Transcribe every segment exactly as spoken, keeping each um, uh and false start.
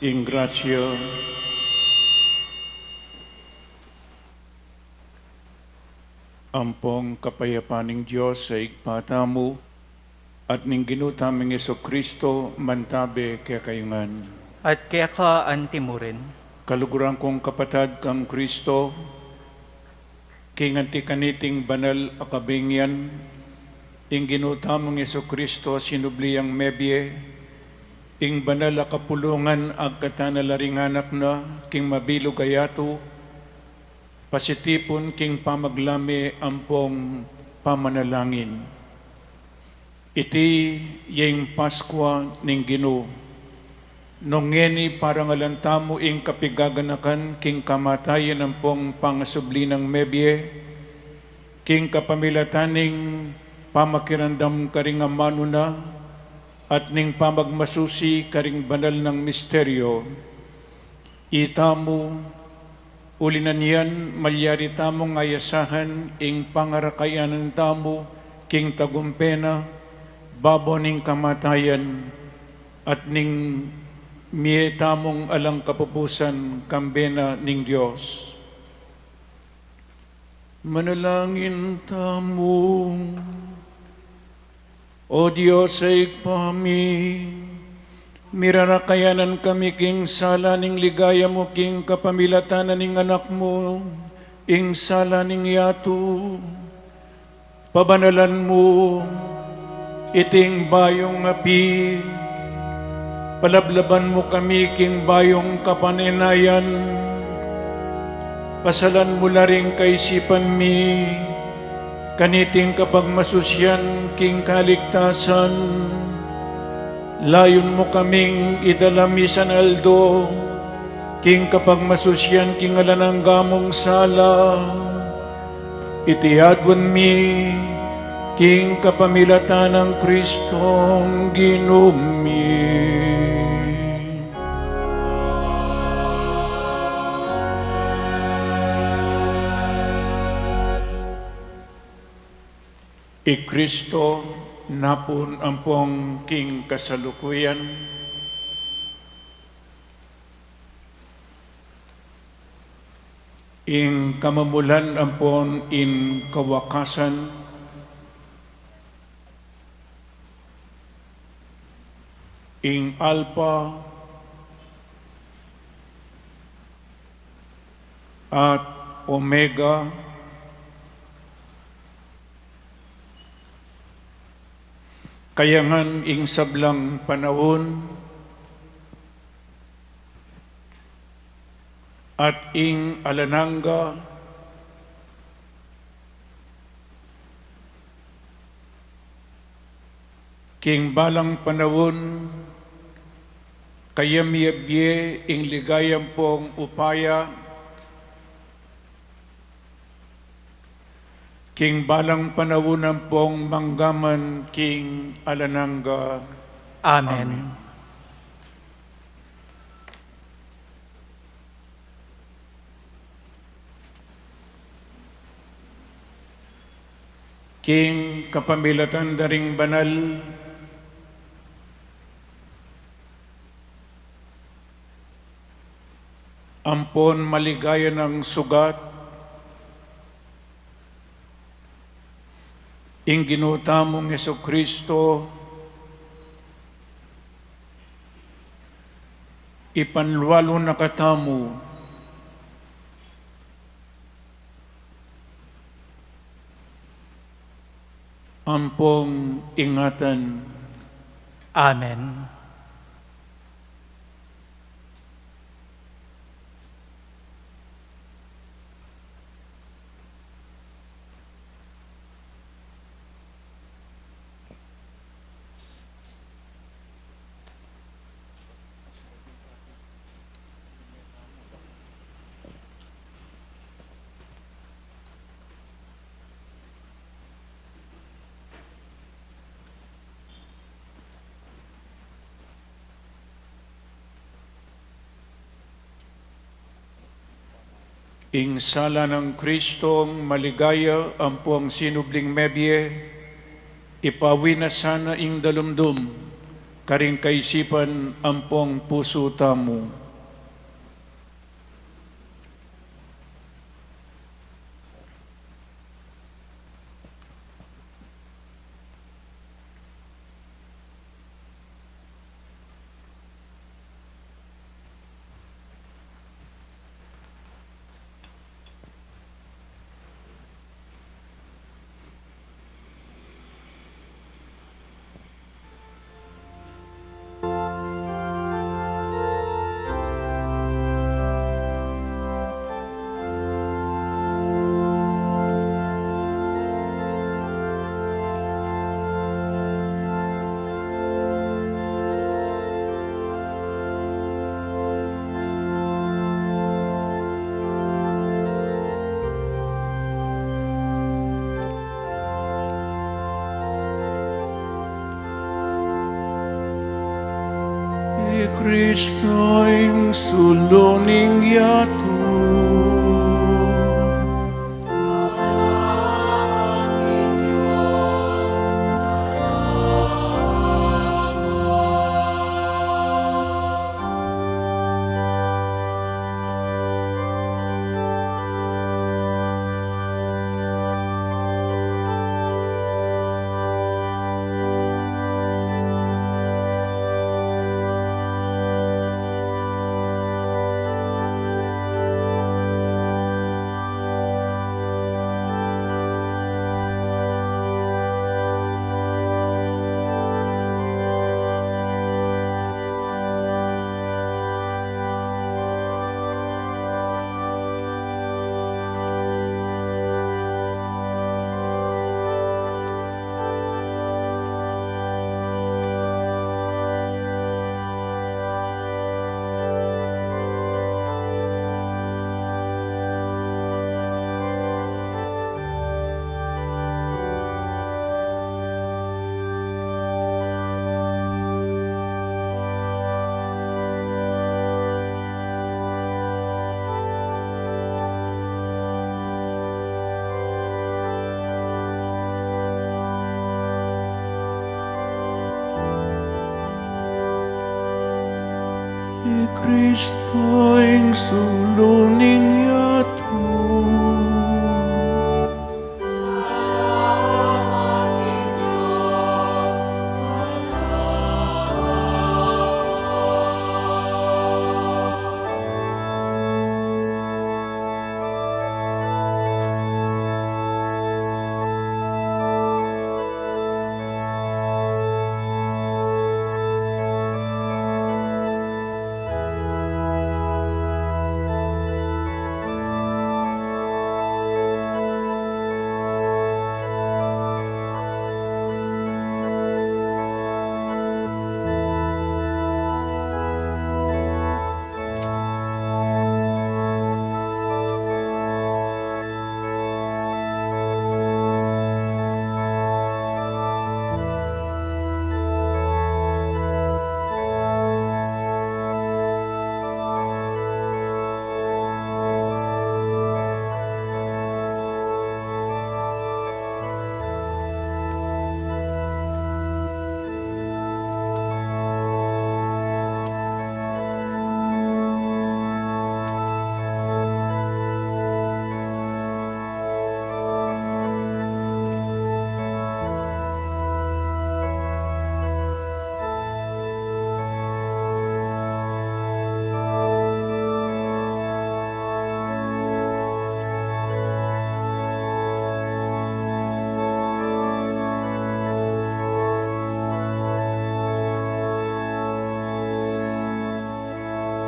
Ing grasya ampong kapayapan ning Dios a Ibpa tamu at ning Ginu tamung Jesucristo mantabe kekayu ngan. At keka antimurin. Kaluguran kung kapatad kang Kristo, king anti kaniting banal a kabingan, ing Ginu tamung Jesucristo sinubli yang mebie, ing banal a kapulungan agkatan a la ring anak na king mabilug a yatu, pasitipun king pamaglame ampong pamanalangin. Iti ya ing Paskua ning Ginu. Nung ngeni parangalan tamu ing kapigaganakan king kamatayan ampong pangasubli nang mebie, king kapamilatan ning pamakiramdam karing amanu na at ning pamagmasusi karing banal nang misteryo. Itamu, uli na nian, malyari tamung ayasahan ing pangarakayanan tamu king tagumpe na babo ning kamatayan, at ning mie tamung alang kapupusan kambe na ning Dios. Manalangin tamu. O Dios a Ibpa mi, mirarakayanan kami king sala ning ligaya mu king kapamilatan na ning Anak mu, ing sala ning yatu. Pabanalan mu iting bayung api, palablaban mu kami king bayung kapanenayan, pasalan mu la ring kaisipan mi kaniting kapagmasusian king kaligtasan. Layun mu kaming idala misan aldo king kapagmasusian king alang angga mung sala. Iti aduan mi king kapamilatan nang Kristong Ginu mi. I Kristo napun ampong king kasalukuyan, ing kamumulan ampon ing kawakasan, ing Alpha at Omega, kayangan ing sablang panaun at ing alang angga. King balang panaun, kayang mie ing ligaya ampong upaya, king balang panaun ampong mangga man king alang angga. Amen. Amen. King kapamilatan da ring banal ampon maligaya nang sugat, ing Ginu tamung Jesucristo, ipanlualu na katamu ampong ingatan. Amen. Ing sala nang Kristong maligaya ampong sinubling mebie, ipawi na sana ing dalumdum karing kaisipan ampong pusu tamu. I Kristu ing sulu ning yatu. I Kristu ing sulu ning yatu.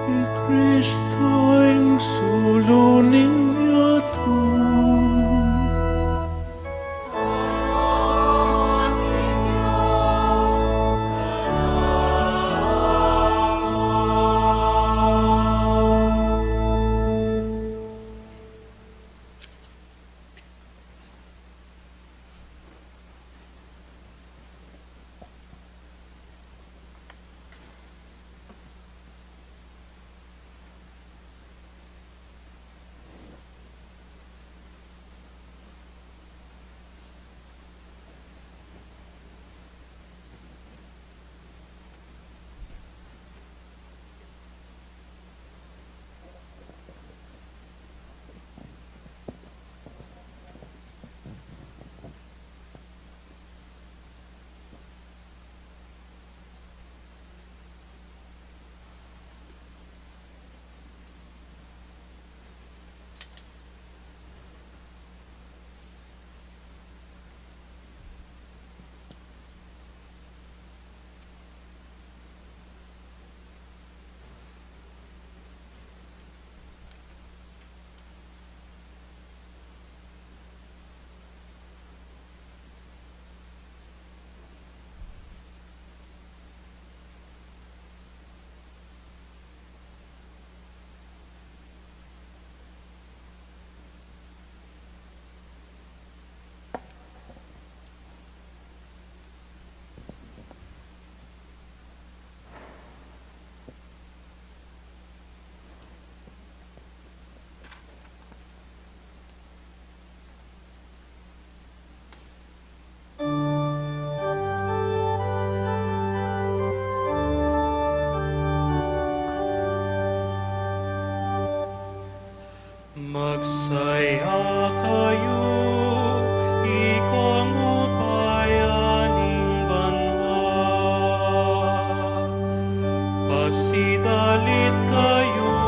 I Kristu ing sulu ning yatu. Magsaya kayu, ikong upaya ning banua. Pasidalit kayu,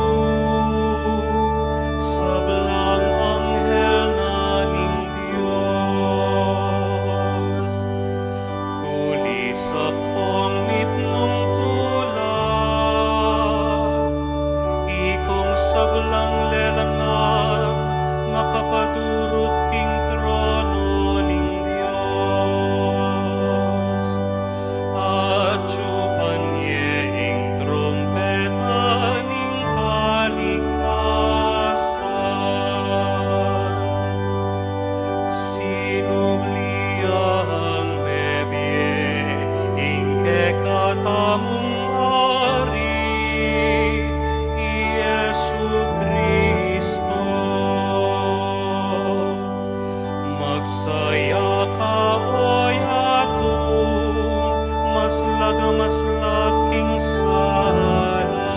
sablang anghel na ning Dios. Kulisak kong mitmung tula, ikong sablang lelangan, makapadurut king trono ning Dios. Atyupan ye ing trumpeta ning kaligtasan. Sinubli yang mebie ing kekatamung Ari, i Jesucristo. Magsaya ka, o yatung maslag a maslag king sala.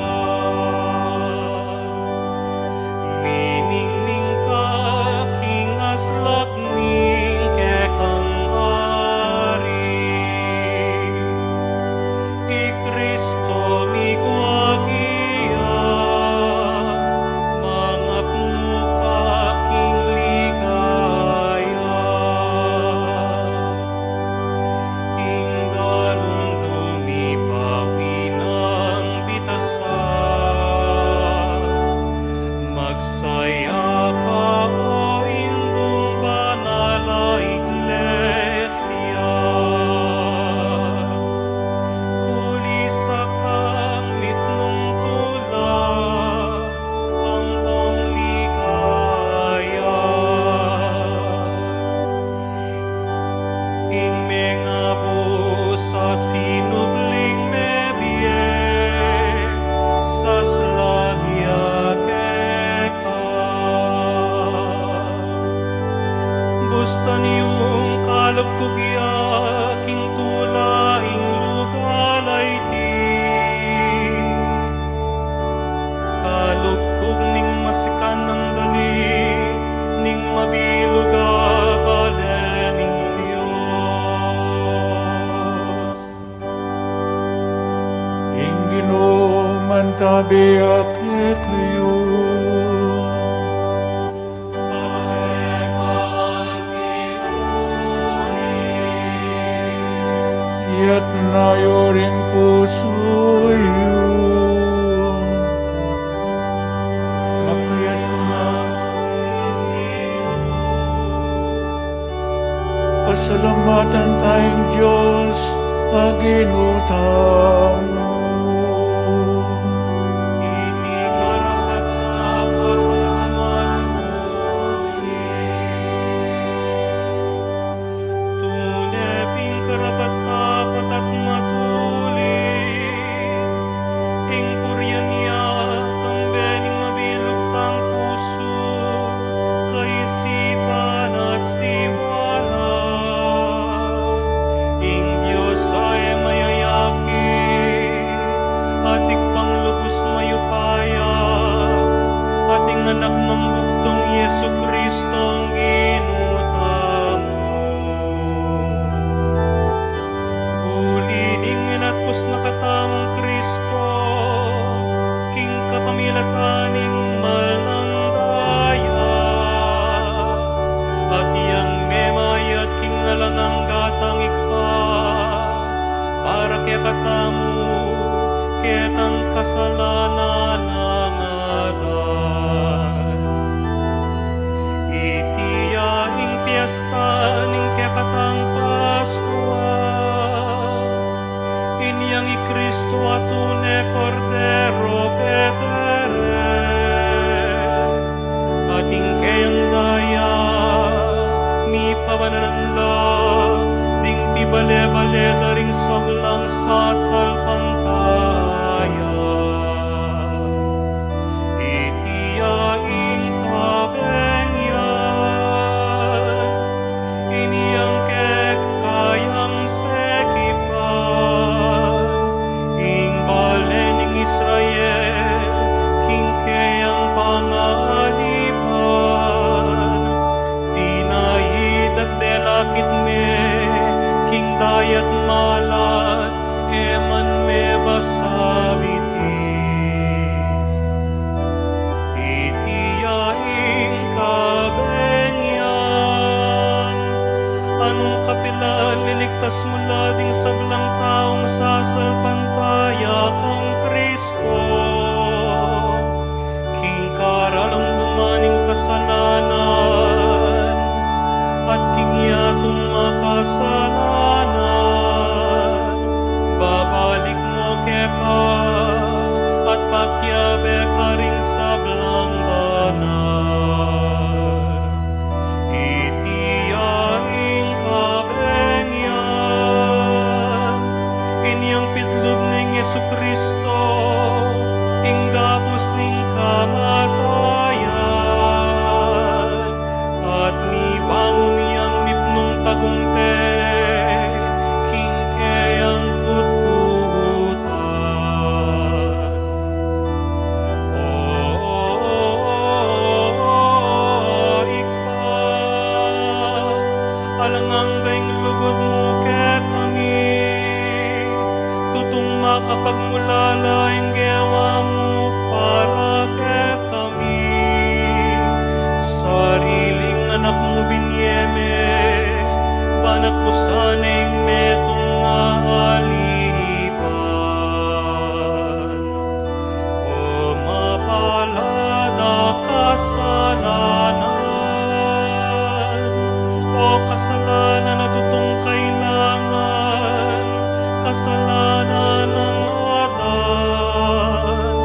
Miningning ka king aslak ning kekang Ari. I Kristo miguagia, mangapnu ka king ligaya. Ing dalung dumipawi nang bitasan. Magsaya ka, o indung banal a iglesia. Kulisak kang mitmung tula, ampong ligaya. Ing mengabu sa sinubling mebie, saslag ya keka. Bustan yung kalugkug ya king tula ing lugal a iti. Kalugkug ning masikan nang dali ning mabilug a bale ning Dios. Ing Ginu mantabi ya kekayu. Iyatas yu ring pusu yu. Makayat na. Pasalamatan taya ing Dios a Ginu tamu. Iti karapat-dapat at matuli. Tune pin karapat-dapat at matuli ing purian ya, kambe ning mabilug tang pusu, kaisipan at siwara. Ing Dios a e mayayakit, at Ibpang lubus mayupaya, at ing Anak nang bugtung, Jesucristo, Ginu tamu. Uli ning inatpus na katamung Kristo, king kapamilatan ning mal nang daya, at yang memayad king alang angga tang Ibpa, para kekatamu, ketang kasalanan a ngadal. Iti ya ing piesta ning kekatang Paskua, inyang i Kristo a tune Kordero petere, at ing keyang daya mipabanalan la ding pibale-bale da ring sablang sasalpantaya. Iti ya ing kabeng yan, inyang kekayang sekipan, ing bale ning Israel, king keyang pangalipan. Iligtas mu la ding sablang taung sasalpantaya kang Kristo, king kararamdaman ning kasalanan, at king yatung makasalanan, babalik mu keka, at pakiabe karing sablang banal. Iti ya ing kabengyan, inyang pitlub neng Jesucristo, ing gabus ning kamatayan, at mibangun yang mipnung tagumpe king keyang kutkutan. O Ibpa, alang angga ing lugud mu kekami, tutung makapagmulala ing gewa mu para kekami. Sariling anak mu binye me, banat mu sana ing metung a alipan. O mapalad a kasalanan, o kasalanan a tutung kailangan, kasalanan nang Adan,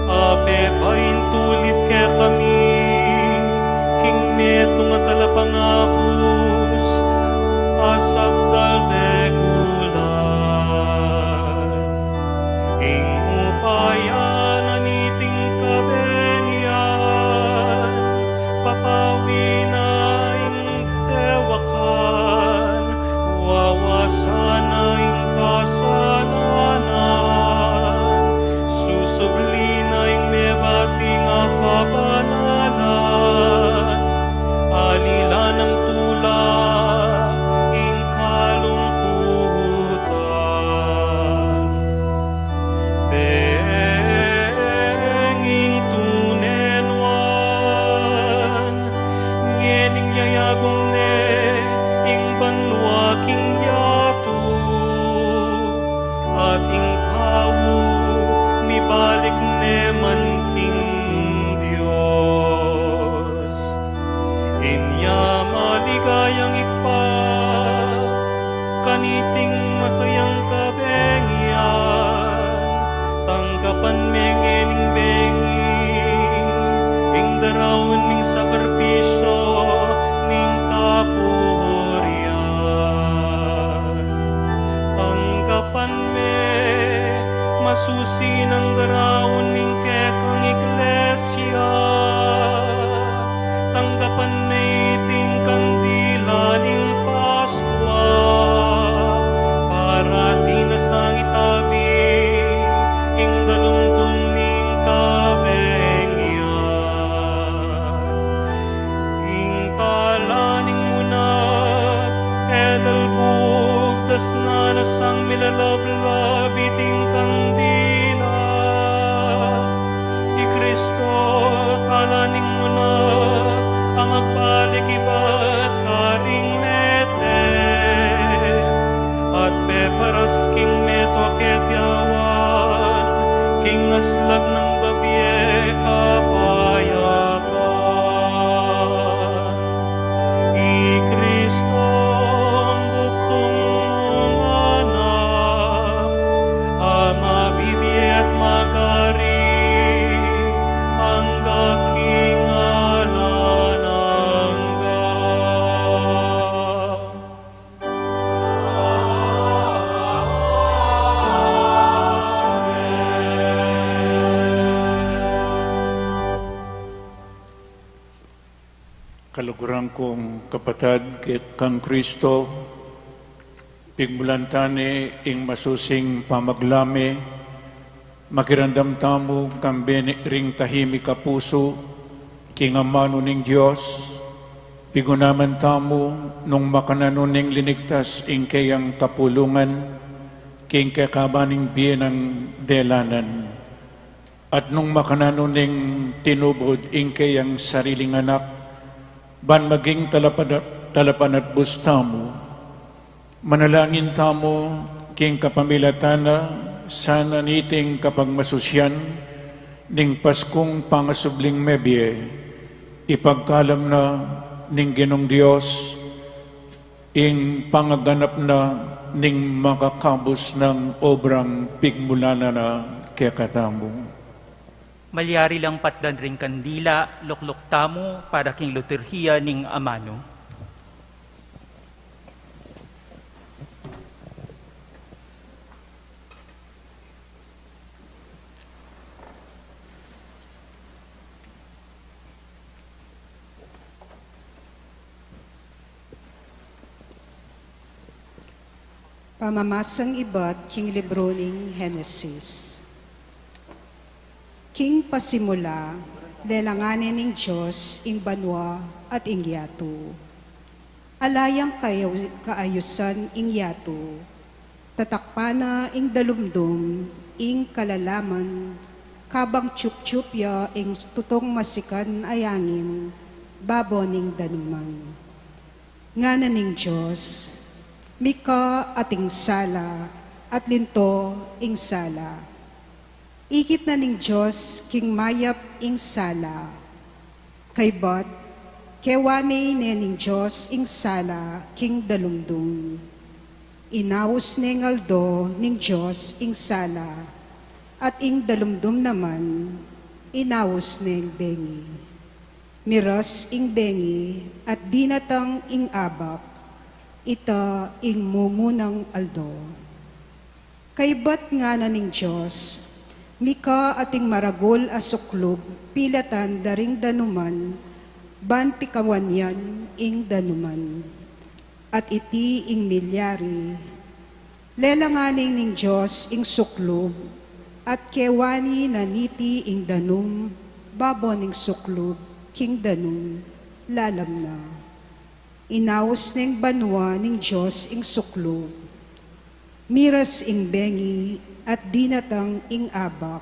a pepaintulid kekami king metung a talapangabus a sabdal de gulan. Ing upaya na niting kabengyan, papawi na ing tewakan, wawasan na ing kasalanan, susubli na ing mebating a kabanalan, alila nang tula ing kalungkutan. Beng ing tune nuan, ngening yayagum ne ing banua king yatu, at ing tau mibalik ne man king Dios. Inya maligayang Ibpa, kaniting masayang kabengyan, tanggapan me ngening bengi ing daraun ning sakripisyu ning kapurian. Tanggapan me, masusi nang daraun ning kekang iglesia. Tanggapan me iting kandila ning Paskua, para atin a sangitabi ing dalumdum ning kabengyan. Ing tala ning munat, e lalbugdas na, na sang milalablab iting kandila. I Kristo, tala ning munat, a magbalik ibat karing mete, at peparas king metung a ketyawan king aslag nang babie kapayapan. I Kristong bugtung mung anak, a mabibie at magari angga king alang angga. Kaluguran kung kapatad kang Kristo, pigmulan tane ing masusing pamaglame, makiramdam tamu kambe ring tahimik a pusu king amanu ning Dios, pigunaman tamu nung makananu ning linigtas ing keyang kapulungan king kekaban ning bie nang delanan. At nung makananu ning tinubud ing keyang sariling anak, ban maging talapana-, talapanatbus tamu, Manalangin tamu king kapamilatan na sana niting kapagmasusian ning Paskung pangasubling mebie, ipagkalam na ning Ginung Dios ing pangaganap na ning makakabus nang obrang pigmulan na kekatamu. Malyari lang patdan ring kandila, lukluk tamu para king liturhiya ning amanu. Pamamasang ibat king libru ning Henesis. King pasimula, lelangan ne ning Dios ing banua at ing yatu. Ala yang kayu-, kaayusan ing yatu, tatakpan na ing dalumdum, ing kalalaman, kabang tiyuptiyup ya ing tutung masikan a angin babo ning danuman. Ngana ning Dios, "Mika ating sala, at linto ing sala." Ikit na ning Dios king mayap ing sala. Kaybat, kewan ne ning Dios ing sala king dalumdum. Inaus neng aldo ning Dios ing sala, at ing dalumdum naman, inaus neng bengi. Miras ing bengi at dinatang ing abak, ita ing mumunang aldo. Kaybat ngana ning Dios, "Mika ating maragul a suklub pilatan da ring danuman, ban pikawan yan ing danuman." At iti ing milyari. Lelangan ne ning Dios ing suklub, at kewan ne na niti ing danum babo ning suklub king danum lalam na. Inaus neng banua ning Dios ing suklub. Miras ing bengi at dinatang ing abak.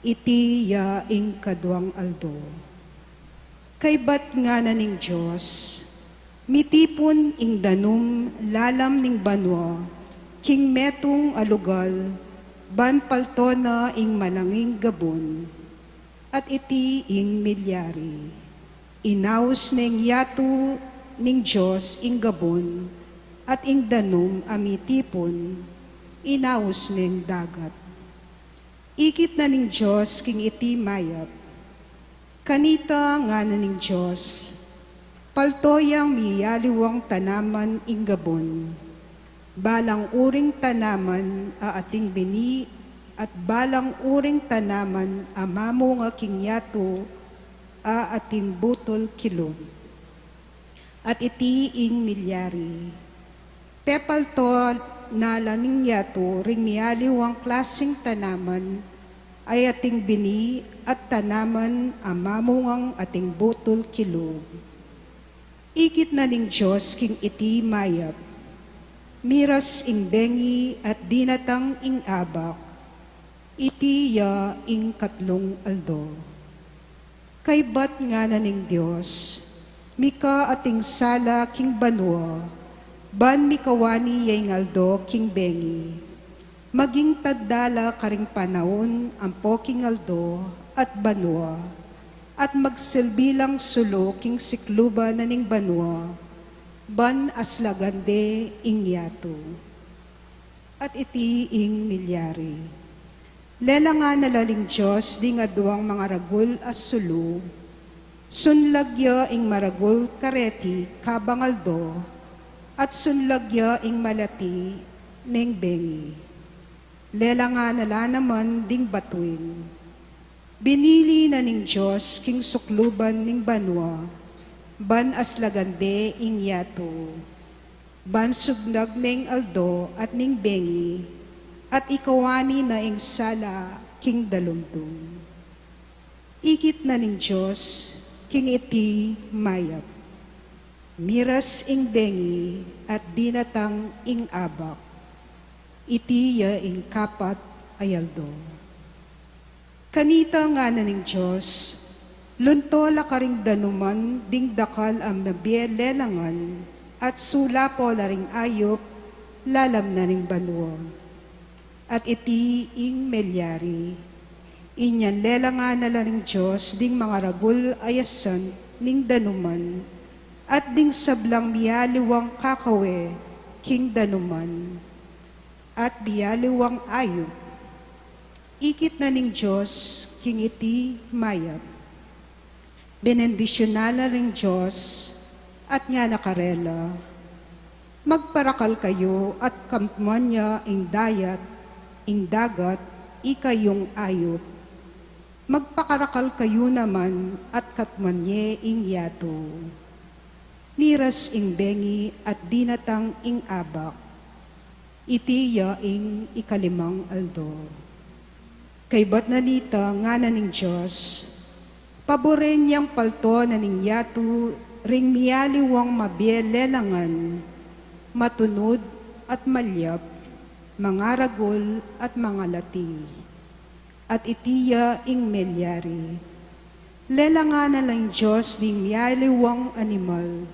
Iti ya ing kaduang aldo. Kaybat ngana ning Dios, "Mitipun ing danum lalam ning banua king metung a lugal, ban palto na ing malanging gabun." At iti ing milyari. Inaus neng yatu ning Dios ing gabun, at ing danum a mitipun, inaus neng dagat. Ikit na ning Dios king iti mayap. Kanita ngana ning Dios, "Palto yang miyaliwang tanaman ing gabun, balang uring tanaman a ating bini, at balang uring tanaman a mamunga king yatu a ating butul kilub." At iti ing milyari. Pepalto na la ning yatu ring miyaliwang klasing tanaman a ating bini at tanaman a mamungang ating butul kilub. Ikit na ning Dios king iti mayap. Miras ing bengi at dinatang ing abak. Iti ya ing katlung aldo. Kaybat ngana ning Dios, "Mika ating sala king banua, ban mikawani ya ing aldo king bengi. Maging tanda la karing panaun ampo king aldo at banua, at magsilbi lang sulu king sikluban na ning banua, ban aslagan de ing yatu." At iti ing milyari. Lelangan na la ning Dios ding aduang mangaragul a sulu, sunlag ya ing maragul kareti kabang aldo, at sunlag ya ing malati neng bengi. Lelangan na la naman ding batuin. Binili na ning Dios king sukluban ning banua, ban aslagan de ing yatu. Ban sunlag neng aldo at ning bengi, at ikawani na ing sala king dalumdum. Ikit na ning Dios king iti mayap. Miras ing bengi at dinatang ing abak. Iti ya ing kapat a aldo. Kanita ngana ning Dios, "Lunto la karing danuman ding dakal a mabie lelangan, at sulapo la ring ayup lalam na ning banua. At iti ing milyari. Inya lelangan na la ning Dios ding mangaragul a asan ning danuman, at ding sablang mialiwang kakawe king danuman, at mialiwang ayup. Ikit na ning Dios king iti mayap. Benendisyunan na la ring Dios, at ngana karela, "Magparakal kayu at katmuan ya ing dayat, ing dagat, ikayung ayup. Magpakarakal kayu naman at katmuan ye ing yatu." Niras ing bengi at dinatang ing abak. Iti ya ing ikalimang aldo. Kaybat na nita, ngana ning Dios, "Paburen yang palto na ning yatu ring mialiwang mabie lelangan, matunud at malyap, mangaragul at mangalati." At iti ya ing milyari. Lelangan na la ning Dios ding mialiwang animal,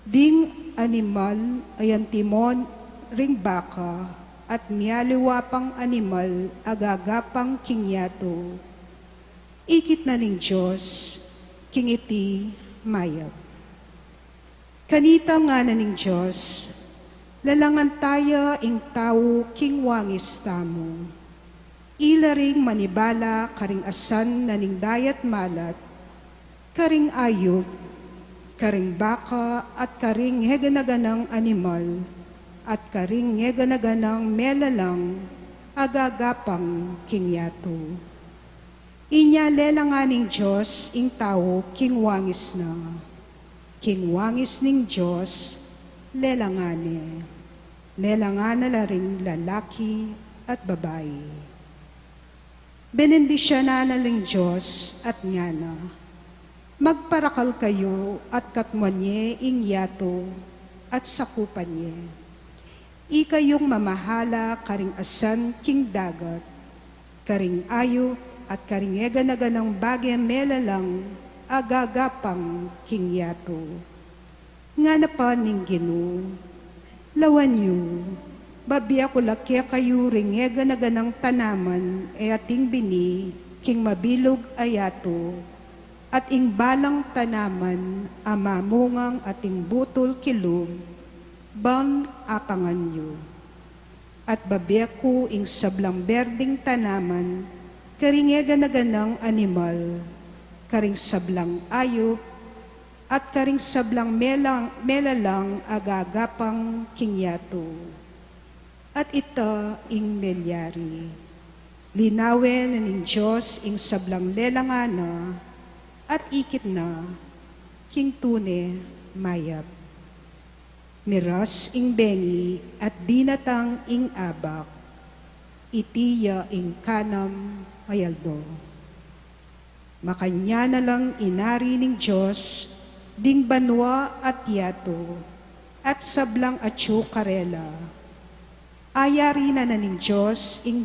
ding animal a antimon ring baka, at mialiwa pang animal a gagapang king yatu. Ikit na ning Dios king iti mayap. Kanita ngana ning Dios, "Lelangan ta ya ing tau king wangis tamu. Ila ring manibala karing asan na ning dayat malat, karing ayup, karing baka, at karing ngeganaganang animal, at karing ngeganaganang melalang a gagapang king yatu." Inya lelangan ning Dios ing tau king wangis na. King wangis ning Dios, lelangan ne. Lelangan na la ring lalaki at babai. Benendisyunan na la ning Dios at ngana, "Magparakal kayu at katmuan ye ing yatu at sakupan ye. Ikayung mamahala karing asan king dagat, karing ayup, at karing ngeganaganang bage melalang a gagapang king yatu." Ngana pa ning Ginu, "Lawan yu, babie ku la kekayu ring ngeganaganang tanaman a ating bini king mabilug a yatu, at ing balang tanaman a mamungang ating butul kilub, ban apangan yu. At babie ku ing sablang berding tanaman karing ngeganaganang animal, karing sablang ayup, at karing sablang melang, melalang a gagapang king yatu." At ita ing milyari. Linawen na ning Dios ing sablang lelangan na, at ikit na king tune mayap. Miras ing bengi at dinatang ing abak. Iti ya ing kanam a aldo. Makanyan na lang inari ning Dios ding banua at yatu, at sablang atyu karela. Ayari na na ning Dios ing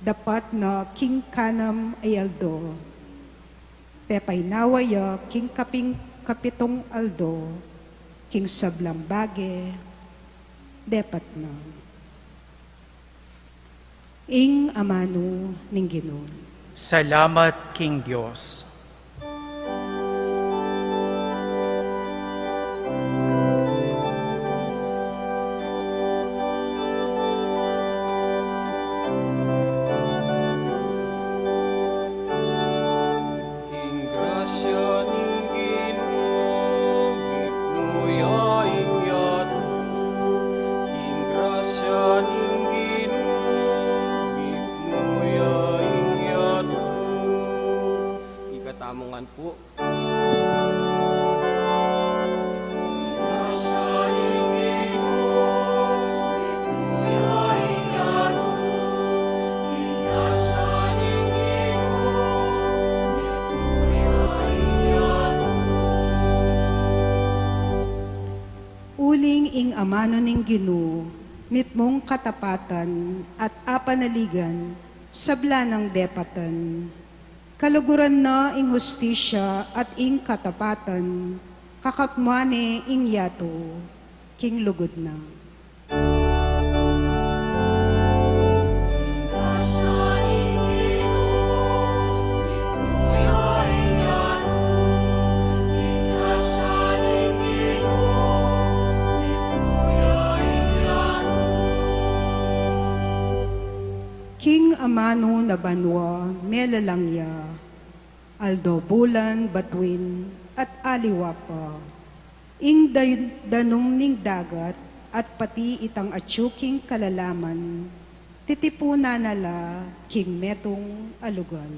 dapat na king kanam a aldo. Pepainawa ya king kaping kapitung aldo, king sablang bage, depat na. Ing amanu ning Ginu. Salamat king Dios. King grasya ning Ginu, mipnu ya ing yatu. King grasya ning Ginu, mipnu ya ing yatu. Ikatamu ngan pu. Uling ing amanu ning Ginu, mipnung katapatan at apanaligan, sabla nang depatan. Kaluguran na ing hustisya at ing katapatan, kakatmuan ne ing yatu, king lugud na. mamanu na banua melalang ya, aldo, bulan, batuin, at aliwa pa. Ing da-, danum ning dagat at pati itang atyu king kalalaman, titipunan na la king metung a lugal.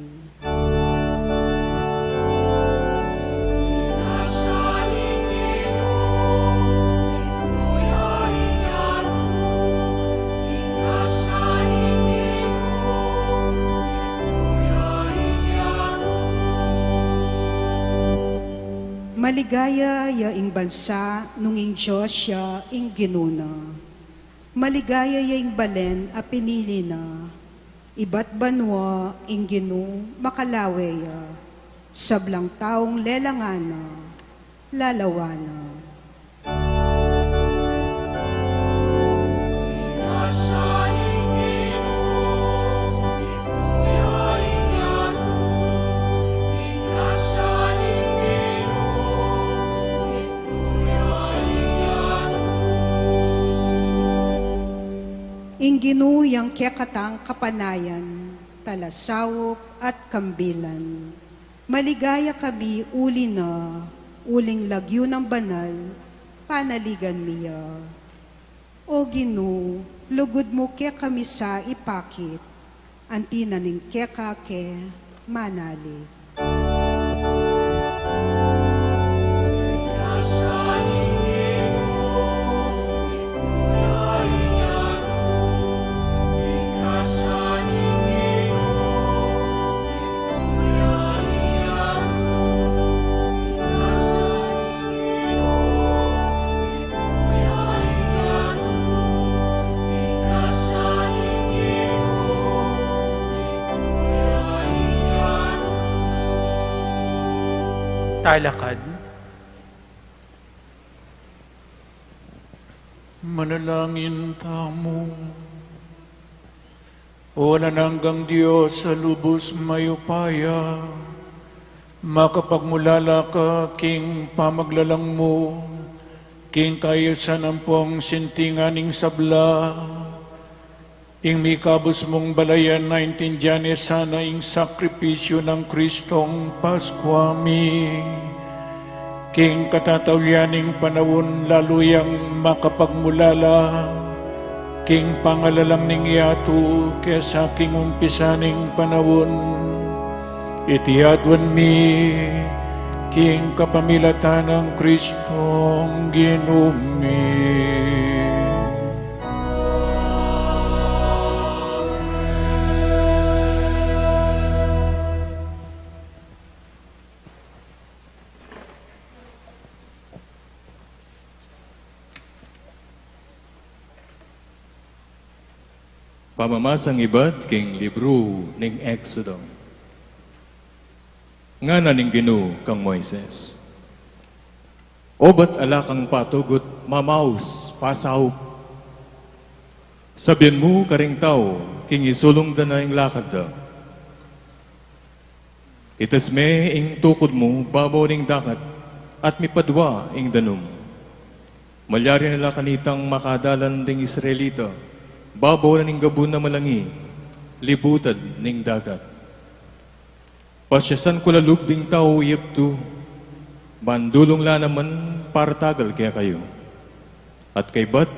Maligaya ya ing bansa nung ing Dios ya ing Ginu na. Maligaya ya ing balen a pinili na. Ibat banua ing Ginu makalawe ya. Sablang taung lelangan na, lalawan na. Ing Ginu yang kekatang kapanayan, talasaup at kambilan. Maligaya kami uli na, uling lagyu nang banal, panaligan mi ya. O Ginu, lugud mu kekami sa ipakit, anti na ning keka ke manalig. Talakad. Manalangin tamu. O alang anggang Dios a lubus mayupaya, makapagmulala ka king pamaglalang mu king kaayusan ampong sintingan ning sabla, ing mikabus mung balayan, naintindian ne sana ing sakripisyu nang Kristong Paskwa mi. King katatawyan ning panaun, lalu yang makapagmulala king pangalalang ning yatu kesa king umpisa ning panaun. Iti aduan mi king kapamilatan nang Kristong Ginu mi. Pamamasang ibat king libru ning Exodo. Ngana ning Ginu kang Moises, "Obat ala kang patugut, mamaus, pasaup. Sabian mu karing tau king isulung da na ing lakad da. Itas me ing tukud mu babo ning dagat at mipadua ing danum. Malyari na la kanitang makadalan ding Israelita babo na ning gabun a malangi, libutad ning dagat. Pasyasan ku la lub ding tau Egipto, ban dulung la naman partagal kekayu. At kaybat,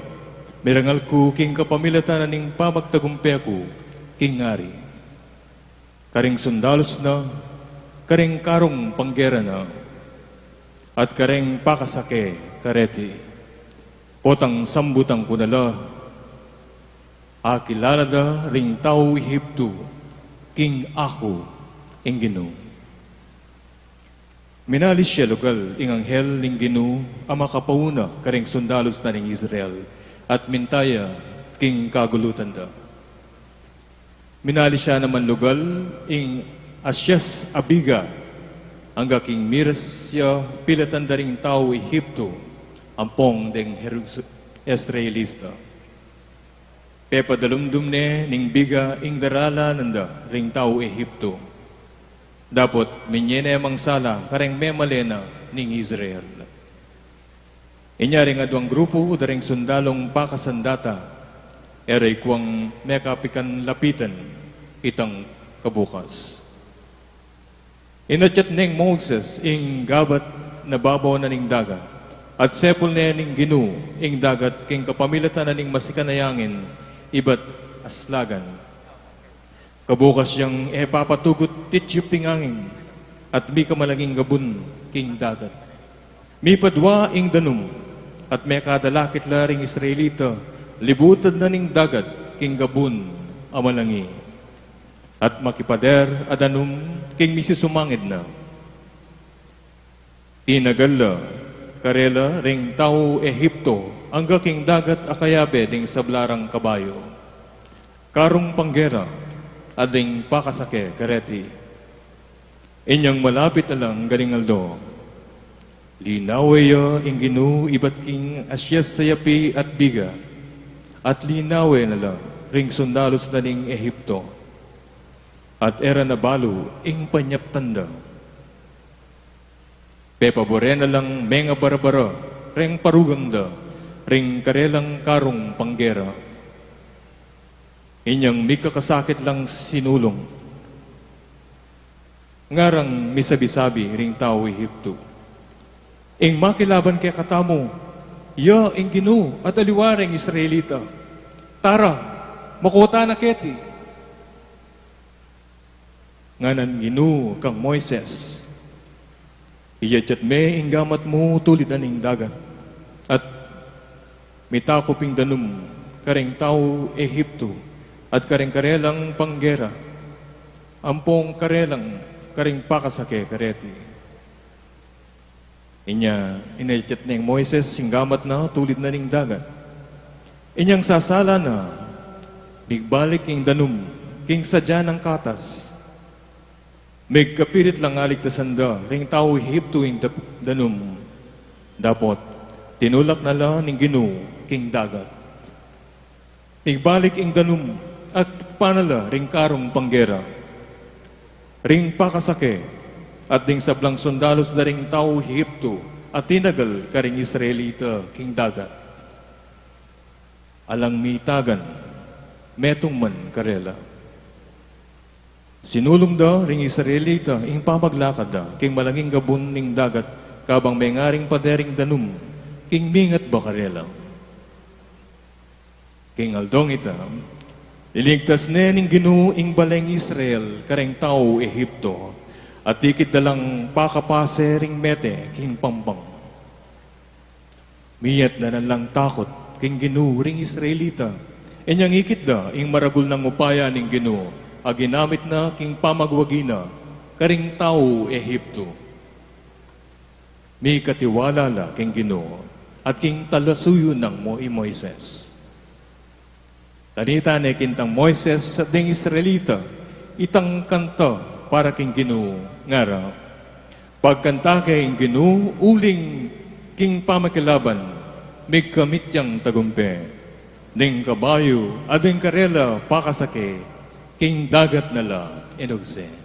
mirangal ku king kapamilatan na ning pamagtagumpe ku king ari, karing sundalus na, karing karung panggera na, at karing pakasake kareti. Potang sambutan ku na la, akilala da ring tau Egipto king aku ing Ginu." Minalis ya lugal ing anghel ning Ginu a makapauna karing sundalus na ning Israel, at minta ya king kagulutan da. Minalis ya naman lugal ing asyas a biga, angga king miras ya pilatan da ring tau Egipto ampong deng Herus-, Israelita. Pepadalumdum ne ning biga ing daralanan da ring tau Egipto. Dapot minye ne mang sala kareng memalen na ning Israel. Inya ring aduang grupu da ring sundalung pakasandata, e ra ikuang mekapikan lapitan, Itang kabukas, inatyat neng Moises ing gabat na babo na ning dagat, at sepul ne ning Ginu ing dagat king kapamilatan na ning masikan a angin ibat aslagan. Kabukas yang e papatugut titiyup ing angin, at mikamalanging gabun king dagat. Mipadua ing danum, at mekadalakit la ring Israelita libutan na ning dagat king gabun a malangi. At makipader a danum king misisumangid na. Tinagal la karela ring tau Ehipto angga king dagat a kayabe ding sabla rang kabayu, karung panggera, at ding pakasake kareti. Inyang malapit na lang galing aldo, linawe ya ing Ginu ibat king Asyas Sayapi at Biga, at linawe na la ring sundalus na ning Ehipto, at e ra na balu ing panyaptan da. Pepabore na lang mengabara-bara reng parugang da ring karelang karung panggera. Inyang mikakasakit lang sinulung, ngarang misabi-sabi ring tau Ehipto, "Ing makilaban kekatamu, ya ing Ginu at aliwa reng Israelita. Tara, makuta na keti." Ngana ning Ginu kang Moises, "Iyatyat me ing gamat mu tulid na ning dagat, at mitakup ing danum kareng tau Ehipto at kareng karelang panggera, ampong karelang kareng pakasake kareti." Inya, inatyat neng Moises ing gamat na tulid na ning dagat. Inyang sasala na, migbalik ing danum king sadya nang katas. Migkapilit lang aligtasan da ring tau Ehipto ing dap-, danum. Dapot tinulak na la ning Ginu king dagat. Migbalik ing danum at panala ring karung panggera, ring pakasake, at ding sablang sundalus da ring tau Ehipto a tinagal karing Israelita king dagat. Alang mitagan, metung man karela. Sinulung da ring Israelita ing pamaglakad da king malanging gabun ning dagat, kabang mengaring pader ing danum king mingat ba karela. King aldong ita, liligtas ne ning Ginu ing baleng Israel kareng tau Ehipto, at ikit da lang pakapase ring mete king pampang. Miyatdan na lang takut king Ginu ring Israelita. Inyang ikit da ing maragul nang upaya ning Ginu a ginamit na king pamagwagi na karing tau Ehipto. Mikatiwala la king Ginu at king talasuyu nang Mo-, i Moises. Kanita ne kintang Moises at ding Israelita itang kanta para king Ginu, ngara, "Pagkanta ke ing Ginu uling king pamakilaban, migkamit yang tagumpe. Ding kabayu at ding karela pakasake, king dagat na la inugse."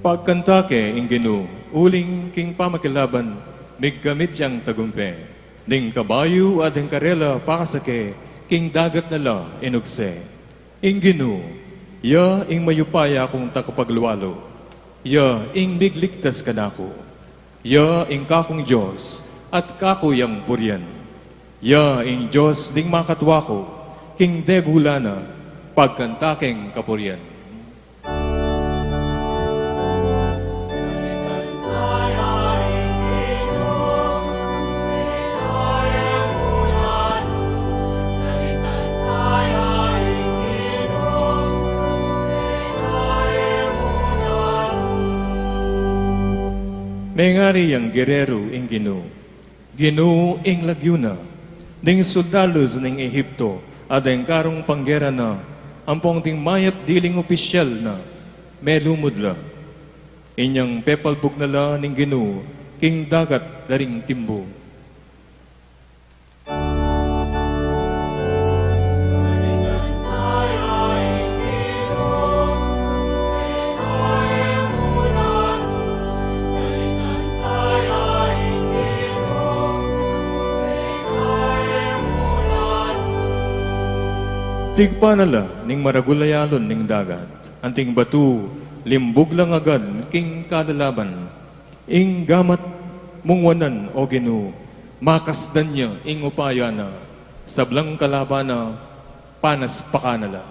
Pagkanta ke ing Ginu uling king pamakilaban, migkamit yang tagumpe. Ding kabayu at ding karela pakasake, king dagat na la inugse. Ing Ginu, ya ing mayupaya kung tagapaglualu, ya ing migligtas kanaku, ya ing kakung Dios at kaku yang purian, ya ing Dios ding makatua ku, king degula na, pagkanta keng kapurian. Mengari yang gereru ing Ginu. Ginu ing lagyu na. Ding suldalus ning Ehipto, at ding karung panggera na, ampong ding mayap diling opisyal na, melumud la. Inyang pepalbug na la ning Ginu king dagat da ring timbu. Tikpan na la ning maragul a yalun ning dagat, anting batu limbug la agad king kalalaban. Ing gamat mung wanan, O Ginu, makasdan ya ing upaya na, sablang kalaban na, panaspakan na la.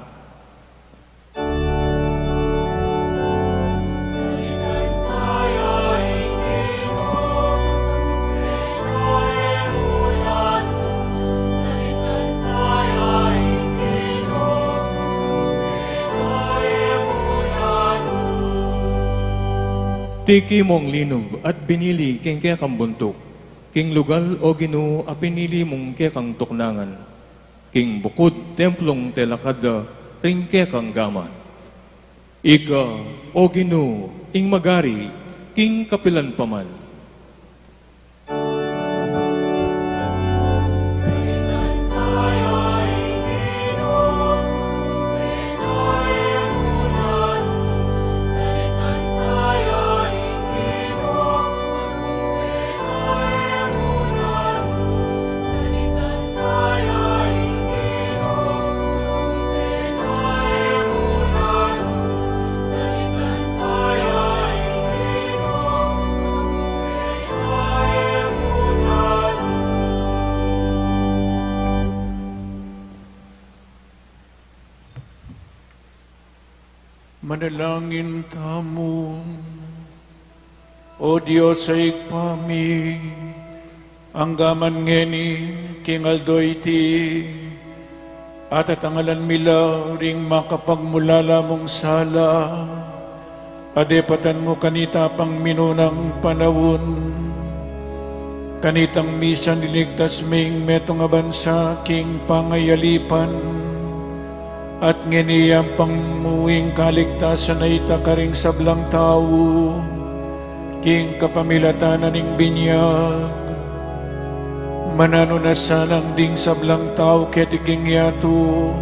Tiki mung linub at binili king kekang buntuk, king lugal, O Ginu, a pinili mung kekang tuknangan, king bukud templung telakad da ring kekang gamat. Ika, O Ginu, ing magari king kapilan pa man. Manalangin tamu. O Dios a Ibpa mi, angga man ngeni king aldo iti, atatangalan mi la ring makapagmulala mung sala a depatan mu kanita pang minunang panaun. Kanitang misan iligtas ming metung a bansa king pangayalipan, at ngeni ampang mu ing kaligtasan a ita karing sablang tau king kapamilatan na ning binyag. Mananu na sanang ding sablang tau keti king yatu,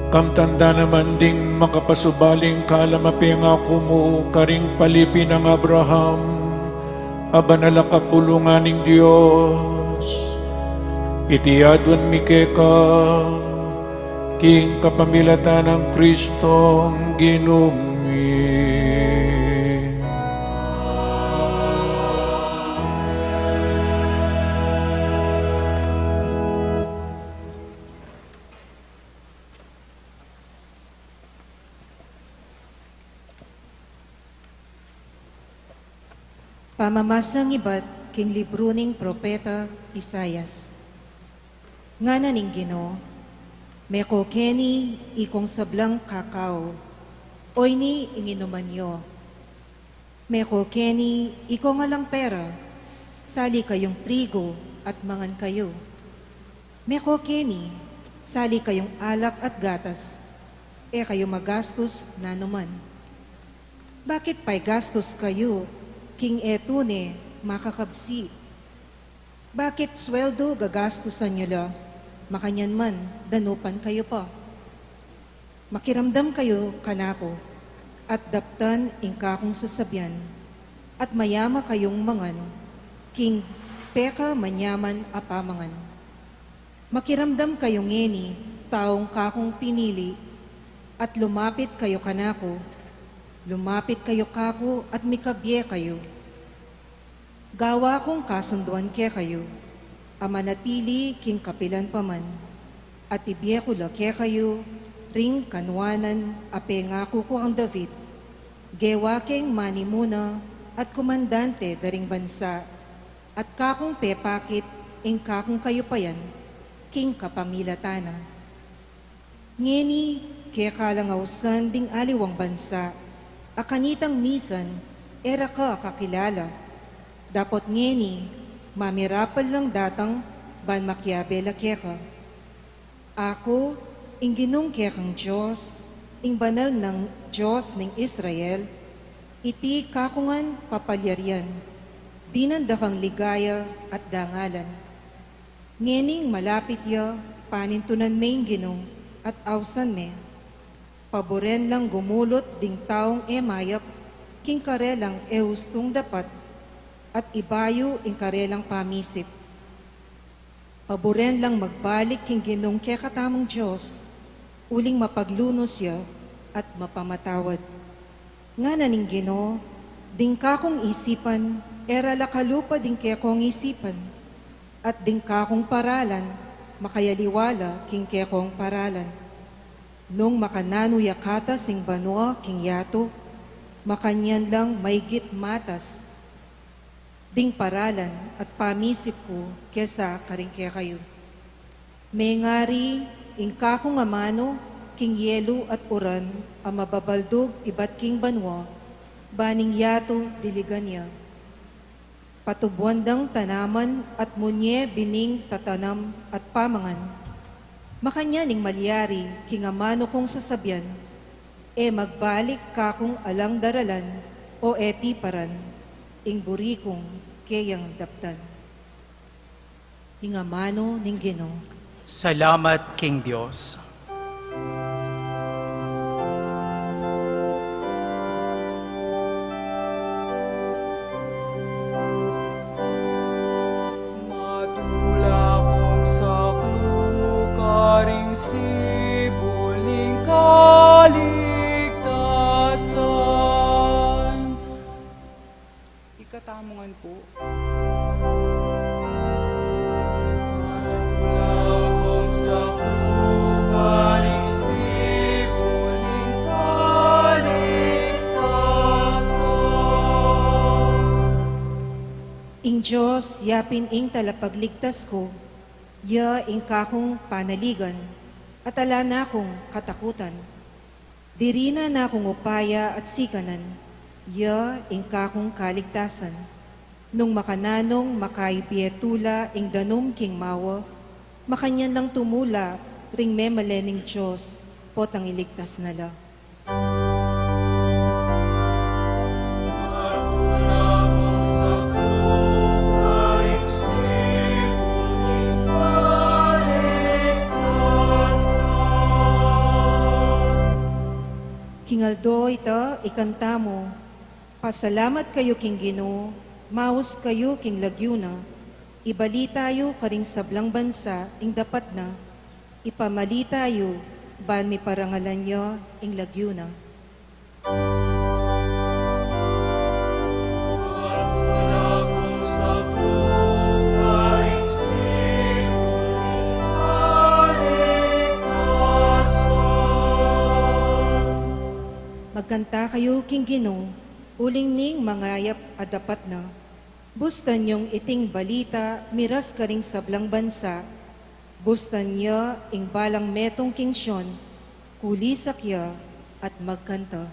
kamtan da naman ding makapasubaling kalam a pengaku mu karing palipi nang Abraham, a banal a kapulungan ning Dios. Iti aduan mi keka king kapamilatan nang Kristong Ginu mi. Pamamasang ibat king libru ning propeta Isaias. Ngana ning Ginu, meko keni ikong sablang kakau, oyni ing inuman yu. Meko keni ikong alang pera, sali kayung trigo at mangan kayu. Meko keni, sali kayung alak at gatas, e kayu magastus nanuman. Bakit paigastus kayu king e tune makakabsi? Bakit sweldu gagastusan yu la, makanyan man danupan kayu pa? Makiramdam kayu kanaku, at daptan ing kakung sasabian, at mayama kayung mangan king pekamanyaman a pamangan. Makiramdam kayu ngeni, taung kakung pinili, at lumapit kayu kanaku, lumapit kayu kaku at mikabie kayu. Gawa kung kasunduan kekayu, a manatili king kapilan pa man, at ibie ku la kekayu ring kanuanan a pengaku ku kang David, gewa keng manimuna at komandante da ring bansa, at kakung pepakit ing kakung kayupayan king kapamilatan na. Ngeni, keka lang ausan ding aliwang bansa, a kanitang misan E ra ka kakilala. Dapot ngeni, mamirapal lang datang ban makiabe la keka. Aku, ing Ginung kekang Dios, ing Banal nang Dios ning Israel, iti kaku ngan papalyarian, dinan da kang ligaya at dangalan. Ngening malapit ya, panintunan me ing Ginu at ausan me. Paburen lang gumulut ding taung e mayap king karelang e ustung dapat, at ibayu ing karelang pamisip. Paburen lang magbalik king Ginung kekatamung Dios, uling mapaglunus ya at mapamatawad. Ngana ning Ginu, ding kakung isipan, e ra la kalupa ding kekong isipan, at ding kakung paralan, makayaliwa la king kekong paralan. Nung makananu ya katas ing banua king yatu, makanyan lang maygit matas ding paralan at pamisip ku kesa karing kekayu. Mengari ing kakung amanu king yelu at uran a mababaldug ibat king banua, ban ing yatu diligan ya. Patubuan dang tanaman at munye bining tatanam at pamangan. Makanyan ing malyari king amanu kung sasabian, e magbalik kakung alang daralan o e tiparan ing buri kung keyang daptan. Ing amanu ning Ginu. Salamat king Dios. Madula kong saklu karing sibul ning kaligtasan. Ikatamu ngan pu. Ing Dios, yapin ing talapagligtas ku, ya ing kakung panaligan, at ala na kung katakutan. Diri na nakung upaya at sikanan, ya ing kakung kaligtasan. Nung makananung makaibie tula ing danum king mawa, makanyan lang tumula ring memalen ning Dios, potang iligtas na la. King aldo ita, ikanta mu, pasalamat kayu king Ginu, maus kayu king lagyu na, ibalita yu karing sablang bansa ing dapat na, ipamalita yu, ban miparangalan ya ing lagyu na. Magkanta kayu king Ginu, uling ning mangayap a dapat na. Bustan yung iting balita miras karing sablang bansa, bustan ya ing balang metung king Sion, kulisak ya at magkanta.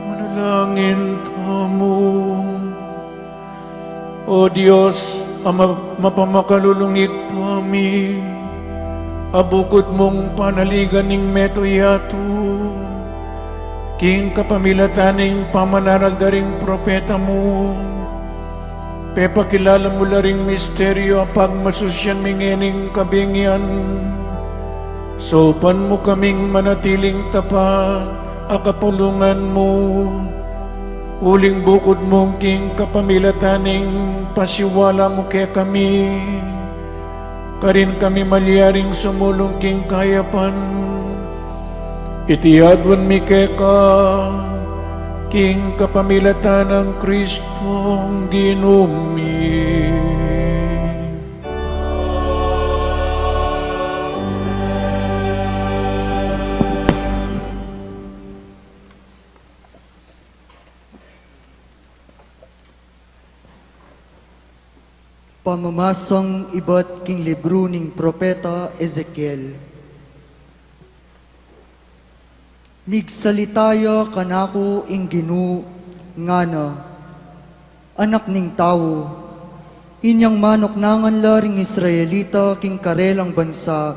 Manalangin tamu. O Dios, a ma-, mapamakalulung Ibpa mi, a bukud mung panaligan ing meto yatu, king kapamilatan ning pamanaral da ring propeta mu, pepakilala mu la ring misteryu a pagmasusyan mi ngening kabingian. Saupan mu kaming manatiling tapat a kapulungan mu, uling bukud mu king kapamilatan ning pasiwala mu kekami, karin kami malyaring sumulung king kayapan. Iti aduan mi keka, King kapamilatan nang Kristong Ginu mi. Pamamasang ibat king libru ning propeta Ezekiel. Migsalita ya kanaku ing Ginu, ngana: Anak ning tau, inyang manuknangan la ring Israelita king karelang bansa,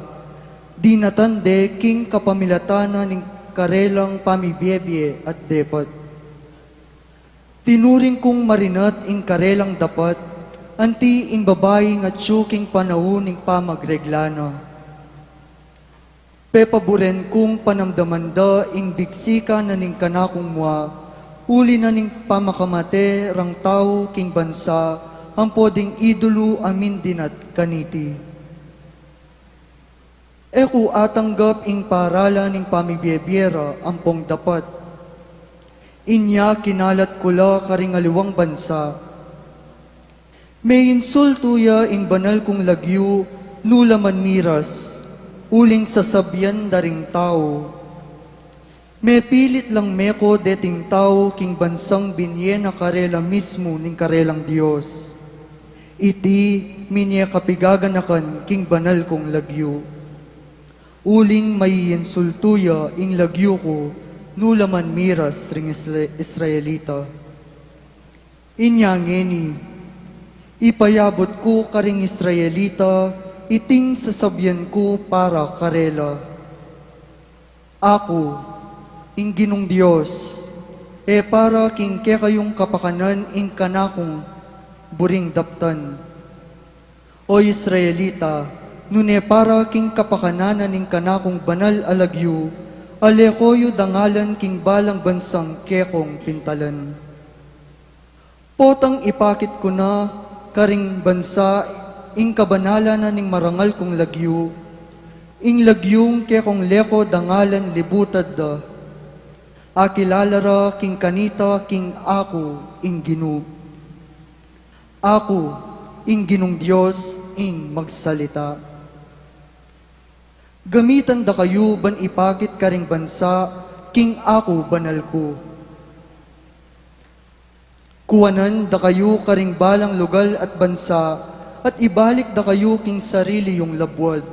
dinatan de king kapamilatan na ning karelang pamibiebie at depat. Tinuring kung marinat ing karelang dapat, anti ing babaing atyu king panaun ning pamagregla na. Pepaburen kung panamdaman da ing bigsika na ning kanakung mua, uli na ning pamakamate rang tau king bansa ampo ding idulu a mindinat kaniti. E ku atanggap ing paralan ning pamibiebie ra ampong dapat. Inya kinalat ku la karing aliwang bansa. Meinsultu ya ing banal kung lagyu, nu la man miras, uling sasabian da ring tau. Mepilit lang meko deting tau king bansang binie na karela mismu ning karelang Dios. Iti minie kapigaganakan king banal kung lagyu. Uling maiinsultu ya ing lagyu ku, nu la man miras ring Isra-, Israelita. Inya ngeni, ipayabut ku karing Israelita iting sasabian ku para karela. Aku, ing Ginung Dios, e para king kekayung kapakanan ing kanakung buring daptan. O Israelita, nune para king kapakanan na ning kanakung banal a lagyu, ale ko yu dangalan king balang bansang kekong pintalan. Potang ipakit ku na karing bansa ing kabanalan na ning marangal kung lagyu, ing lagyung kekong leko dangalan libutad da. Akilala ra king kanita king aku ing Ginu. Aku, ing Ginung Dios, ing magsalita. Gamitan da kayu ban ipakit karing bansa king aku banal ku. Kuanan da kayu karing balang lugal at bansa, at ibalik da kayu king sarili yung labuad.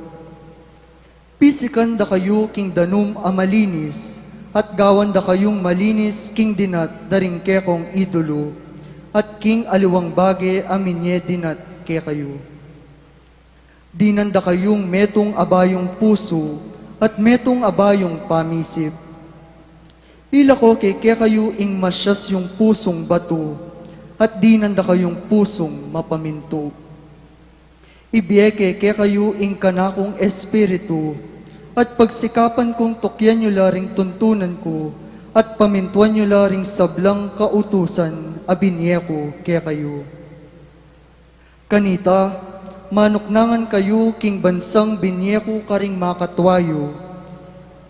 Pisikan da kayu king danum a malinis, at gawan da kayung malinis king dinat da ring kekong idulu, at king aliwang bage a minie dinat kekayu. Dinan da kayung metung a bayung pusu, at metung a bayung pamisip. Ilako ke kekayu ing masias yung pusung batu, at dinan da kayung pusung mapamintu. Ibie ke kekayu ing kanakung Espiritu, at pagsikapan kung tukyan yu la ring tuntunan ku, at pamintuan yu la ring sablang kautusan a binie ku kekayu. Kanita, manuknangan kayu king bansang binie ku karing makatua yu.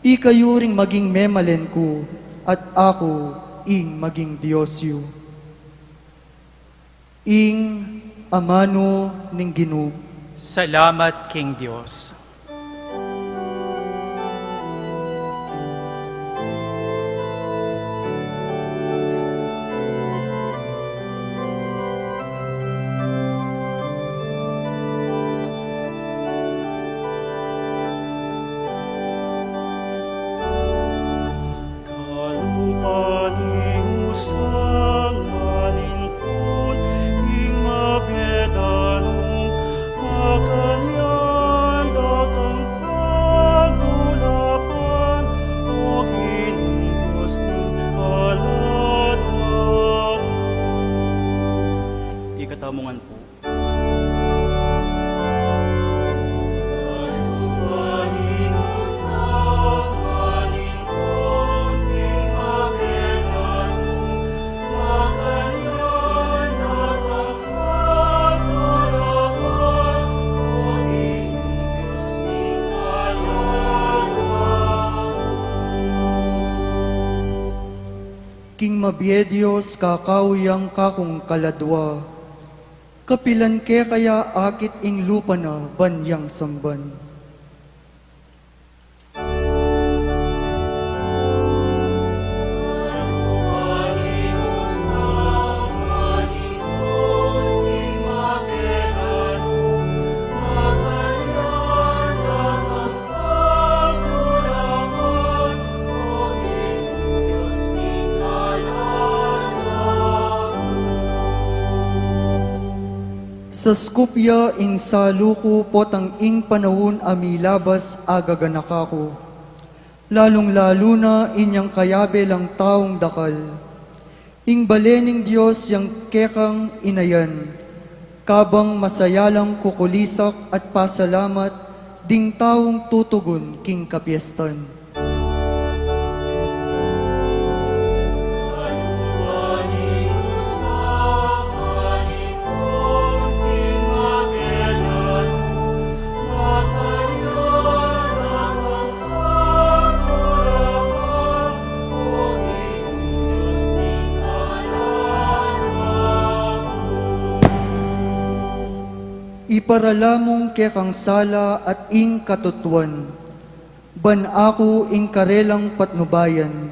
Ikayu ring maging memalen ku, at aku ing maging Dios yu. Ing amanu ning Ginu. Salamat king Dios. Kalupa ning usang malintun, ing mapedanung makanyan da Mabie Dios, kakauyan kakung kaladua. Kapilan keka ya akit ing lupa na ban yang samban. Saskup ya ing salu ku potang ing panaun a milabas a gaganaka ku, lalung-lalu na inyang kayabe lang taung dakal. Ing bale ning Dios yang kekang inayan, kabang masaya lang kukulisak at pasalamat ding taung tutugun king kapiestan. Iparala mung kekang sala at ing katutuan, ban aku ing karelang patnubayan,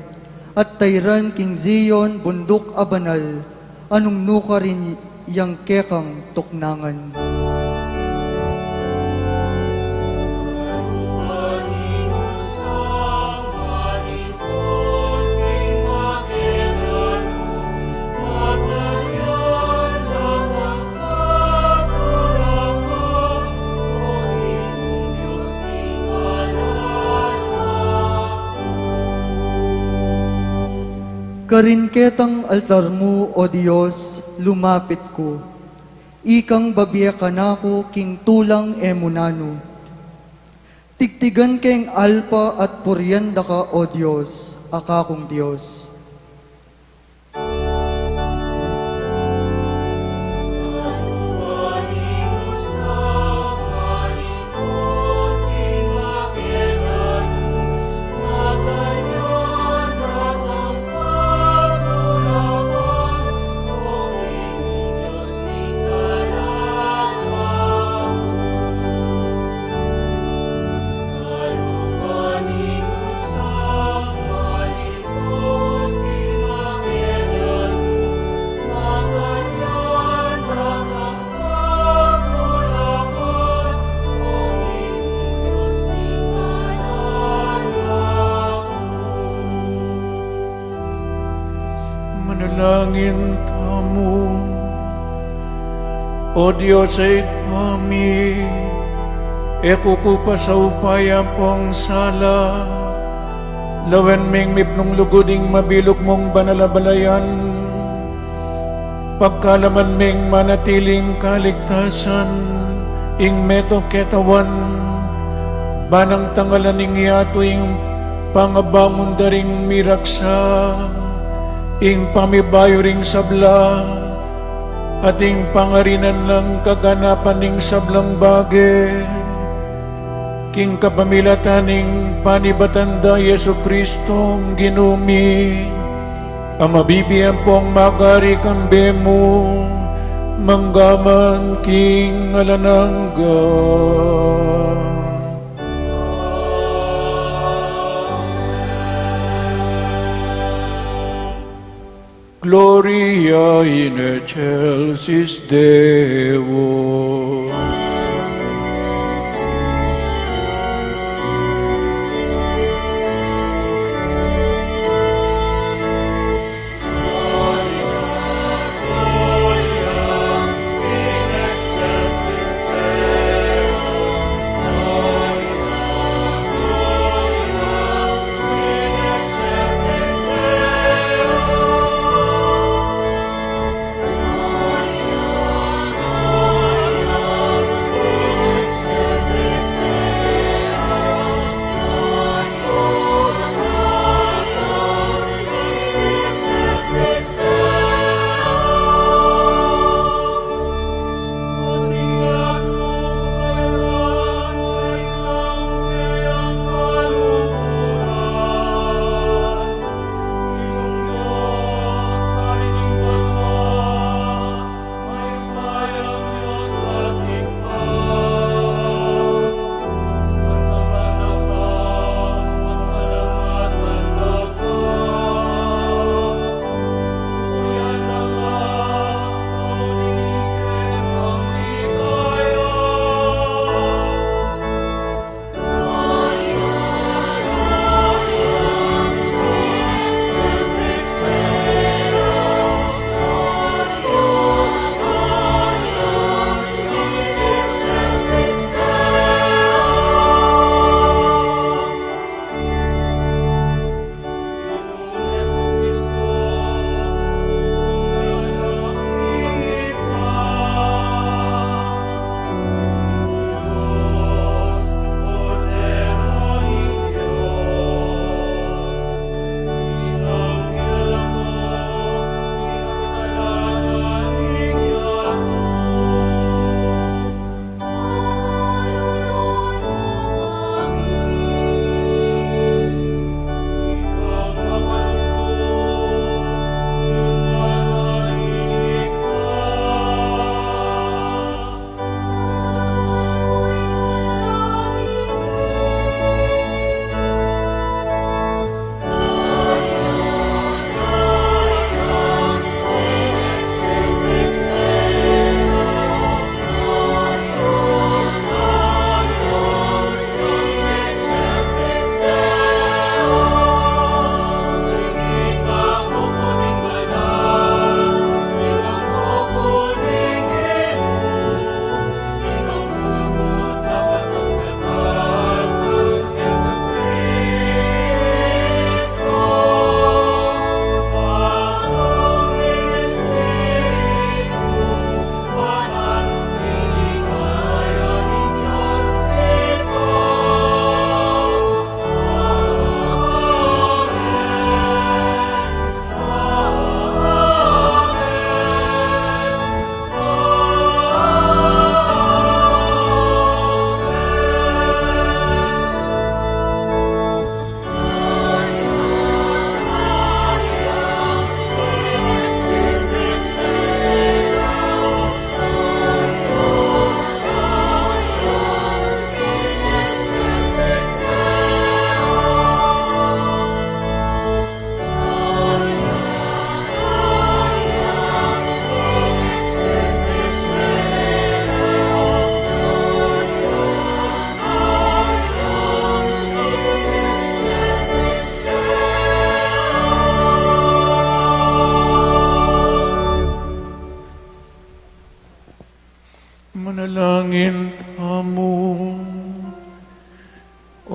at tayran king Zion bunduk a banal, a nung nukarin yang kekang tuknangan. Karin ketang altar mu, O Dios, lumapit ku. Ikang babie kanaku king tulang e mu nanu. Tigtigan keng alpa at purian da ka, O Dios, a kakung Dios. Manalangin tamu. O Dios a Ibpa mi, e ku ku pasaupaya pung sala, lawen ming mipnung lugud ing mabilug mung banal a balayan, pagkalaman ming manatiling kaligtasan ing meto ketawan, ban nang tangalan ning yatu ing pangabangun da ring miraksa, ing pamibayu ring sabla, at ing pangarinan nang kaganapan ning sablang bage, king kapamilatan ning panibatan da Jesucristong Ginu mi, a mabibie ampong magari kambe mu, manggaman king alang angga. Gloria in excelsis Deo.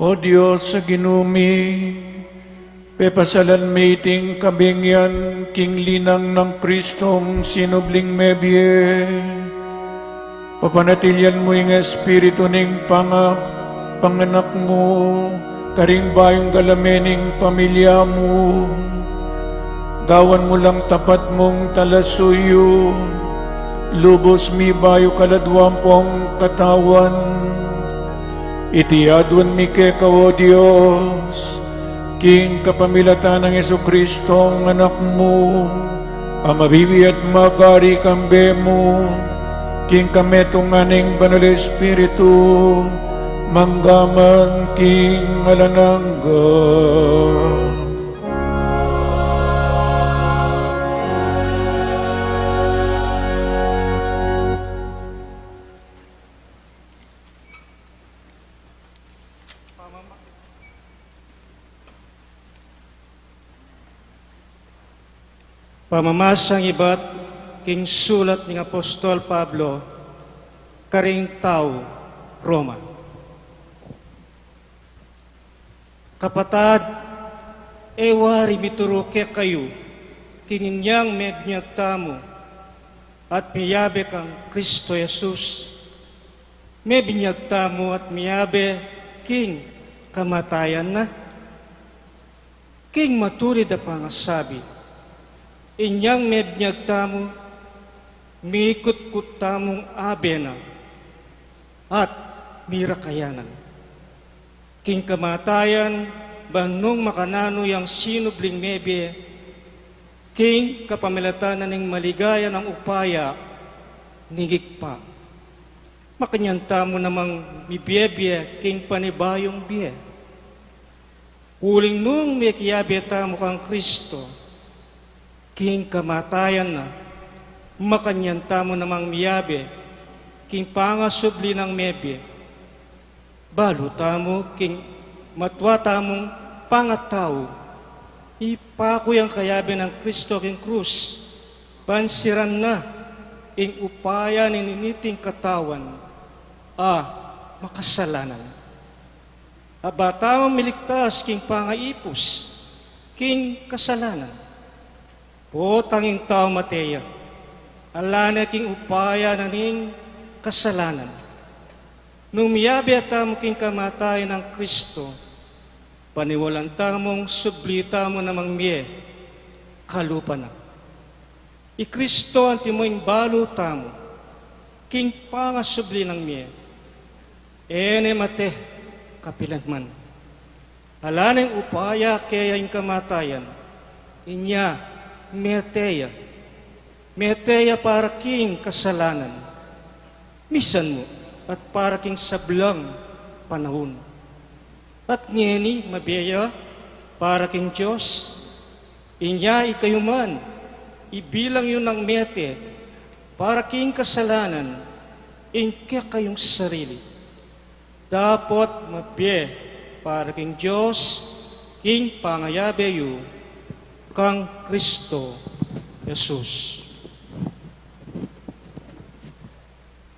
O Dios a Ginu mi, pepasalan mi iting kabingan king linang nang Kristong sinubling mebie. Papanatilian mu ing espiritu ning panga-, panganak mu karing bayung galame ning pamilya mu. Gawan mu lang tapat mung talasuyu, lubus mibayu kaladwang pung katawan. Iti aduan mi keka, O Dios, king kapamilatan nang Jesucristong Anak mu, a mabibie at magari kambe mu, king kametungan ning Banal Espiritu, mangga man king alang angga. Pamamasang ibat king sulat ning Apostol Pablo karing tau Roma. Kapatad, e wari mituru kekayu king inyang mebinyag tamu at miyabe kang Kristo Jesus. Mebinyag tamu at miyabe king kamatayan na. King matunid a pangasabi, inyang mebinyag tamu, mikutkut tamung abe na at mirakayanan king kamatayan, ban nung makananu yang sinubling mebie, king kapamilatan na ning maligaya nang upaya ning Ibpa, makanyan tamu namang mibiebie king panibayung bie. Uling nung mekiyabe tamu kang Kristo king kamatayan na, makanyan tamu namang miyabe king pangasubli nang mebie. Balu tamu king matua tamung pangatau, ipaku yang kayabe nang Kristo king krus, ban siran na ing upaya ning niniting katawan a makasalanan. A ba tamung miligtas king pangaipus king kasalanan. Potang ing tau mate ya, ala na king upaya na ning kasalanan. Nung miyabe tamu king kamatayan nang Kristo, paniwalan tamung subli tamu namang mie kalupa na. I Kristo antimo ing balu tamu king pangasubli nang mie. E ne mate kapilanman. Ala neng upaya keya ing kamatayan. Inya mete ya. Mete ya para king kasalanan misan mu at para king sablang panaun. At ngeni mabie ya para king Dios. Inya ikayu man, ibilang yu nang mete para king kasalanan ing kekayung sarili, dapot mabie para king Dios king pangayabe yu kang Kristo Jesus.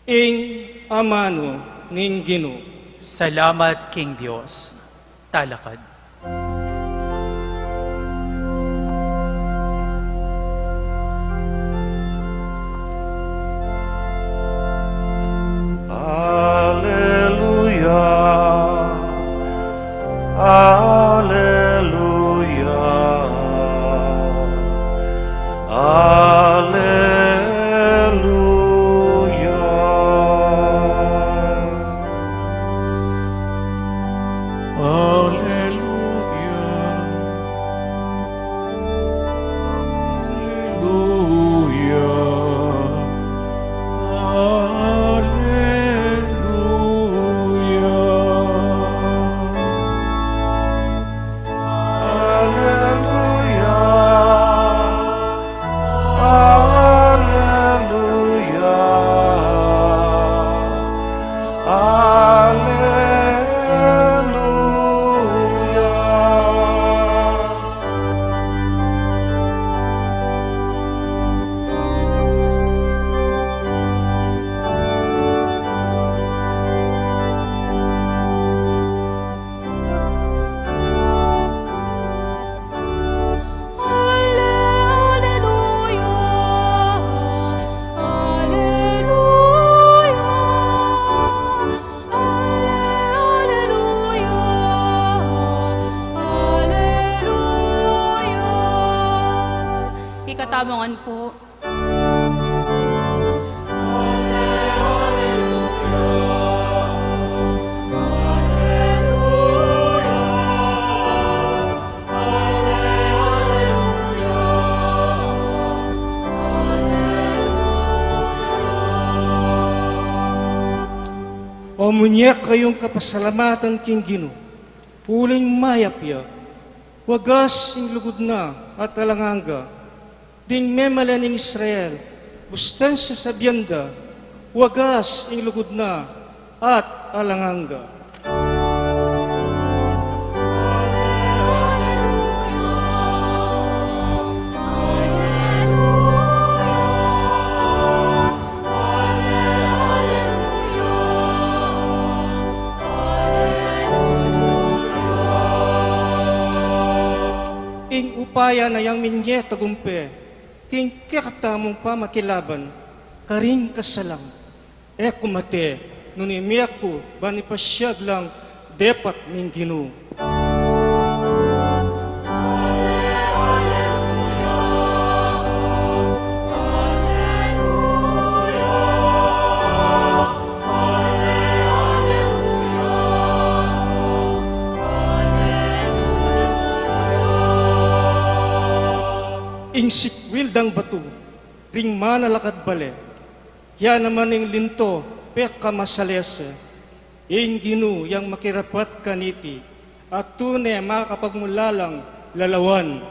Ing amanu ning Ginu. Salamat king Dios. Talakad. Aleluya. Aleluya. Aleluya. Aleluya. Abangan po. O, munie kayung kapasalamatan king Ginu, uling mayap ya. Wagas ing lugud na at alang angga. Ding memalen ning Israel, bustan sasabian da, wagas ing lugud na at alang angga. Ing upaya na yang minie tagumpe king kekatamung pamakilaban karing kasalang. E ku mate nune mie ku ban ipasiag lang depat ning Ginu. Ing sikwil dang batu ring manalakad bale, ya naman ing linto pekamasalese. Ing Ginu yang makirapat kaniti, at tune makapagmulalang lalawan.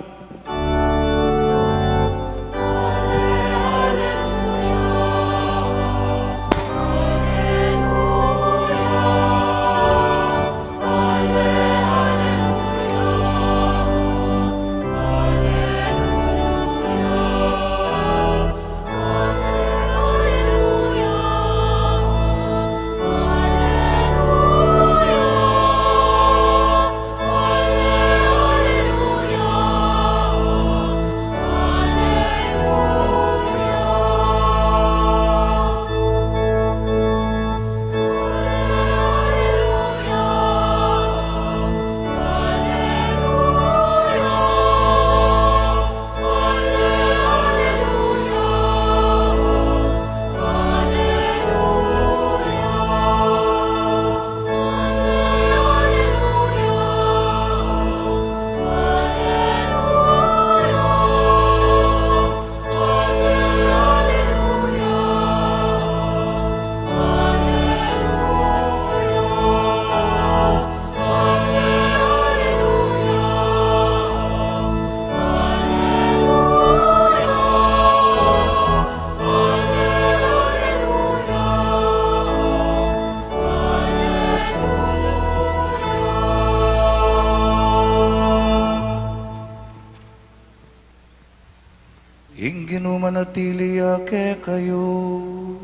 Ing Ginu manatili ya kekayu.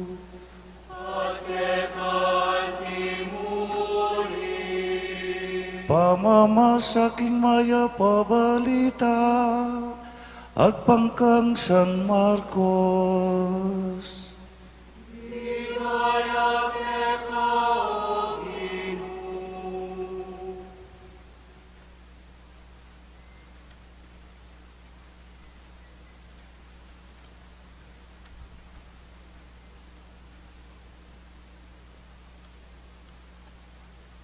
At keka mu rin. Pamamasa king Mayap a Balita agpang kang San Marcos. Ligaya keka, O Ginu.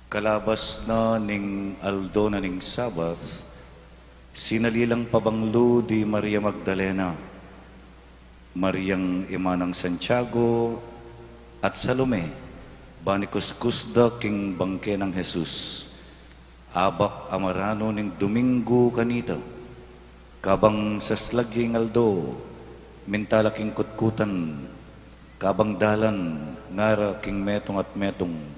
Kalabas na ning aldo na ning Sabat, sinali lang pabanglu di Maria Magdalena, Mariang ima nang Santiago, at Salome, ban ikuskus da king bangke nang Jesus. Abak a maranu ning Duminggu kanita, kabang saslag ya ing aldo, minta la king kutkutan, kabang dalan, ngara king metung at metung,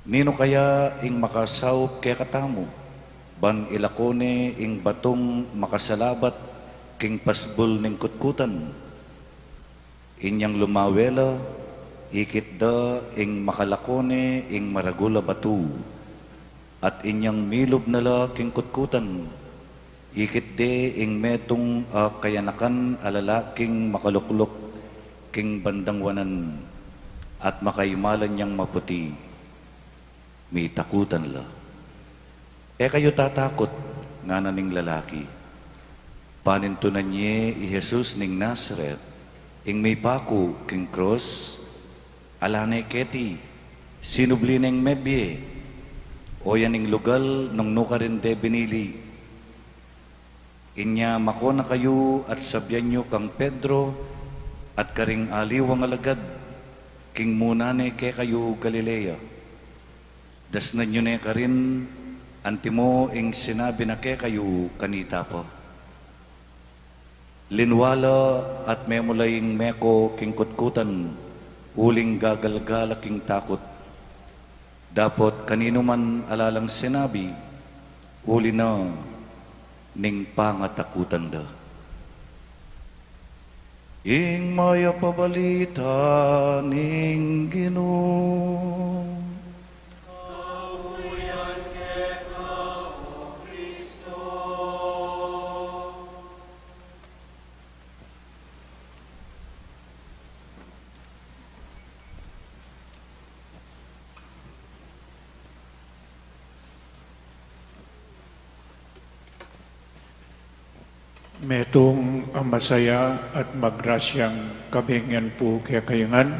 "Ninu kaya ing makasaup kekatamu, ban ilako ne ing batung makasalabat king pasbul ning kutkutan?" Inyang lumawe la, ikit da ing makalako ne ing maragul a batu, at inyang milub na la king kutkutan, ikit de ing metung a kayanakan a lalaking makalukluk king bandang wanan, at makaimalan yang maputi. Mitakutan la. "E kayu tatakut," ngana ning lalaki. Panintunan ye i Jesus ning Nazaret, ing mipaku king krus. Ala ne keti, sinubli neng mebie, o yan ing lugal nung nukarin de binili. Inya mako na kayu at sabian yu kang Pedro at karing aliwang alagad, king muna ne kekayu Galilea. Dasnan yu ne karin, antimo ing sinabi na kekayu kanita pa. Linwala at memula ing meko king kutkutan, uling gagalgala king takut. Dapot kaninuman ala lang sinabi, uli na ning pangatakutan da. Ing mayap a balita ning Ginu. Metung a masaya at magrasyang kabengyan pu kekayu ngan,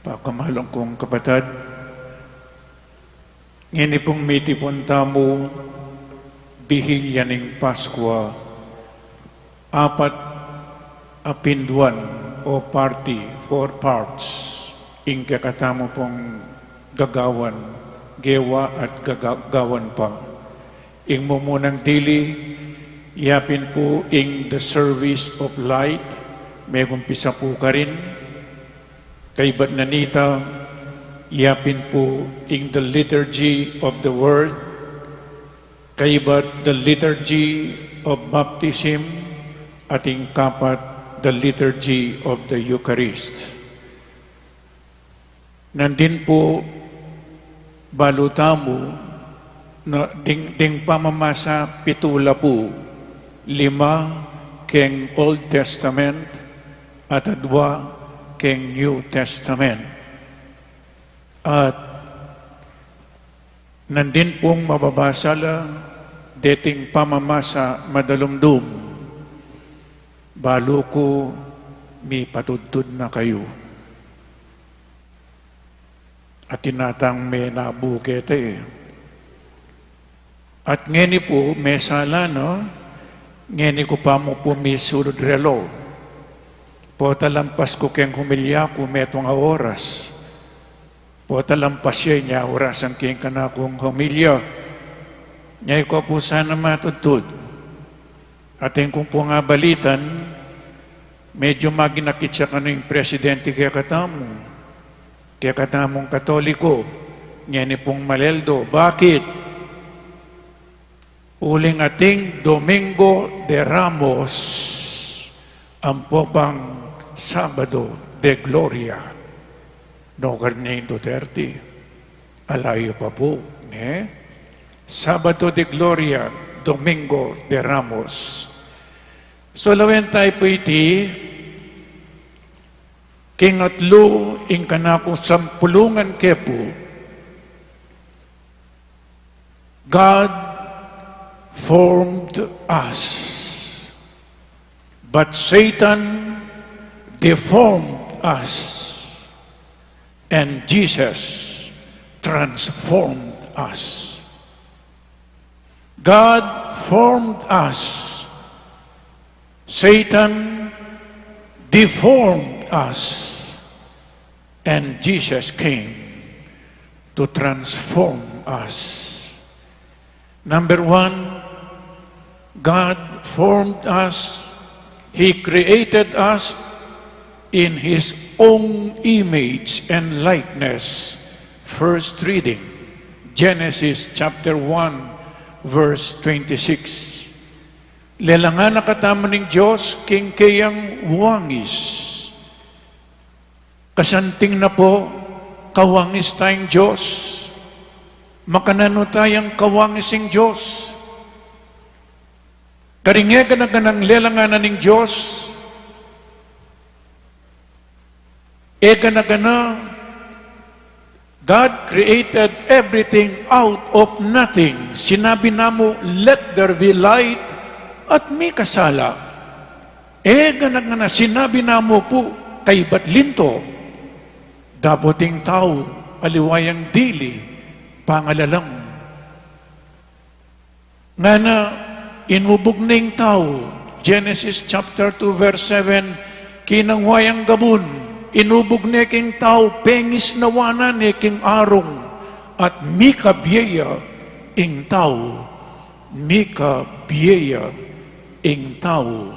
pakamalan kung kapatad. Ngeni pung mitipun tamu, bihilya ning Paskua, apat a pinduan o parti, four parts, ing kekatamu pung gagawan, gewa at gaga-, gawan pa. Ing mumunang dili, yapin pu ing the service of light, megumpisa pu karin, kaybat na nita, yapin pu ing the liturgy of the word, kaybat the liturgy of baptism, at ing kapat the liturgy of the Eucharist. Nandin pu balu tamu na ding, ding pamamasa pitu la pu, lima keng Old Testament at adwa keng New Testament. At nandin pung mababasa la deting pamamasa madalumdum, balu ku mipatudtud na kayu. Atin atang menabu keta e. At ngeni pu, mesala na, ngeni ku pa mu pu misulud relo. Pota lampas ku keng humilya ku metung a oras. Pota lampas ya inya orasan king kanakung humilya. Nya ika pu sana matudtud. Atin ku pung abalitan, medyu maginakit ya kanu ing presidente kekatamu, kekatamung Katoliko, ngeni pung maleldo. Bakit? Uling ating Domingo de Ramos, ampo pang Sabado de Gloria. Nukarin ne ing Duterte. Ala yu pa pu, ne? Sabado de Gloria, Domingo de Ramos. So, lawen tayu pu iti, king atlu ing kanakung sampulungan ke pu, God formed us, but Satan deformed us, and Jesus transformed us. God formed us. Satan deformed us. And Jesus came to transform us. Number one, God formed us. He created us in His own image and likeness. First reading, Genesis chapter one, verse twenty-six. Lelangan na katamu ning Dios king keyang wangis. Kasanting na pu, kawangis tayang Dios. Makananu tayang kawangis ing Dios? Karing e gana-ganang lelangan na ning Dios, e gana-gana, God created everything out of nothing. Sinabi na mu, "Let there be light," at mikasala. E gana ngana sinabi na mu pu kaybat linto, dapot ing tau aliwa yang dili pangalalam. Ngana, inubug ne ing tau, Genesis chapter two verse seven, kinangwa yang gabun, inubug ne king tau, pengisnawan na ne king arung, at mikabie ya ing tau, mikabie ya ing tau.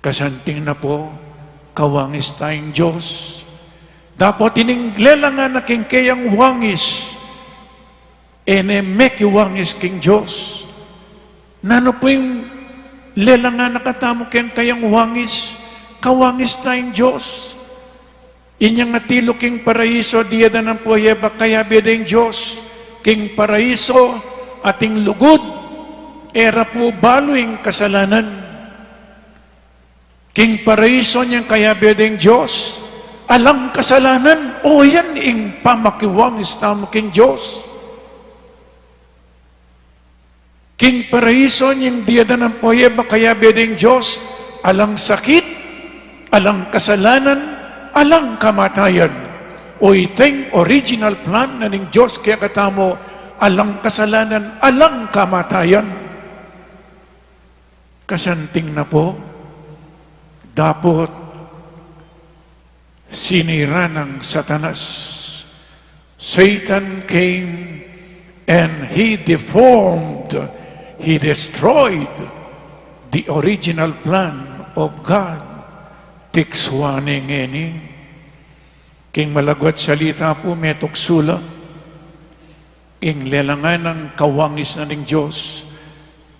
Kasanting na pu, kawangis tayang Dios. Dapot ining lelangan na king keyang wangis, e ne mekiwangis king Dios. Nanu pu ing lelangan na katamu keng kayang wangis? Kawangis tayang Dios. Inyang atilu king paraiso, diadanan pu a Eva, kayabe da ing Dios king paraiso, ating lugud, e ra pu balu ing kasalanan. King paraiso inyang kayabe da ing Dios, alang kasalanan. O, yan ing pamakiwangis tamu king Dios. King paraiso inyang diadanan pu a Eva, kayabe da ing Dios, alang sakit, alang kasalanan, alang kamatayan. O, iteng original plan na ning Dios kekatamu, alang kasalanan, alang kamatayan. Kasanting na pu, dapot sinira nang Satanas. Satan came and he deformed, he destroyed the original plan of God. Tiksuan ne ngeni. King malagwat salita pu, metuksu la ing lelangan nang kawangis na ning Dios,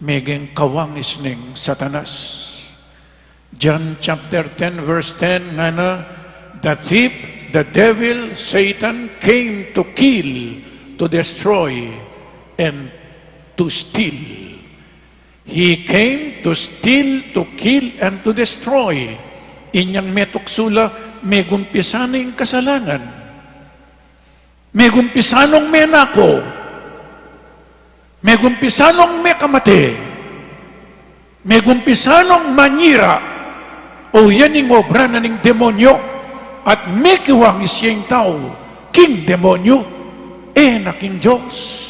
meging kawangis ning Satanas. John chapter ten, verse ten, ngana, the thief, the devil, Satan came to kill, to destroy, and to steal. He came to steal, to kill, and to destroy. Inyang metuksu la, megumpisa ne ing kasalanan. Megumpisa nong menako. Megumpisa nong mekamate. Megumpisa nong manyira. O, yan ing obra na ning demonyo. At mekiwangis ya ing tau king demonyo. E na king Dios.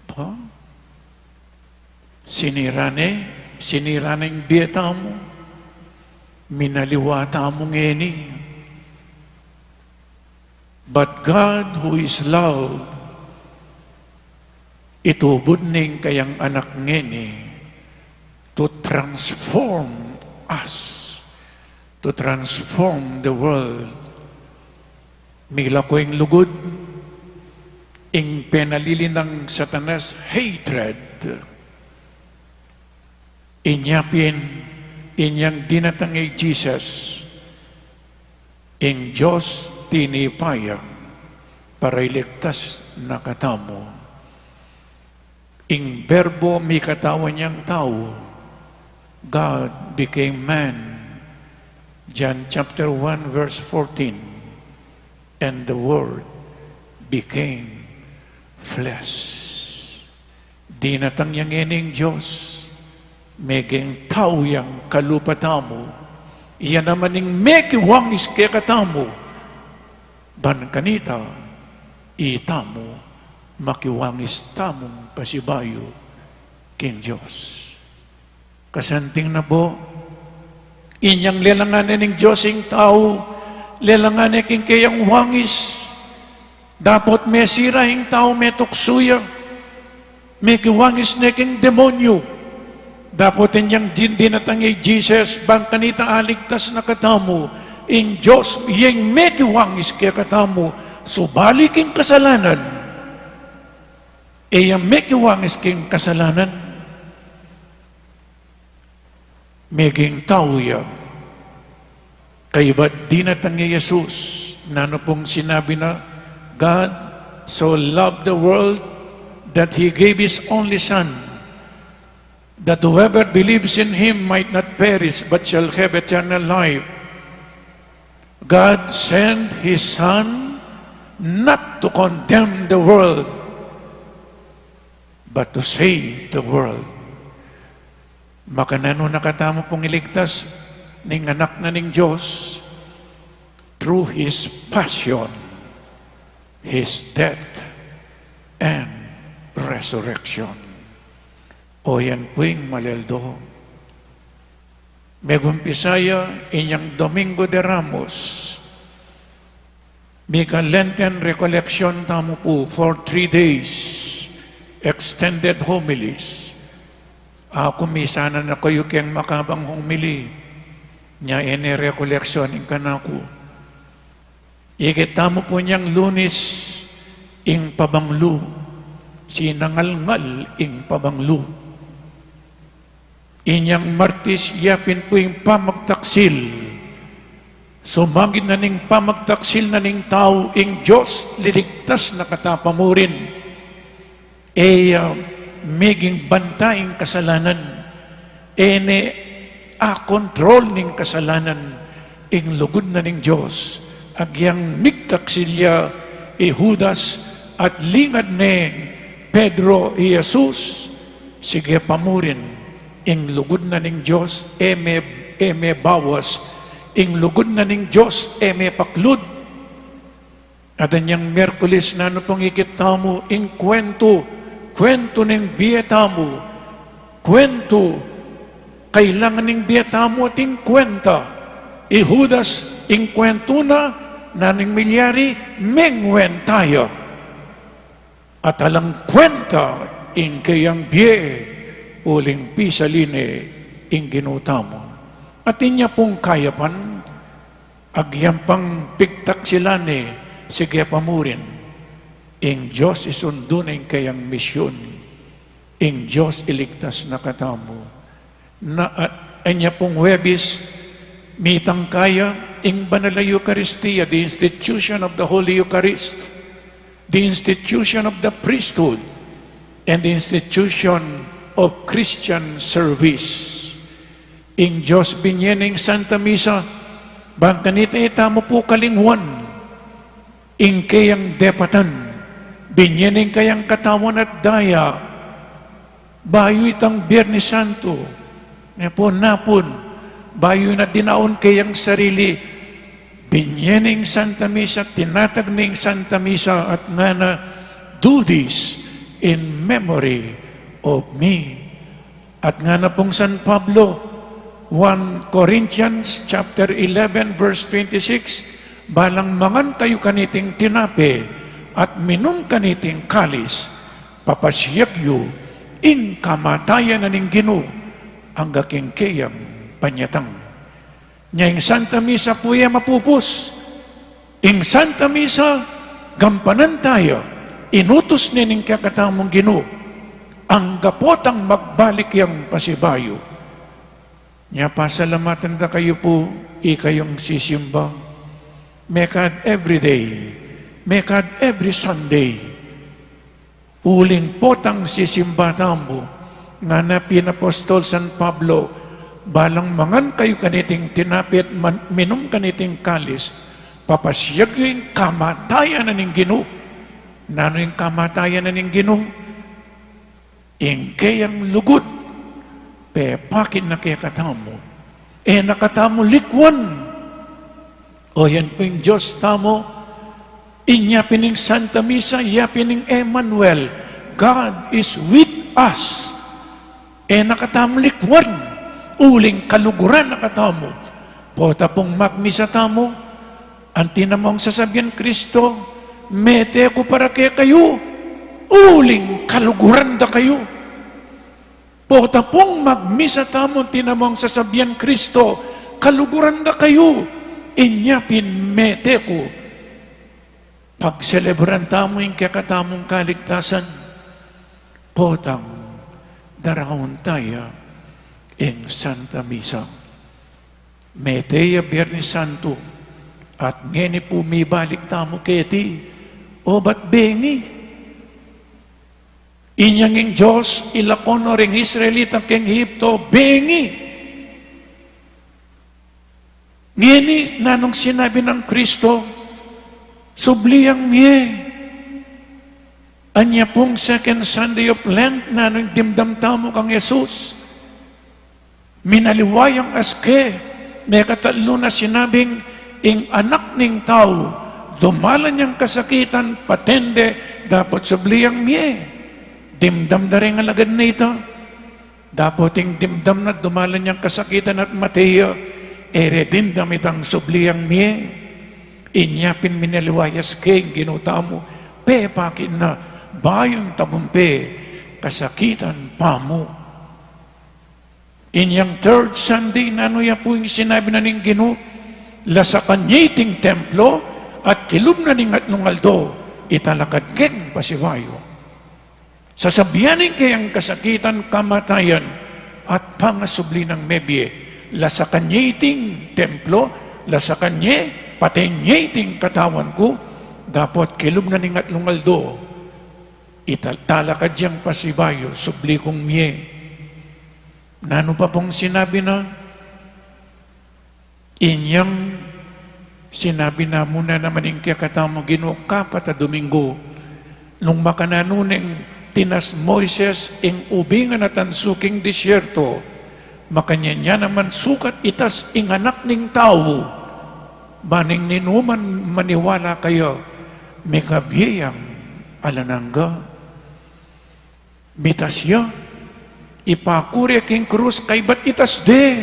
Aba, sinira ne, sinira ne ing bie tamu, minaliwa tamu ngeni. But God, who is love, itubud ne ing kayang anak ngeni to transform us, to transform the world. Milako ing lugud, ing penalili nang Satanas, hatred. Inya pin, inyang dinatang i Jesus, ing Dios tinipa ya para iligtas na katamu. Ing Berbo mikatawan yang tau, God became man. John chapter one verse fourteen, and the Word became flesh. Dinatang yang ngeni ing Dios, meging tau yang kalupa tamu, iya naman ing mekiwangis kekatamu, ban kanita, itamu, makiwangis tamung pasibayu king Dios. Kasanting na pu, inyang lelangan ne ning Dios ing tau, lelangan ne king keyang wangis, dapot mesira ing tau, metuksu ya, mekiwangis ne king demonyo. Dapot inyang din-, dinatang i Jesus, ban kanita aligtas na katamu, ing Dios, iyang mekiwangis kekatamu, subali king kasalanan. E ya mekiwangis king kasalanan, meging tau ya. Kaybat dinatang i Jesus, nanu pung sinabi na, God so loved the world that He gave His only Son, that whoever believes in Him might not perish but shall have eternal life. God sent His Son not to condemn the world, but to save the world. Makananu na katamu pung iligtas ning Anak na ning Dios through His passion, His death, and resurrection. O yan pu ing malaldo. Megumpisa ya inyang Domingo de Ramos. Mika Lenten recollection tamu pu for three days, extended homilies. Aku, misanan na kayu keng makabang homily, nya e ne recollection ing kanaku. Ikit tamu pu inyang Lunes, ing pabanglu, sinangalngal ing pabanglu. Inyang Martes, ya pin pu ing pamagtaksil. Sumagid na ning pamagtaksil na ning tau, ing Dios liligtas na kata pamurin. E ya meging banta ing kasalanan. E ne akontrol ning kasalanan ing lugud na ning Dios. Agyang migtaksil ya i Judas at lingad neng Pedro i Jesus, sige pamurin, ing lugud na ning Dios e me, e mebawas, ing lugud na ning Dios e mepaklud. At inyang Miyerkules, nanu pung ikit tamu, ing kuwentu, kuwentu ning bie tamu, kuwentu, kailangan ning bie tamu ating kuwenta. I Judas, ing kuwentu na, nanu ing milyari, mengwenta ya. At alang kuwenta ing keyang bie, uling pisali ne ing Ginu tamu. At inya pung kayapan, agyang pang pigtaksilan ne, sige pamurin, ing Dios isundu na ing keyang misyun, ing Dios iligtas na katamu. Na, ah, inya pung Huwebes, mitangka ya ing Banal a Eukaristia, the institution of the Holy Eucharist, the institution of the priesthood, and the institution of Christian service. Ing Dios binye ne ing Santa Misa, bang kanita e tamu pu kalingwan ing keyang depatan, binye ne ing keyang katawan at daya, bayu itang Biernes Santo, ne pu napun, bayu na dinaun keyang sarili, binye ne ing Santa Misa, tinatag ne ing Santa Misa, at ngana, "Do this in memory of me." At ngana pung San Pablo, one Corinthians chapter eleven, verse twenty-six, "Balang mangan kayu kaniting tinape at minum kaniting kalis, papasyag yu ing kamatayan na ning Ginu, angga king keyang panyatang." Nya ing Santa Misa pu e mapupus. Ing Santa Misa, gampanan taya, inutus ne ning kekatamung Ginu, angga potang magbalik yang pasibayu. Nya pasalamatan da kayu pu, ikayung sisimba. Mekad every day, mekad every Sunday. Uling potang sisimba tamu, ngana pin Apostol San Pablo, "Balang mangan kayu kaniting tinape at man-, minum kaniting kalis, papasyag yu ing kamatayan na ning Ginu." Nanu ing kamatayan na ning Ginu? Ing keyang lugud, pepakit na kekatamu. E na katamu likwan. O yan pu ing Dios tamu, inya pin ing Santa Misa, ya pin ing Emmanuel, God is with us. E na katamu likwan, uling kaluguran na katamu. Pota pung magmisa tamu, anti na mung sasabian Kristo, "Mete ku para kekayu," uling kaluguran da kayu. Pota pung magmisa tamu, tinamung sasabian Kristo, "Kaluguran da kayu, inya pin mete ku." Pagselebran tamu ing kekatamung kaligtasan, potang daraun taya ing Santa Misa. Mete ya Biernes Santo, at ngeni pu mibalik tamu keti, obat bengi. Inyang ing Dios ilako no ring Israelita keng Egipto, bengi. Ngeni, nanung sinabi nang Kristo, subli yang mie. Anya pung Second Sunday of Lent, nanu ing dimdam tamu kang Jesus? Minaliwa yang aske. Mekatatlu na sinabing, ing Anak ning Tau, dumalan yang kasakitan, paten de, dapot subli yang mie. Dimdam da ring alagad na ita. Dapot ing dimdam na dumalan yang kasakitan at mate ya, e re dimdam itang subli yang mie. Inya pin minaliwa ya aske ing Ginu tamu, pepakit na, bayu ing tagumpe, kasakitan pa mu. Inyang third Sunday, nanu ya pu ing sinabi na ning Ginu? Lasakan ye iting templo, at kilub na ning atlung aldo, italakad keng pasibayu. Sasabian ing keyang kasakitan, kamatayan, at pangasubli nang mebie. Lasakan ye iting templo, lasakan ye, paten ye iting katawan ku, dapot kilub na ning atlung aldo, italakad yang pasibayu, subli kung mie. Nanu pa pung sinabi na? Inyang sinabi na mu na naman ing kekatamu Ginu kapat a Domingo, nung makananu neng tinas Moises ing ubing a natansu king disyerto, makanyan ya naman sukat itas ing Anak ning Tau, ba ning ninuman maniwala kaya, mikabie yang alang angga. Mitas ya, ipaku re king krus kaybat itas de.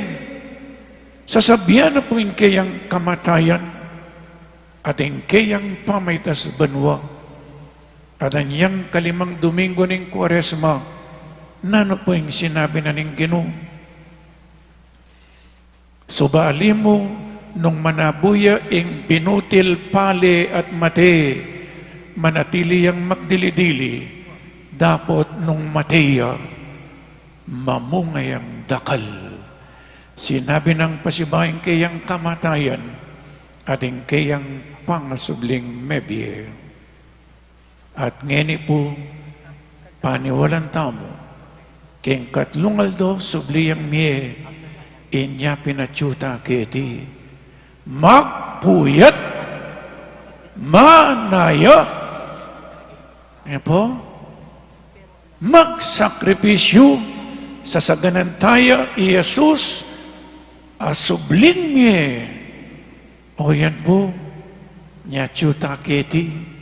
Sasabian na pu ing keyang kamatayan, at ing keyang pamaitas banua. At anyang kalimang Domingo ning Kuaresma, nanu pu ing sinabi na ning Ginu? Subali mu, nung manabu ya ing binutil, pale at mate, manatili yang magdili-dili, dapot nung mate ya, mamunga yang dakal. Sinabi nang pasibayu ing keyang kamatayan, at ing keyang pangasubling mebie. At ngeni pu, paniwalan tamu, king katlung aldo subli yang mie, inya pin atyu ta keti. Magpuyat, manaya. E pu? Magsakripisyu, sasaganan taya i Jesus a subling mie. O yan pu, nya atyu ta keti.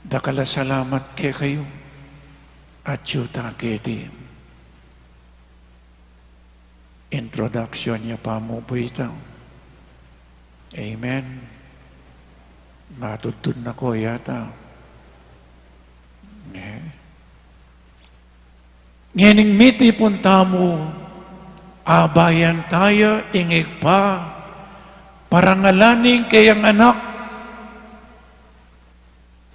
Dakal a salamat kekayu. Atyu ta keti. Introduction ya pa mu pu ita. Amen. Matudtud na ko yata. Ne? Ngening mitipun tamu, abayan taya ing Ibpa, parangalan ing keyang Anak,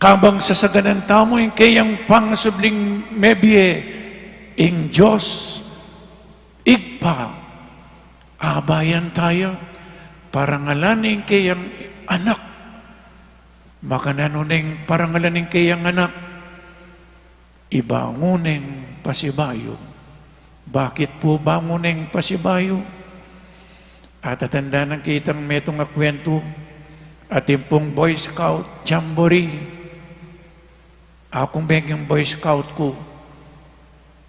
kabang sasaganan tamu ing keyang pangasubling mebie, ing Dios Ibpa. Abayan taya, parangalan ing keyang Anak. Makananu neng parangalan ing keyang Anak? Ibangun neng pasibayu. Bakit pu bangun neng pasibayu? Atatandanan ke itang metung a kwentu, atin pung Boy Scout Jamboree. Aku meging Boy Scout ku.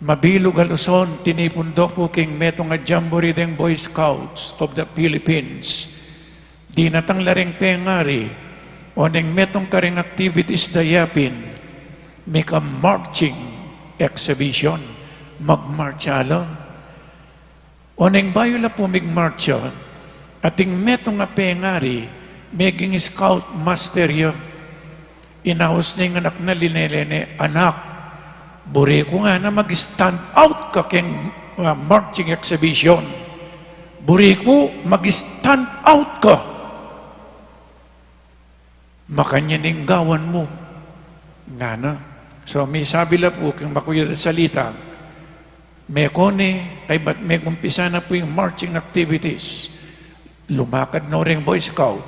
Mabilug a Luzon, tinipun do ku king metung a jamboree deng Boy Scouts of the Philippines. Dinatang la ring pengari, oneng metung karing activities da yapin, mika marching exhibition, magmarcha la. Oneng bayu la pu migmarcha, ating metung a pengari, meging scout master ya. Inaus ning anak na, linele ne, "Anak, buri ku," ngana, "mag-stand out ka keng, ah, marching exhibition. Buri ku mag-stand out ka. Makanyan ing gawan mu," ngana. So, misabi la pu king makuyad a salita, meko ne, kaybat megumpisa na pu ing marching activities. Lumakad no ring Boy Scout.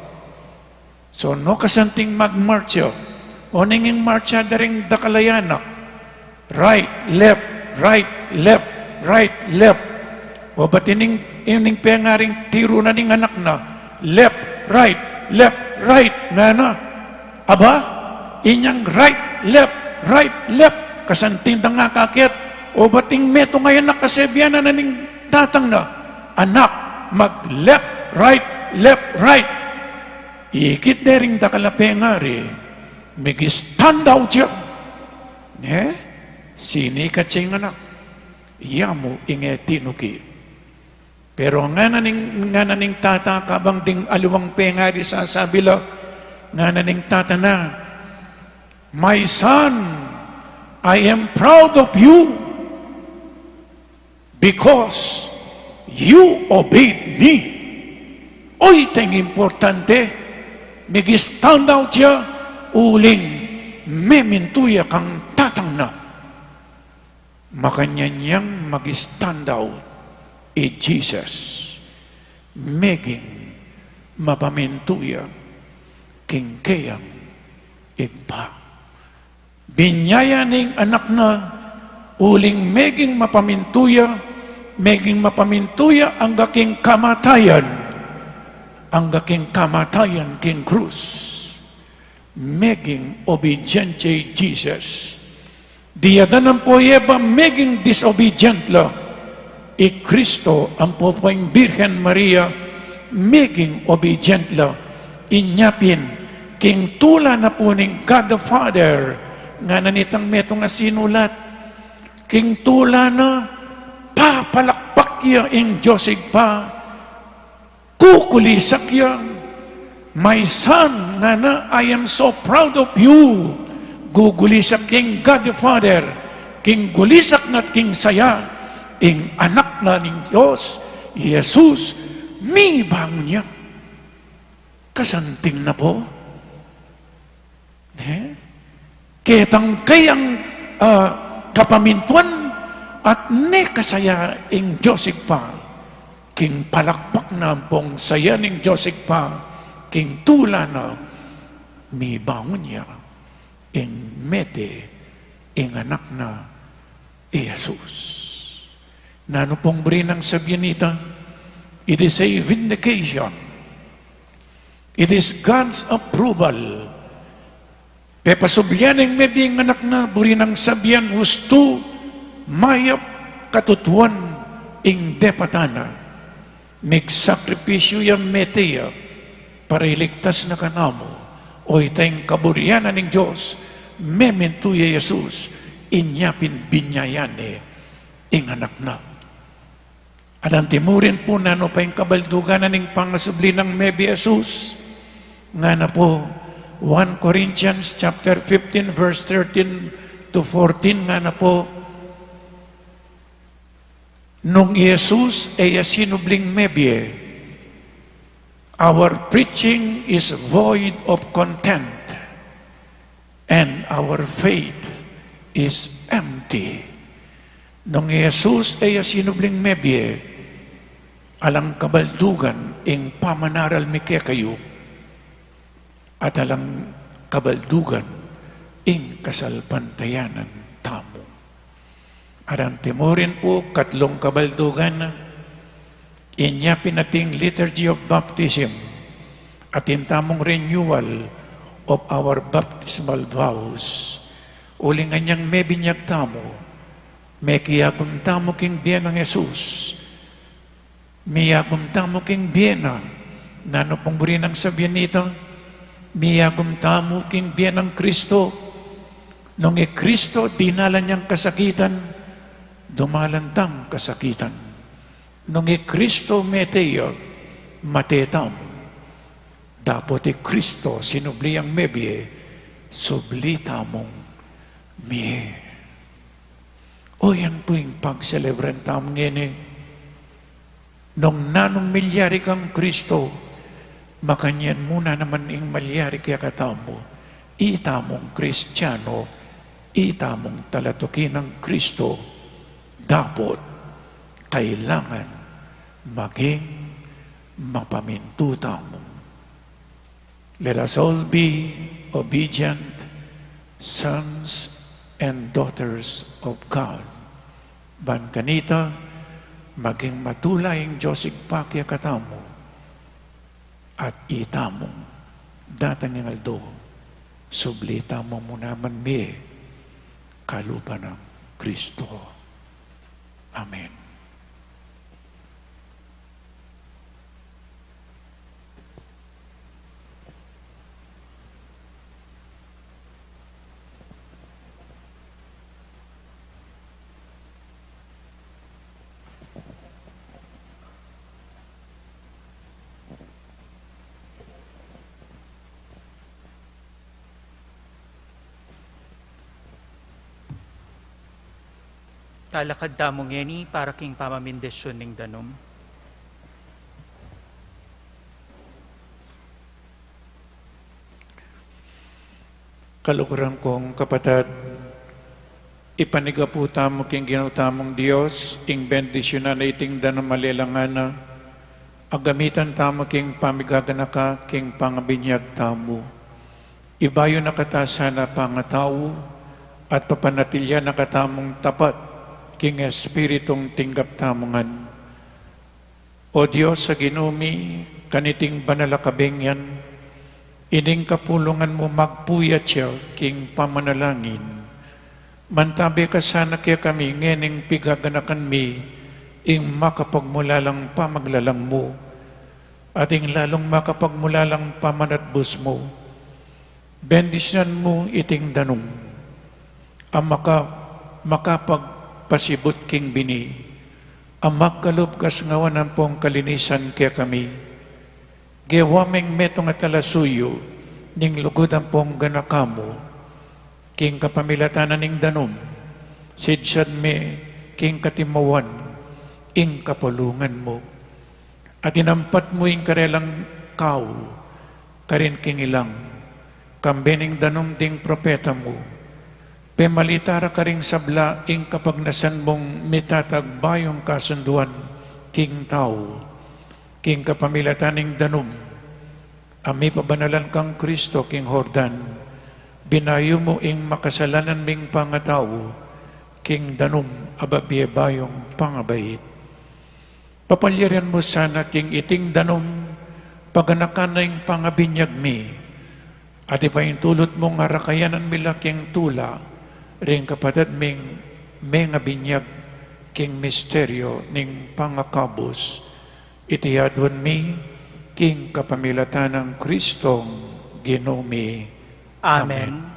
So, no kasanting magmarcha, oneng ing marcha da ring dakal a anak, right, left, right, left, right, left. O bat ining, ining pengaring tiru na ning anak na, left, right, left, right, ngana. Aba, inyang right, left, right, left, kasanting da nga kaket, o bating metung a anak kasebian na ning tatang na, anak, mag left, right, left, right. Ikit de ring dakal a pengari, mig-stand out ya. Ne? Sinikat ya ing anak. Yamu ing e tinuki. Pero ngana ning, ngana ning tata, kabang ding aliwang pengari sasabi la, ngana ning tata na, "My son, I am proud of you because you obeyed me." Oy, teng importante, mig-stand out ya, uling memintu ya kang tatang na. Makanyan yang mag-stand out i Jesus, meging mapamintu ya king keyang Ibpa. Binie ya ning anak na uling meging mapamintu ya, meging mapamintu ya angga king kamatayan, angga king kamatayan king krus. Meging obedient ya i Jesus. Diadan ampo i Eva, meging disobedient la. I Kristo ampo pa ing Birhen Maria, meging obedient la. Inya pin, king tula na pu ning God the Father, ngana nitang metung a sinulat, king tula na, papalakpak ya ing Dios Ibpa, kukulisak ya, "My son," ngana, "I am so proud of you." Gugulisak king God the Father, king gulisak na at king saya, ing anak na ning Dios, Jesus, mibangun ya. Kasanting na pu. Ne? Ketang keyang, ah, kapamintuan at ne kasaya ing Dios Ibpa, king palakpak na ampong saya ning Dios Ibpa, king tula na mibangun ya, ing mete, ing anak na, i Jesus. Nanu pung buri nang sabian nita? It is a vindication. It is God's approval. Pepasublian ing mebie ing anak na, buri nang sabian, hustu, mayap, katutuan ing depatan na. Migsakripisyu ya, mete ya, para iligtas na kanamu. Oyta ing kaburian na ning Dios, memintu ya i Jesus, inya pin binie ya ne ing anak na. At antimurin pu nanu pa ing kabaldugan na ning pangasubli nang mebie i Jesus, ngana pu, one Corinthians chapter fifteen, verse thirteen to fourteen, ngana pu, nung i Jesus e ya sinubling mebie, our preaching is void of content, and our faith is empty. Nung i Jesus e ya sinubling mebie, alang kabaldugan ing pamanaral mi kekayu, at alang kabaldugan ing kasalpantayanan tamu. At antimurin pu, katlung kabaldugan na, inya pin ating Liturgy of Baptism, atin tamung renewal of our baptismal vows. Uling anyang mebinyag tamu, mekiagum tamu king bie nang Jesus, miagum tamu king bie na. Nanu pung buri nang sabian nita? Miagum tamu king bie nang Kristo. Nung i Kristo dinalan yang kasakitan, dumalan tang kasakitan. Nung i Kristo mete ya, mate tamu. Dapot i Kristo sinubli yang mebie, subli tamung mie. O, yan pu ing pagselebran tamu ngeni. Nung nanung milyari kang Kristo, makanyan mu na naman ing malyari kekatamu. Itamung Kristiano, itamung talatuki nang Kristo, dapot kailangan maging mapamintu tamu. Let us all be obedient sons and daughters of God. Ban kanita, maging matula ing Dios Ibpa kekatamu, at itamung datang ing aldo, subli tamu mu naman mie. kalupa nang Kristo. Amen. Talakad tamu ngeni para king pamamindisyon ning danum. Kaluguran kung kapatad, ipanigapu tamu king Ginu tamung Dios, ing bendisyunan na iting danum a lelangan na, a gamitan tamu king pamigaganaka king pangabinyag tamu. Ibayu na kata sana pangatau, at papanatilian na katamung tapat king Espiritung tinggap tamu ngan. O Dios a Ginu mi, kaniting banal a kabengyan, ining kapulungan mu magpuyat ya king pamanalangin. Mantabe ka sana kekami ngening pigaganakan mi ing makapagmulalang pamaglalang mu, at ing lalung makapagmulalang pamanatbus mu. Bendisyunan mu iting danum a maka-, makapagpasibut king bini, a magkalub kasngawan ampong kalinisan kekami. Gewa meng metung a talasuyu ning lugud ampong ganaka mu, king kapamilatan na ning danum, sidsad me king katimawan ing kapulungan mu. At inampat mu ing karelang kau karin king ilang, kambe ning danum ding propeta mu. Pemalita ra karing sabla ing kapagnasan mung mitatag bayung kasunduan king tau, king kapamilatan ning danum a mipabanalan kang Kristo king Jordan, binayu mu ing makasalanan ming pangatau king danum a babie bayung pangabait. Papalyarian mu sana king iting danum, paganakan na ing pangabinyag mi, at ipaintulut mung arakayanan mi la king tula ring kapatad ming mengabinyag king misteryo ning pangakabus. Iti aduan mi king kapamilatan nang Kristong Ginu mi. Amen. Amen.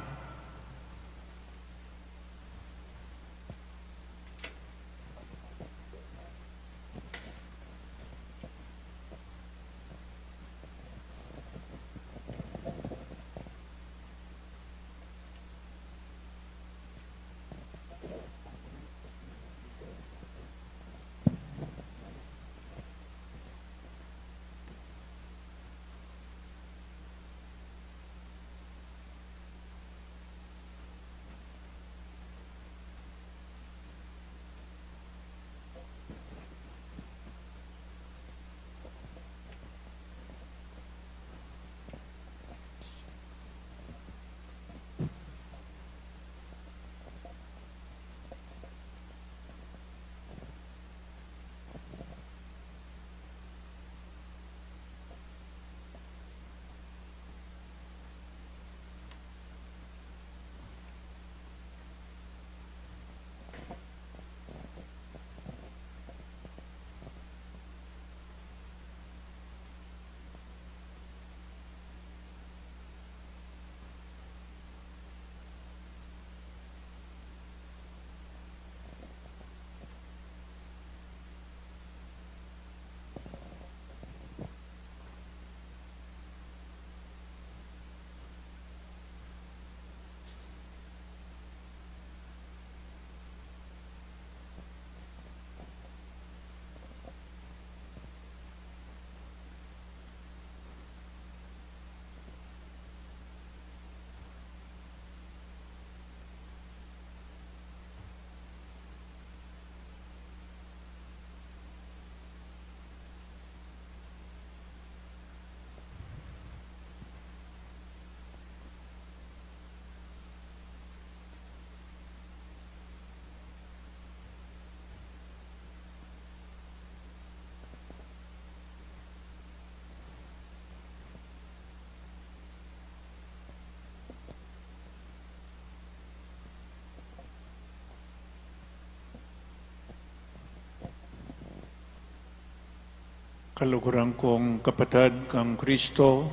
Kaluguran kung kapatad kang Kristo,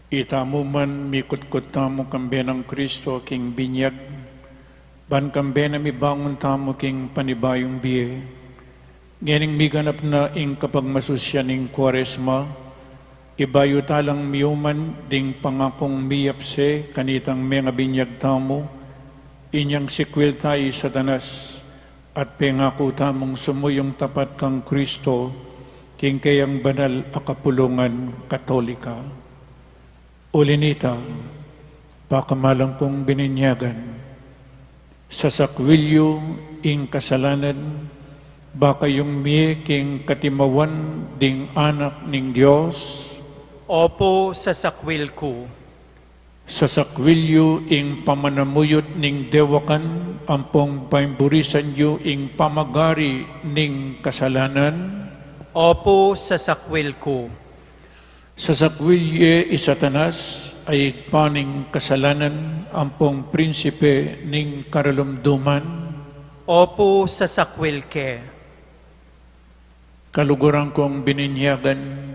itamu man mikutkut tamu kambe nang Kristo king binyag, ban kambe na mibangun tamu king panibayung bie. Ngening miganap na ing kapagmasusyan ning Kuaresma, ibayu ta lang miuman ding pangakung miyapse kanitang mengabinyag tamu, inyang sikwil ta i Satanas, at pengaku tamung sumuyung tapat kang Kristo, king keyang banal a kapulungan Katolika. Uli nita, pakamalan kung bininyagan, sasakwil yu ing kasalanan, ba kayung mie king katimawan ding Anak ning Dios? Opo, sasakwil ku. Sasakwil yu ing pamanamuyut ning dewakan, ampong paimburisan yu ing pamagari ning kasalanan? Opo, sasakwil ku. Sasakwil ye i Satanas, a ibpa ning kasalanan, ampong prinsipe ning karalumduman? Opo, sasakwil ke. Kaluguran kung bininyagan,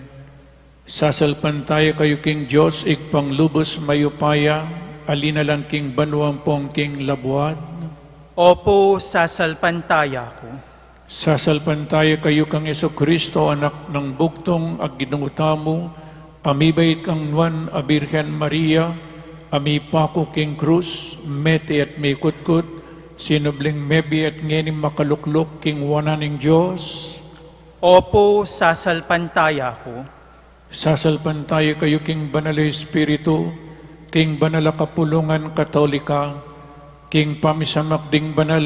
sasalpantaya kayu king Dios, Ibpang lubus mayupaya, a linalang king banua ampong king labuad? Opo, sasalpantaya ku. Sasalpantaya kayu kang Jesucristo, Anak nang bugtung a Ginu tamu, a mibait kang Nuan a Birhen Maria, a mipaku king krus, mete at mikutkut, sinubling mebie at ngeni makalukluk king wanan ning Dios? Opo, sasalpantaya ku. Sasalpantaya kayu king Banal a Espiritu, king banal a kapulungan Katolika, king pamisamak ding banal,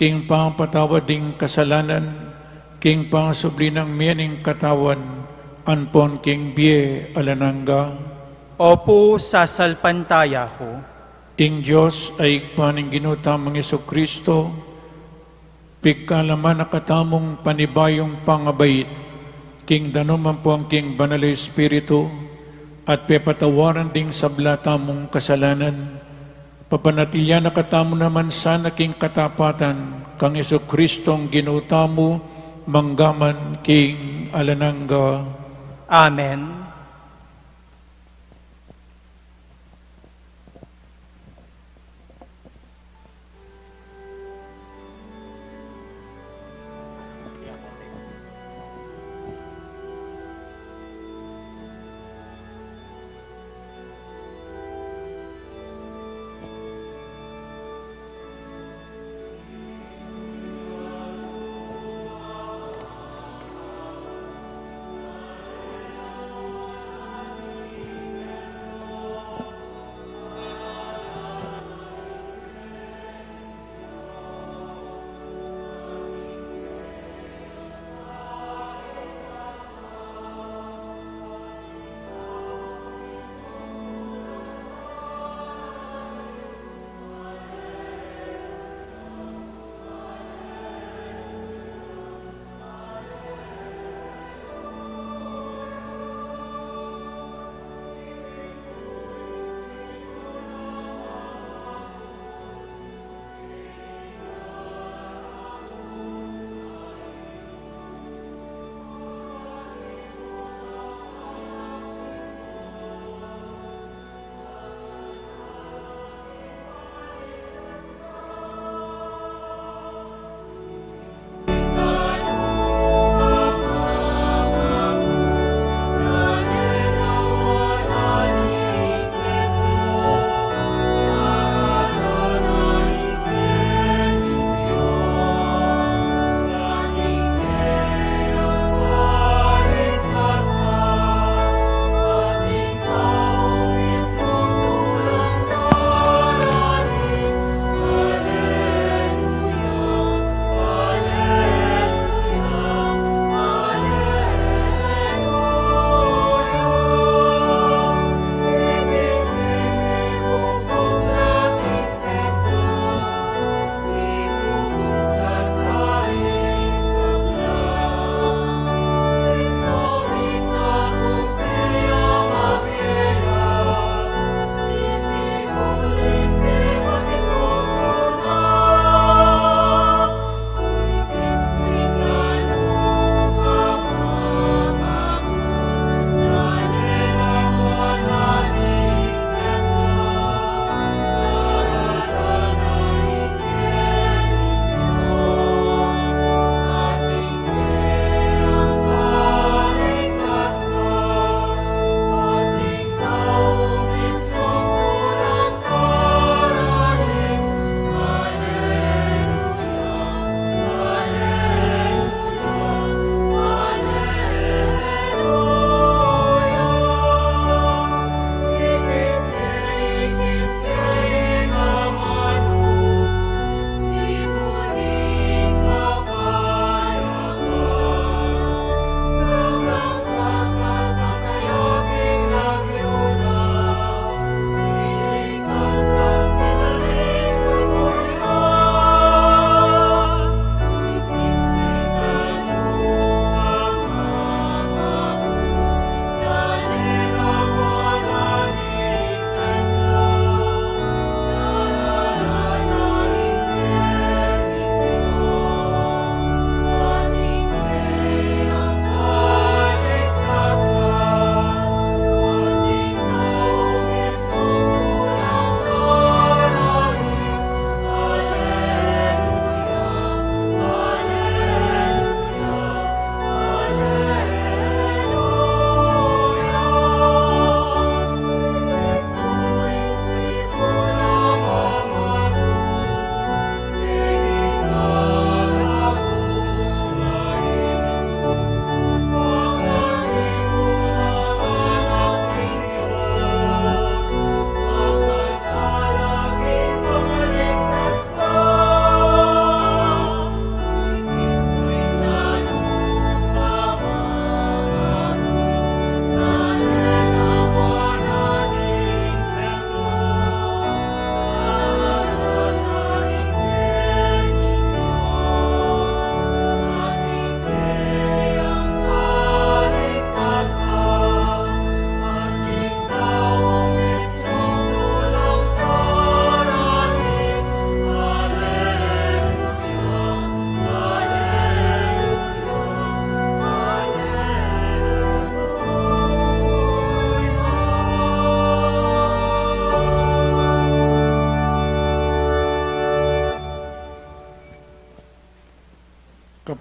king pamapatawad ding kasalanan, king pangasubli nang mie ning katawan, ampon king bie alang angga. Opo, sasalpantaya ku. Ing Dios a Ibpa ning Ginu tamung Jesucristo, pigkalaman na katamung panibayung pangabait, king danum ampong king Banal a Espiritu, at pepatawaran ding sabla tamung kasalanan, papanatilian na katamu naman sana king katapatan, kang Jesucristong Ginu tamu, manggaman king alang angga. Amen.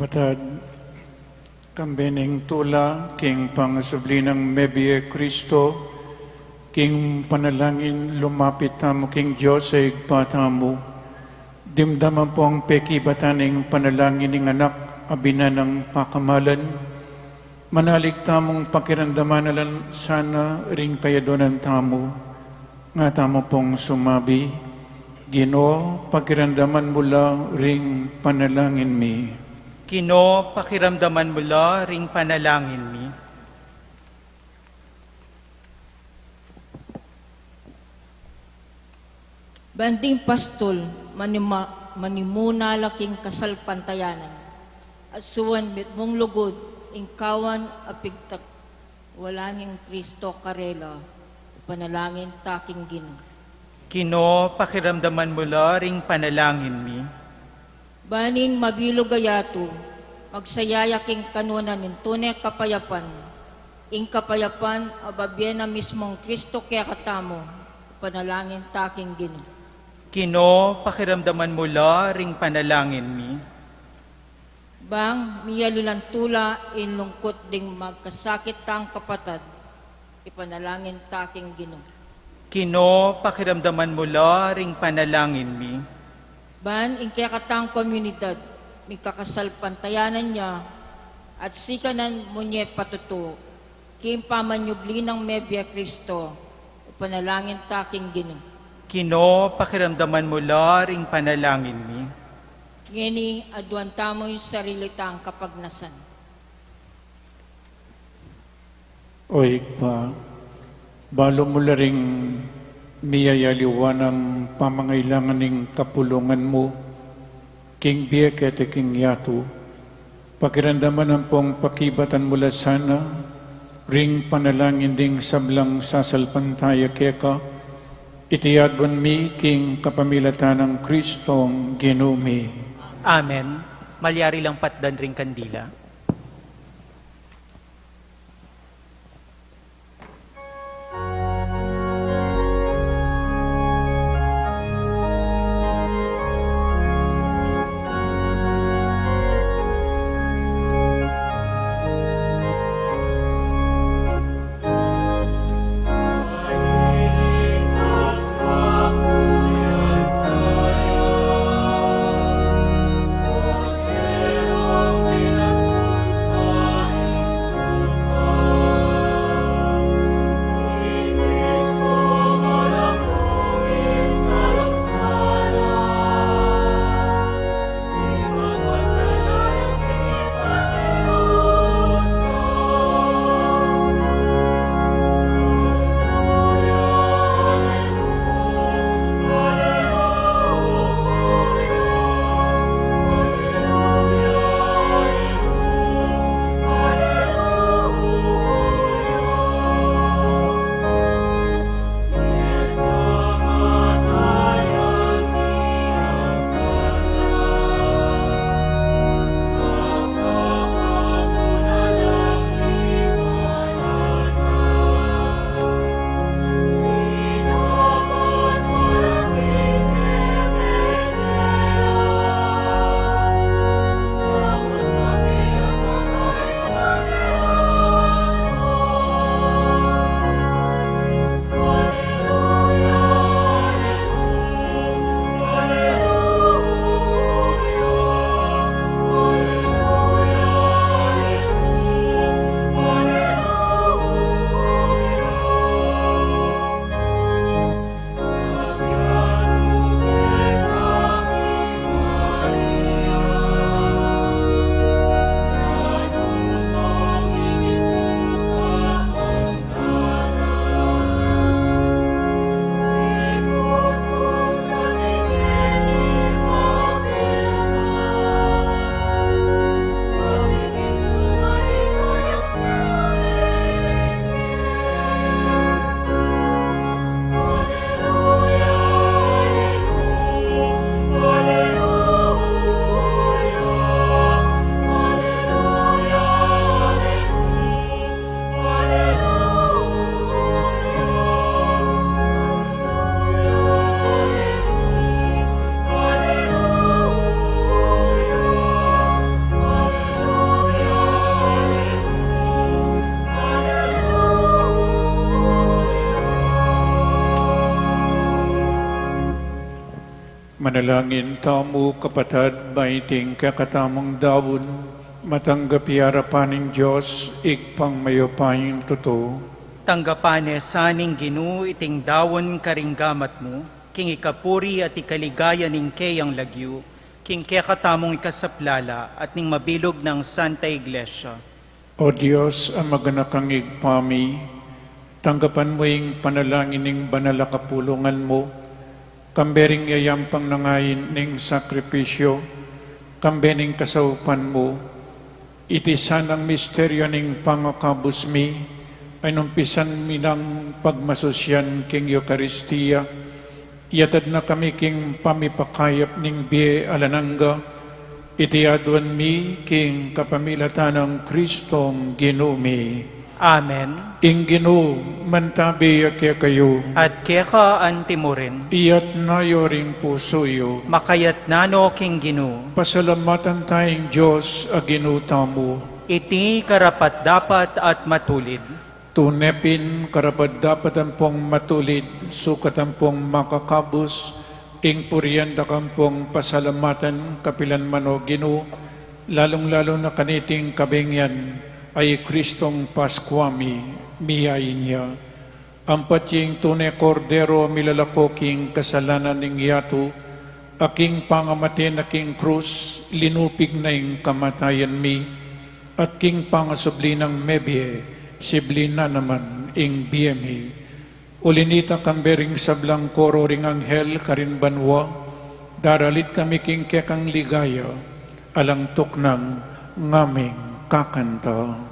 Kapatad, kambe ning tula king pangasubli nang mebie Kristo, king panalangin lumapit tamu king Dios a Ibpa tamu. Dimdaman pu ing pekibatan ning panalangin ning Anak a binan nang pakamalan. Manalig tamung pakiramdaman na la sana ring kayaduanan tamu. Nga tamu pung sumabi, Ginu, pakiramdaman mu la ring panalangin mi. Ginu, pakiramdaman mu la ring panalangin mi. Ban ding pastul, manima-, manimuna la king kasalpantayanan, at suan mitmung lugud ing kawan a pigtat wala ning Kristo karela, panalangin ta king Ginu. Ginu, pakiramdaman mu la ring panalangin mi. Ban ing mabilug a yatu, magsaya ya king kanunu ning tune kapayapan, ing kapayapan a babie na mismung Kristo kekatamu, panalangin ta king Ginu. Ginu, pakiramdaman mu la ring panalangin mi. Bang miyalu lang tula ing lungkut ding magkasakit tang kapatad, ipanalangin ta king Ginu. Ginu, pakiramdaman mu la ring panalangin mi. Ban ing kekatang komunidad, mikakasalpantayanan ya, at sikanan mu nye patutu, king pamanyubli nang mebie Kristo, ipanalangin ta king Ginu. Ginu, pakiramdaman mu la ring panalangin mi. Ngeni, aduan tamu ing sarili tang kapagnasan. O Ibpa, balu mu la ring miyayaliwa nang pamangailangan ning kapulungan mu, king bie keti king yatu. Pakiramdaman ampong pakibatan mu la sana, ring panalangin ding sablang sasalpantaya keka, iti aduan mi king kapamilatan nang Kristong Ginu mi. Amen. Malyari lang patdan ring kandila. Manalangin tamu, kapatad, ba iting kekatamung daun matanggap ya arapan ning Dios, Ibpang mayupayang tutu. Tanggapan ne sa ning Ginu iting daun karing gamat mu, king ikapuri at ikaligaya ning keyang lagyu, king kekatamung ikasaplala at ning mabilug nang Santa Iglesia. O Dios, a maganakang Ibpa mi, tanggapan mu ing panalangin ning banal a kapulungan mu, kambe ring yayampang nang ain ning sakripisyu, kambe ning kasaupan mu. Iti sanang misteryu ning pangakabus mi, a inumpisan mi nang pagmasusyan king Eukaristia, iyatad na kami king pamipakayap ning bie alang angga, iti aduan mi king kapamilatan nang Kristong Ginu mi. Amen. Ing Ginu mantabi ya kekayu. At keka antimurin. Iyatas yu ring pusu yu. Makayatas no king Ginu. Pasalamatan taya ing Dios a Ginu tamu. Iti karapat-dapat at matulid. Tune pin karapat-dapat ampong matulid, sukat ampong makakabus, ing purian da ka ampong pasalamatan kapilan man, O Ginu, lalung-lalu na kaniting kabengian a i Kristong Paskua mi, miyain ya. Ampat ya ing tune Kordero a milalako king kasalanan ning yatu, a king pangamate na king krus, linupig na ing kamatayan mi, at king pangasubli nang mebie, sibli na naman ing bie mi. Uli nita, kambe ring sablang koro ring anghel karin banua, daralit kami king kekang ligaya, alang tuknang ngaming kakanta.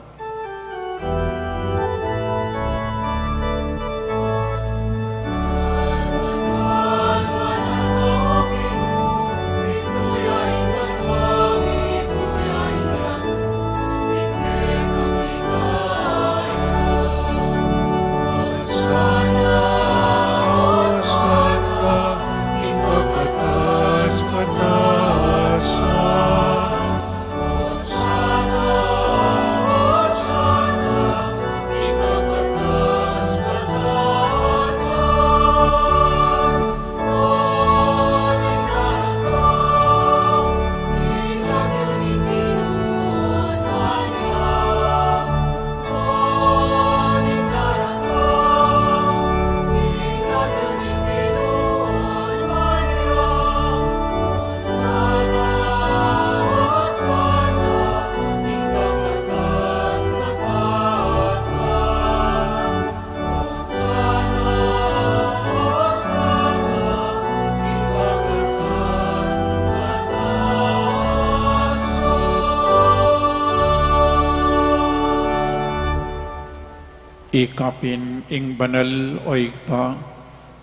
Ika pin ing banal, o Ibpa,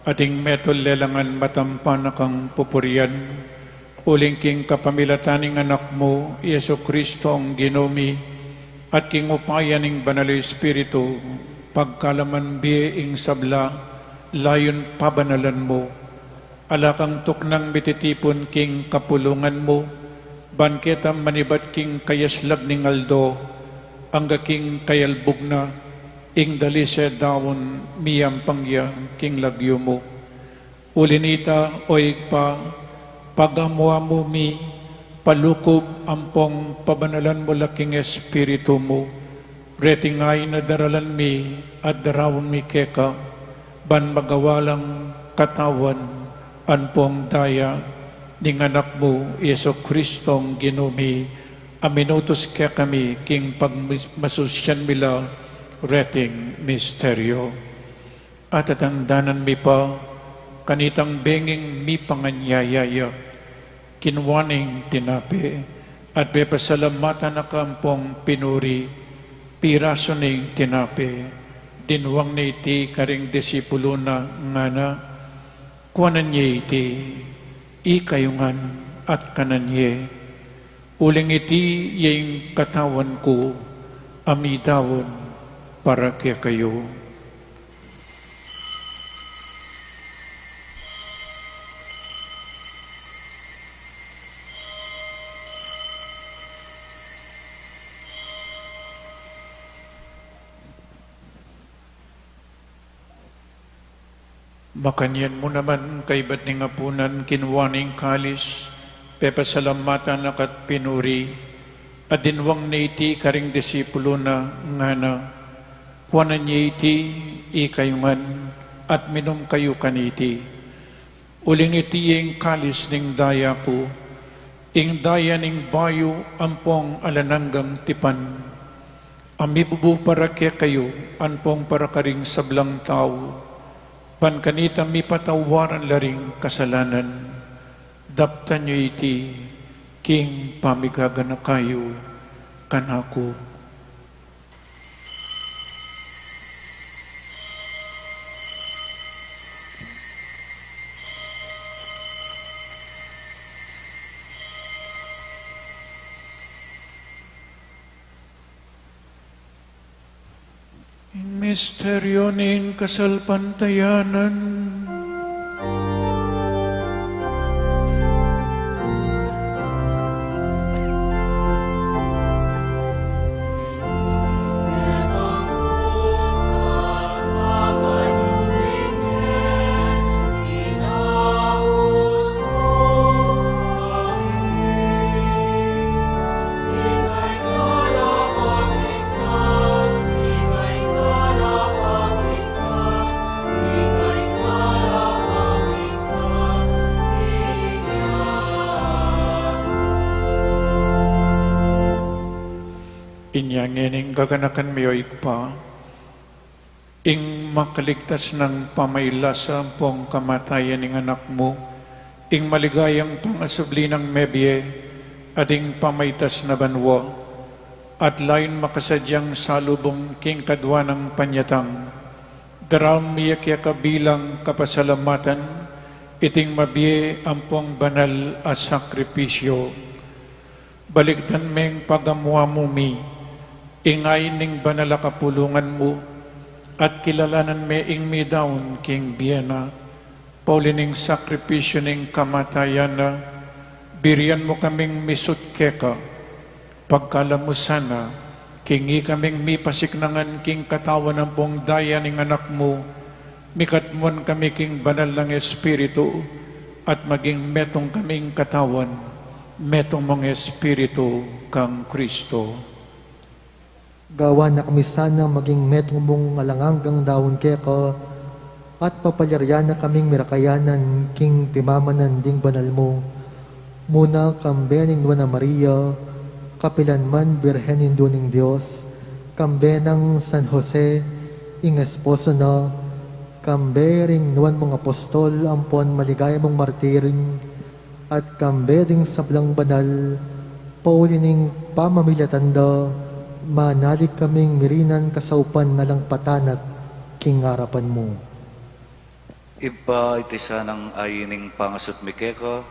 at ing metung lelangan matampa na kang pupurian, uling king kapamilatan ning Anak mu, Jesu Kristo, ing Ginu mi, at king upaya ning Banal a Espiritu, pagkalaman bie ing sabla, layun pabanalan mu. Ala kang tuknang mititipun king kapulungan mu, ban keta manibat king kayaslag ning aldo, angga king kayalbug na, ing dalise daun miyampang ya king lagyu mu. Uli nita, o Ibpa, pagamu-amu mi, palukub ampong pabanalan mu la king Espiritu mu, reting ain a daralan mi at daraun mi keka, ban magawa lang katawan ampong daya ning Anak mu, Jesu Kristong Ginu mi, a minutus kekami king pagmasusyan mi la reting misteryu. At atandanan mi pa, kanitang benging mipanganyaya ya, kinua ne ing tinape, at pepasalamatan na ka ampong pinuri, pirasu ne ing tinape, dinwang ne iti karing disipulu na, ngana, kuanan ye iti, ikayu ngan at kanan ye, uling iti ya ing katawan ku, a midaun para kekayu. Makanyan mu naman kaybat ning apunan, kinua ne ing kalis, pepasalamatan na ka at pinuri, at dinwang na iti karing disipulu na, ngana: Kuanan ye iti, ikayu ngan, at minum kayu kaniti. Uling iti ing kalis ning daya ku, ing daya ning bayu ampong alang anggang tipan, a mibubu para kekayu ampong para karing sablang tau, ban kanita mipatawaran la ring kasalanan. Daptan yu iti king pamigaganaka yu kanaku. Ing misteryo ning kasalpantayanan. Inya ngeni, gaganakan mi, o Ibpa, ing makaligtas nang pamailasa ampong kamatayan ning Anak mu, ing maligayang pangasubli nang mebie, at ing pamaitas na banua, at layun makasadyang salubung king kadua nang panyatang, daraun mi ya keka bilang kapasalamatan iting mabie ampong banal a sakripisyu. Balikdan meng pagamu-amu mi ing ain ning banal a kapulungan mu, at kilalanan me ing midaun king bie na. Pauli ning sakripisyu ning kamatayan na, birian mu kaming misut keka. Pagkalub mu sana, king ikaming mipasiknangan king katawan ampong daya ning Anak mu, mikatmuan kami king banal nang Espiritu, at maging metung kaming katawan, metung mung Espiritu kang Kristo. Gawan na kami sana maging metung mung alang anggang daun keka, at papalyarian na kaming mirakayanan king pimamanan ding banal mu. Muna kambe ning Nuan a Maria, kapilan man Birhen Indu ning Dios, kambe nang San Jose, ing esposo na, kambe ring nuan mung apostol ampon maligaya mung martir, at kambe ding sablang banal, pauli ning pamamilatan da, manalig kaming mirinan kasaupan alang patanat king arapan mu. Ibpa, iti sanang ain ning pangasut mi keka,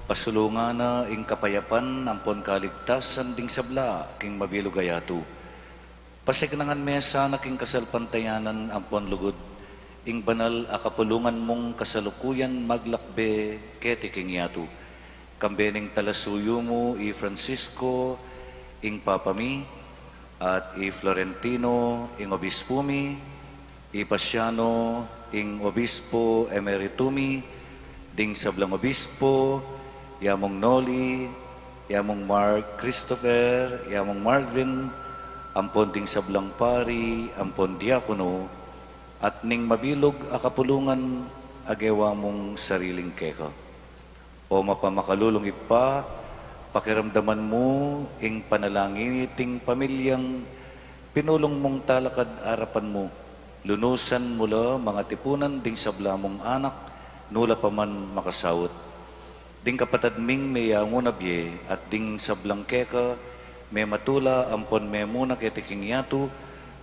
pasulungan na ing kapayapan ampon kaligtasan ding sabla king mabilug a yatu. Pasiknangan me sana king kasalpantayanan ampon lugud ing banal a kapulungan mung kasalukuyan maglakbe keti king yatu. Kambe ning talasuyu mu i Francisco, ing Papa mi, at i Florentino, ing obispu mi, i Pasiano, ing obispo emeritu mi, ding sablang obispo, i among Noli, i among Mark Christopher, i among Marvin, ampon ding sablang pari ampon diakono, at ning mabilug a kapulungan a gewa mung sariling keka. O mapamakalulung Ibpa, pakiramdaman mu ing panalangin iting pamilyang pinulung mung talakad arapan mu. Lunusan mu la mangatipunan ding sabla mung anak, nu la pa man makasaut. Ding kapatad ming meyangu na bie, at ding sablang keka mematula ampon memuna keti king yatu,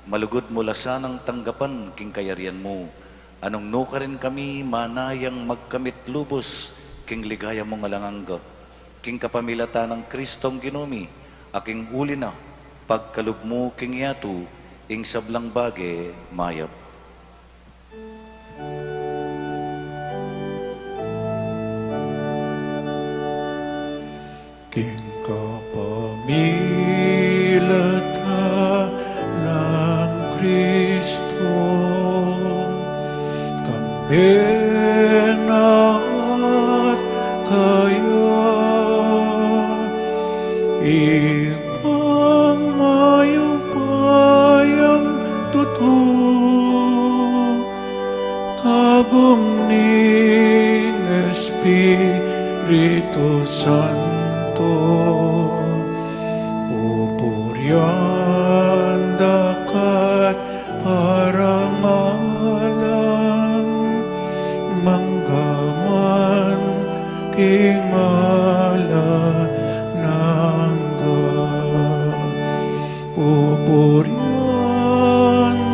malugud mu la sanang tanggapan king kayarian mu. Nung nukarin kami manayang magkamit lubus king ligaya mung alang angga, king kapamilatan nang Kristong Ginu mi, a king uli na, pagkalub mu king yatu ing sablang bage mayap. King kapamilatan nang Kristo, kambe Ibpang mayupayang tutu, kagum ning Espiritu Santo, pupurian da ka at parangalan, mangga man king alang angga. Pupurian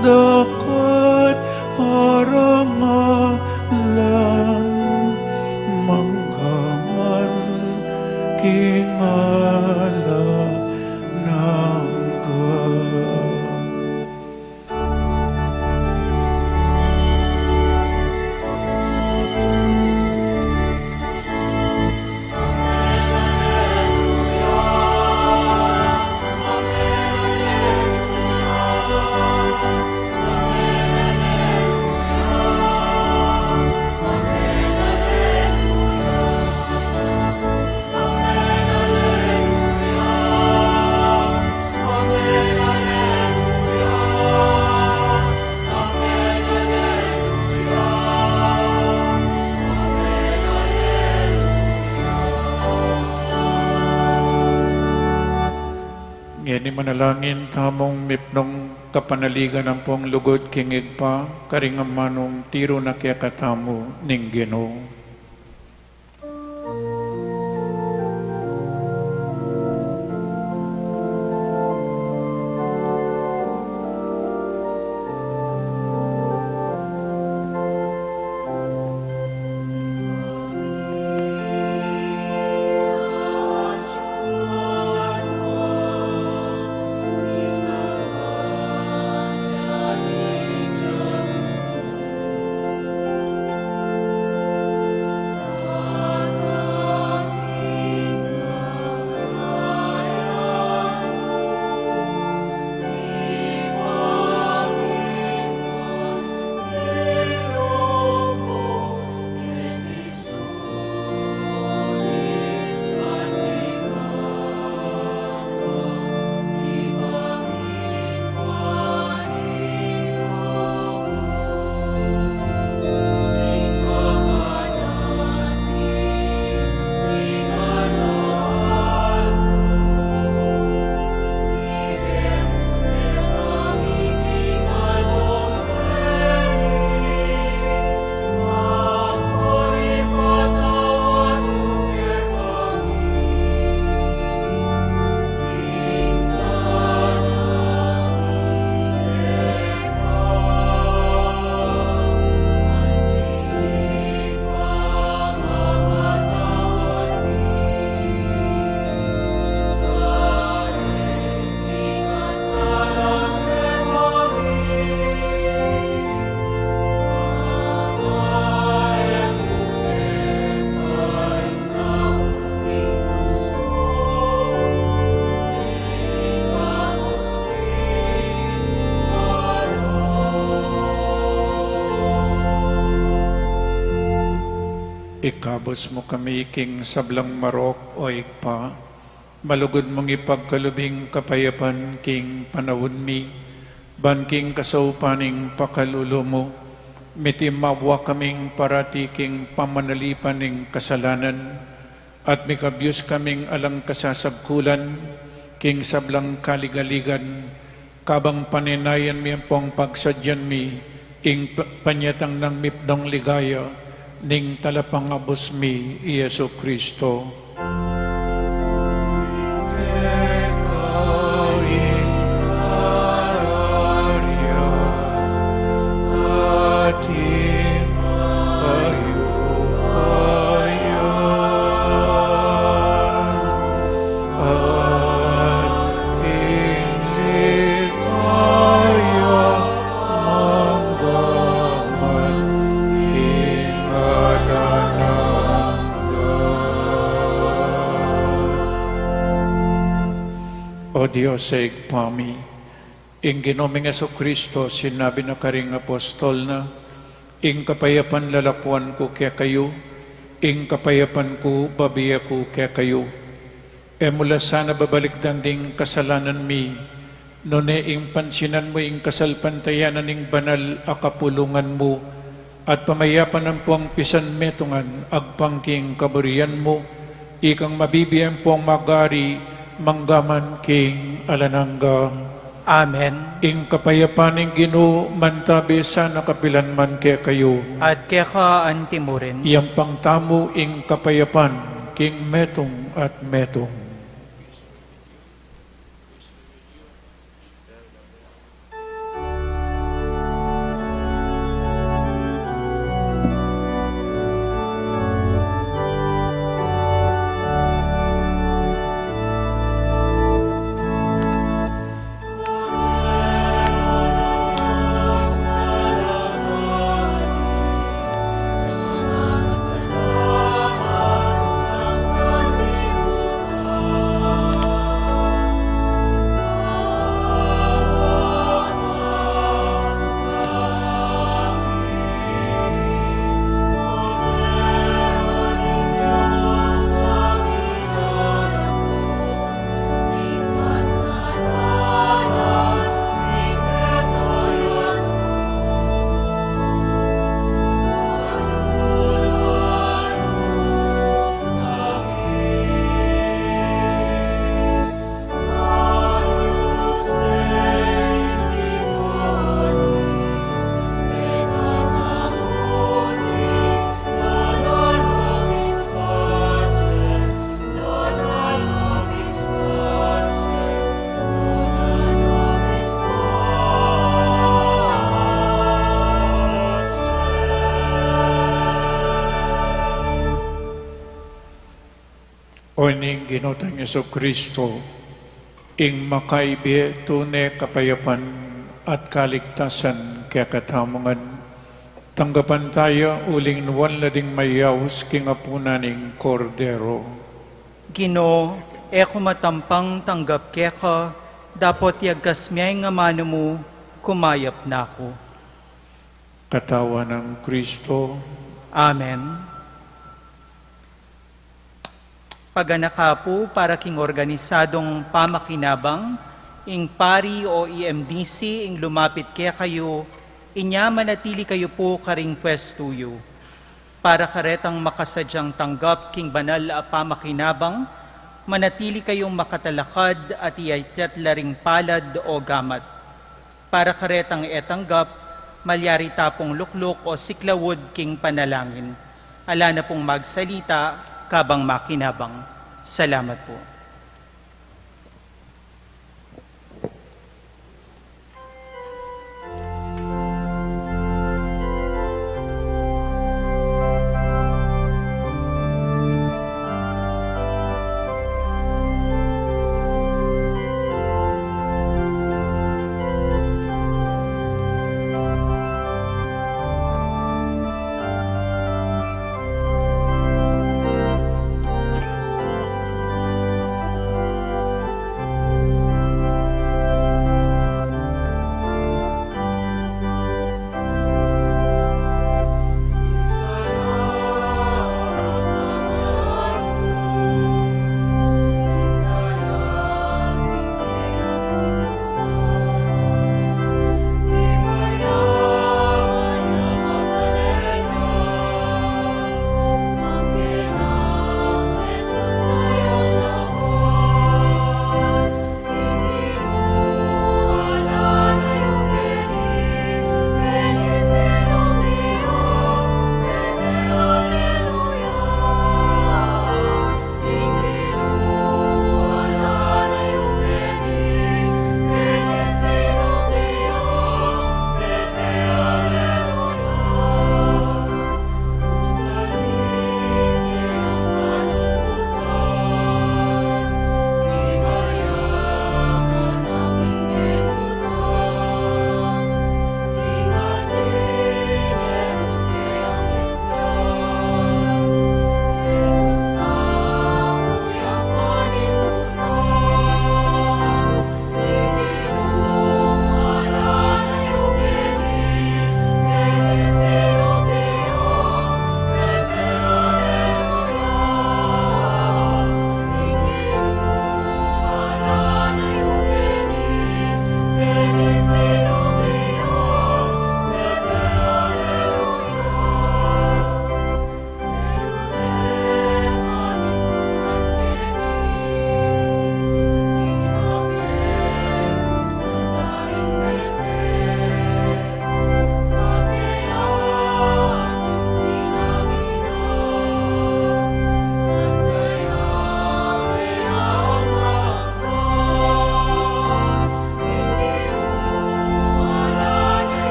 da ka at parangalan, mangga man king alang angga. Ngeni manalangin tamung mipnung kapanaligan ampong lugud king Ibpa, karing amanung tiru na kekatamu ning Ginu. Ikabus mu kami king sablang marok, O Ibpa, malugud mung ipagkalub ing kapayapan king panaun mi, ban king kasaupan ning pakalulu mu, mitimawa kaming parati king pamanalipan ning kasalanan, at mikabyus kaming alang kasasagkulan king sablang kaligaligan, kabang panenayan mi ampong pagsadyan mi ing p-, panyatang nang mipnung ligaya ning Talapangabus mi, i Jesucristo. O Dios, Ibpa mi, ing Ginu ming Jesucristo, sinabi na karing apostol na, "Ing kapayapan lalakuan ku kekayu, ing kapayapan ku babie ku kekayu." E mu la sana babalikdan ding kasalanan mi, nune ing pansinan mu ing kasalpantayanan ning banal a kapulungan mu, at pamayapan ampong pisanmetungan agpang king kaburian mu, ikang mabibie ampong mag-ari mangga man king alang angga. Amen. Ing kapayapan ning Ginu mantabi sana kapilan man kekayu. At keka antimurin. Iyampang tamu ing kapayapan king metung at metung. O ning Ginu tang Jesucristo, ing makaibie tune kapayapan at kaligtasan kekatamu ngan, tanggapan taya uling nuan la ding mayaus king apunan ning Kordero. Ginu, e ku matampang tanggap keka, dapot iagkas me ing amanu mu, kumayap na ku. Katawan nang Kristo. Amen. Paganaka pu para king organisadong pamakinabang, ing pari o E M D C ing lumapit kekayu, inya manatili kayu pu karing pwestu yu. Para karetang makasadyang tanggap king banal a pamakinabang, manatili kayung makatalakad at iakyat la ring palad o gamat. Para karetang e tanggap, malyari ta pung lukluk o siklaud king panalangin. Ala na pung magsalita kabang makinabang. Salamat pu.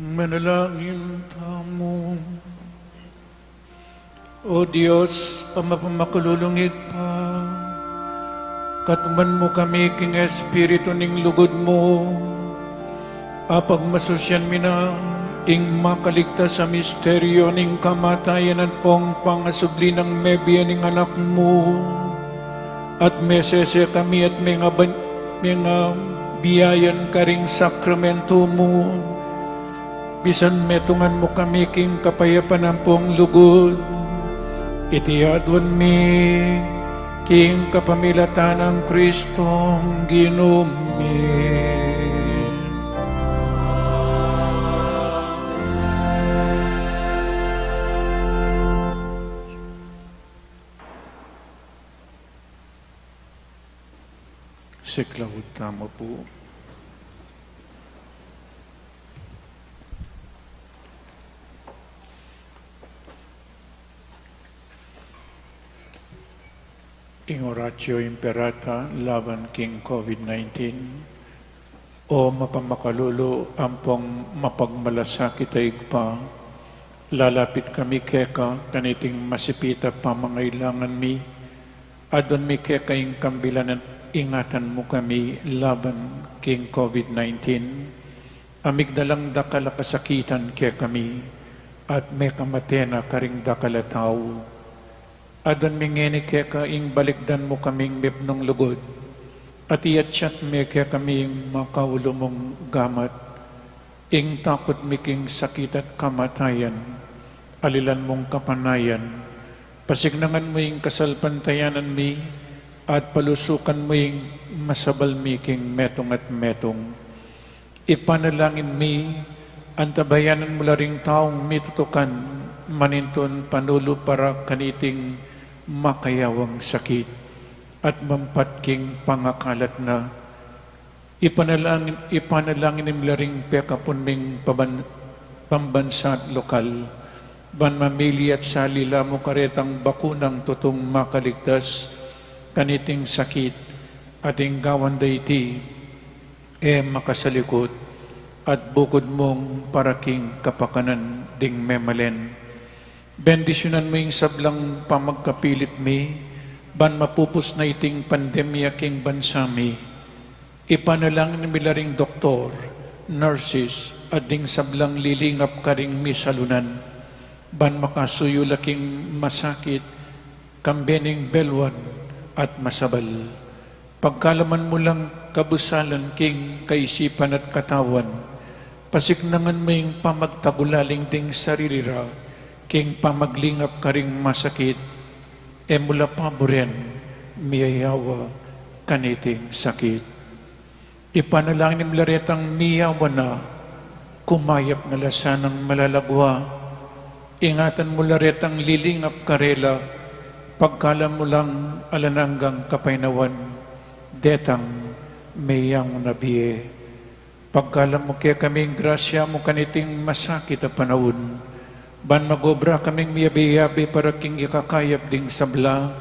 Manalangin tamu. O Dios, a mapamakalulung Ibpa, katuman mu kami king Espiritu ning lugud mu, a pagmasusyan mi na ing makaligtas a misteryu ning kamatayan at pong pangasubli nang mebie ning Anak mu, at mesese kami at mengaban-, mengabiayan karing sakramentu mu, misan metungan mu kami king kapayapan ampong lugud. Iti aduan mi king kapamilatan nang Kristong Ginu mi. Siklaud tamu pu. Ing Oratio Imperata laban king COVID nineteen. O mapamakalulu ampong mapagmalasakit a Ibpa, lalapit kami keka kaniting masipit a pamangailangan mi. Aduan mi keka ing kambilan at ingatan mu kami laban king COVID nineteen. A migdalang dakal a kasakitan kekami, at mekamate na karing dakal a tau. Aduan mi ngeni keka ing balikdan mu kaming mipnung lugud, at iyatyat me kekami ing makaulu mung gamat. Ing takut mi king sakit at kamatayan, alilan mung kapanayan, pasignangan mu ing kasalpantayanan mi, at palusukan mu ing masabal mi king metung at metung. Ipanalangin mi, antabayanan mu la ring taung mitutukan manintun panulu para kaniting makayawang sakit, at mampat king pangakalat na. Ipanalangin, ipanalangin mi la ring pekapun ming paban-, pambansa at lokal, ban mamili at salila mu karetang bakunang tutung makaligtas kaniting sakit, at ing gawan da iti, e makasalikut, at bukud mung para king kapakanan ding memalen. Bendisyunan mu ing sablang pamagkapilit mi, ban mapupus na iting pandemya king bansa mi. Ipanalangin mi la ring doktor, nurses, at ding sablang lilingap karing misalunan, ban makasuyu la king masakit, kambe ning beluan at masabal. Pagkalaman mu lang kabusalan king kaisipan at katawan, pasiknangan mu ing pamagtagulaling ding sarili ra king pamaglingap karing masakit, e mu la paburen miyayawa kaniting sakit. Ipanalangin mi la retang miyawa na, kumayap na la sanang malalagwa. Ingatan mu la retang lilingap karela, pagkalam mu lang alang anggang kapaynawan detang meyang na bie. Pagkalam mu kekami ing grasya mu kaniting masakit a panaun, ban magobra kaming miyabe-yabe para king ikakayap ding sabla,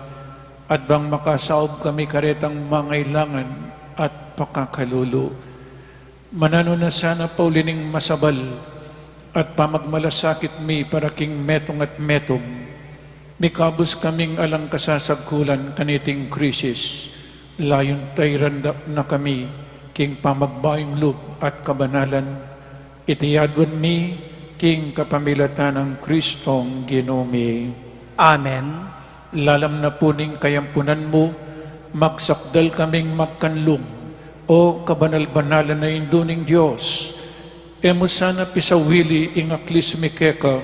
at bang makasaub kami karetang mangailangan at pakakalulu. Mananu na sana pauli ning masabal at pamagmalasakit mi para king metung at metung, mikabus kaming alang kasasagkulan kaniting krisis, layun tairan da na kami king pamagbaing lub at kabanalan. Iti aduan mi king kapamilatan nang Kristong Ginu mi. Amen. Lalam na pu ning kayampunan mu, magsakdal kaming magkanlung, O kabanal-banalan a Indu ning Dios. E mu sana pisawili ing aklis mi keka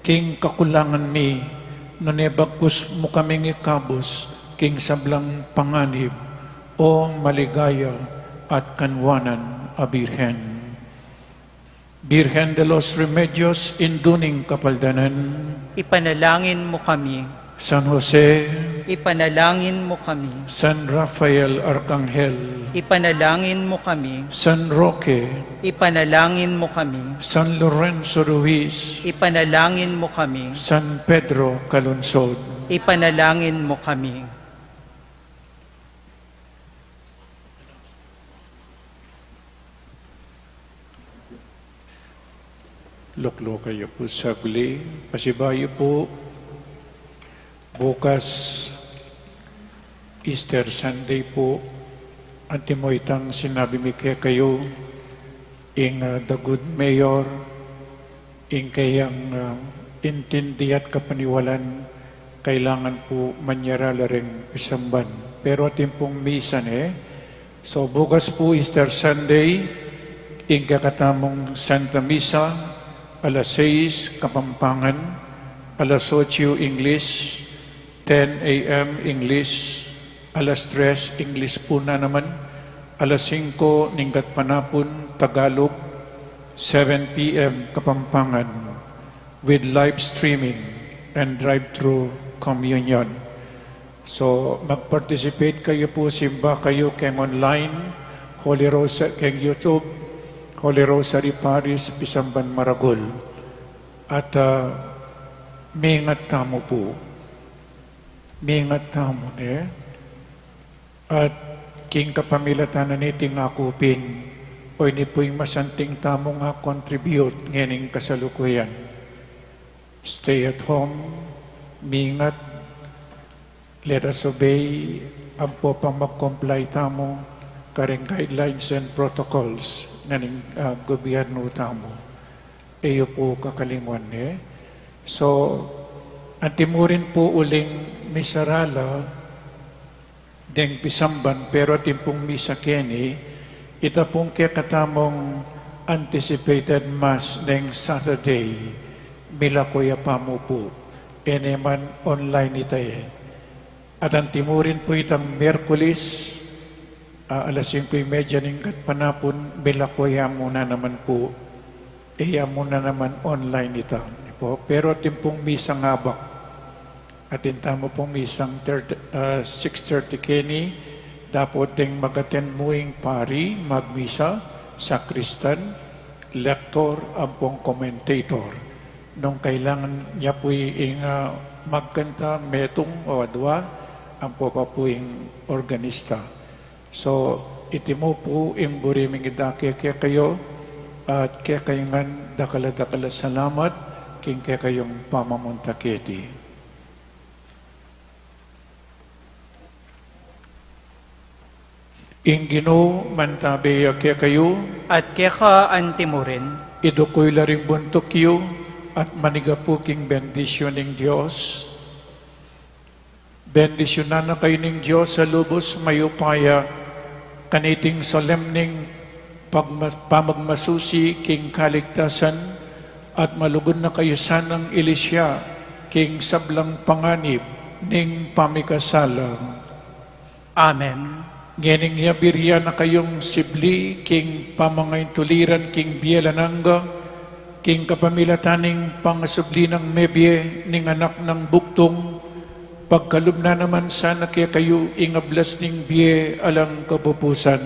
king kakulangan mi, nune bagkus mu kaming ikabus king sablang panganib, O maligaya at kanwanan a Birhen. Birhen de los Remedios, Indu ning Kapaldanan. Ipanalangin mu kami. San Jose. Ipanalangin mu kami. San Rafael Arkanghel. Ipanalangin mu kami. San Roque. Ipanalangin mu kami. San Lorenzo Ruiz. Ipanalangin mu kami. San Pedro Calungsod. Ipanalangin mu kami. Lukluk kayu pu sagli. Pasibayu pu, bukas Easter Sunday pu, anti mo itang sinabi mi kekayu, ing, ah, the good mayor, ing kayang, ah, intindi at kapaniwalan, kailangan pu manyara la reng pisamban. Pero atin pung misa ne, so, bukas pu Easter Sunday, ing kekatamung Santa Misa, alas sais Kapampangan, alas otso English, ten A M English, alas tres English pu na naman, alas singko ning gatpanapun Tagalog, seven P M Kapampangan, with live streaming and drive-through communion. So, mag-participate kayu pu, simba kayu keng online, Holy Rosa-, keng YouTube, Holy Rosary Parish, Pisamban Maragul. At, ah, mingat tamu pu. Mingat tamu, ne? At king kapamilatan na niting akupin, o ini pu ing masanting tamung a-contribute ngening kasalukuyan. Stay at home, mingat, let us obey, ampo pang mag-comply tamu kareng guidelines and protocols na ning, ah, gobyerno tamu. E yu pu kakalingwan, e. So, antimurin pu uling misara la deng pisamban, pero atin pung misa keni, ita pung kekatamung anticipated mass neng Saturday, milako ya pa mu pu. E ne man online ita e. At antimurin pu itang Miyerkules, a, alas singko y media ning gatpanapun, milako ya mu na naman pu. E ya mu na naman online ita. Pu, pero atin pung misang abak. Atin tamu pung misang thirty, ah, six thirty keni, dapot deng mag-attend mu ing pari, magmisa, sakristan, lektor, ampong komentator. Nung kailangan ya pu ing, ah, magkanta, metung o adua, ampo pa pu ing organista. So, iti mu pu ing buri ming idake kekayu, at kekayu ngan dakal a dakal a salamat king kekayung pamamunta keti. Ing Ginu mantabe ya kekayu. At keka antimurin. Idukuy la ring buntuk yu, at manigapu king bendisyun ning Dios. Bendisyunan na kayu ning Dios a lubus mayupaya, kaniting solemning pagma-, pamagmasusi king kaligtasan, at malugud na kayu sanang ilisya king sablang panganib ning pamikasala. Amen. Ngening yabirian na kayung sibli king pamangaintuliran king bie alang angga, king kapamilatan ning pangasubli nang mebie ning Anak nang Bugtung, pagkalub na naman sana kekayu ing ablas ning bie alang kapupusan.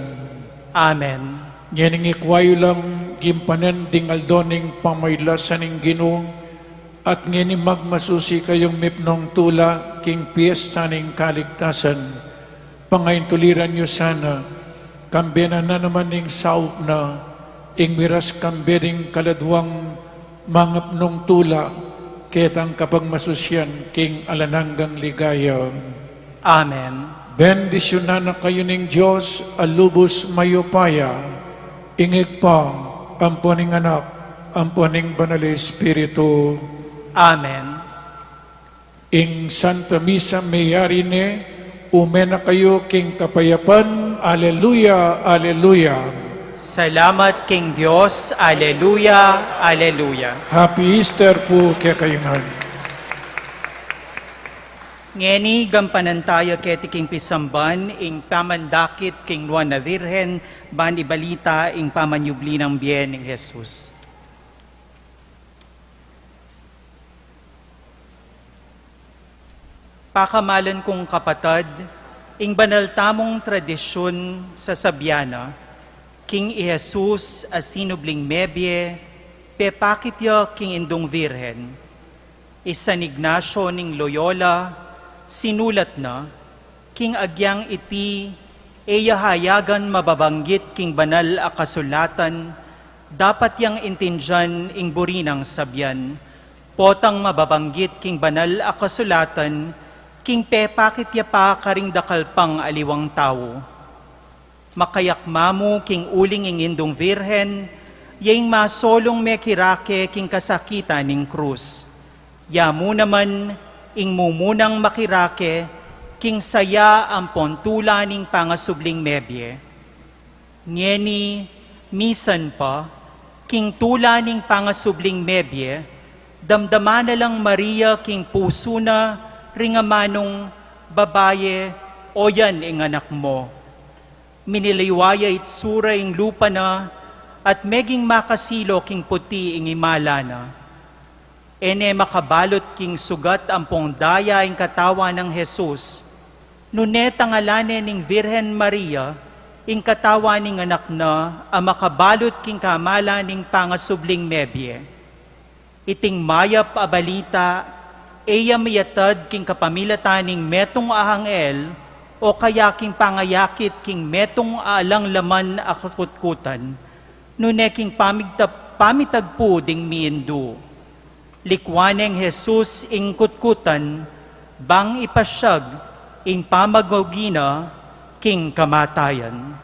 Amen. Ngening ikwa yu lang gimpanan ding aldo ning pamawilasan ning Ginu, at ngeni magmasusi kayung mipnung tula king piesta ning kaligtasan, pangaintuliran yu sana, kambe na naman ning saup na, ing miras kambe ding kaladwang mangapnung tula, ketang kapagmasusian king alang anggang ligaya. Amen. Bendisyunan na kayu ning Dios a lubus mayupaya, ing Ibpa, ampo ning Anak, ampo ning Banal a Espiritu. Amen. Ing Santa Misa meyari ne, ume na kayu king kapayapan. Aleluya, aleluya. Salamat king Dios. Aleluya, aleluya. Happy Easter pu kekayu ngan. Ngeni, gampanan taya keti king pisamban ing pamandakit king Nuan a Virgen, ban ibalita ing pamanyubli nang bie ning Jesus. Pakamalan kung kapatad, ing banal tamung tradisyun sasabian na, king i Jesus a sinubling mebie, pepakit ya king Indung Virgen. I San Ignacio ning Loyola, sinulat na, king agyang iti, e ya hayagan mababanggit king banal a kasulatan, Dapat yang intindian ing buri nang sabian, potang mababanggit king banal a kasulatan, king pepakit ya pa karing dakal pang aliwang tau. Makayakma mu king uling ing Indung Virgen, ya ing masolung mekirake king kasakitan ning krus. Ya mu naman ing mumunang makirake king saya ampon tula ning pangasubling mebie. Ngeni, misan pa, king tula ning pangasubling mebie, damdaman na lang Maria king pusu na ring amanung, "Babaye, o yan ing anak mu." Miniliwa ya itsura ing lupa na, at meging makasilo king puti ing imala na. E ne makabalut king sugat ampong daya ing katawan nang Jesus, nune tangalan ne ning Virgen Maria ing katawan ning anak na a makabalut king kamalan ning pangasubling mebie. Iting mayap a balita, e ya miyatad king kapamilatan ning metung a anghel, o kaya king pangayakit king metung a alang laman a kakutkutan, nune king pamigta-, pamitagpu ding miindu. Likwan neng Jesus ing kutkutan, bang ipasyag ing pamagaugi na king kamatayan.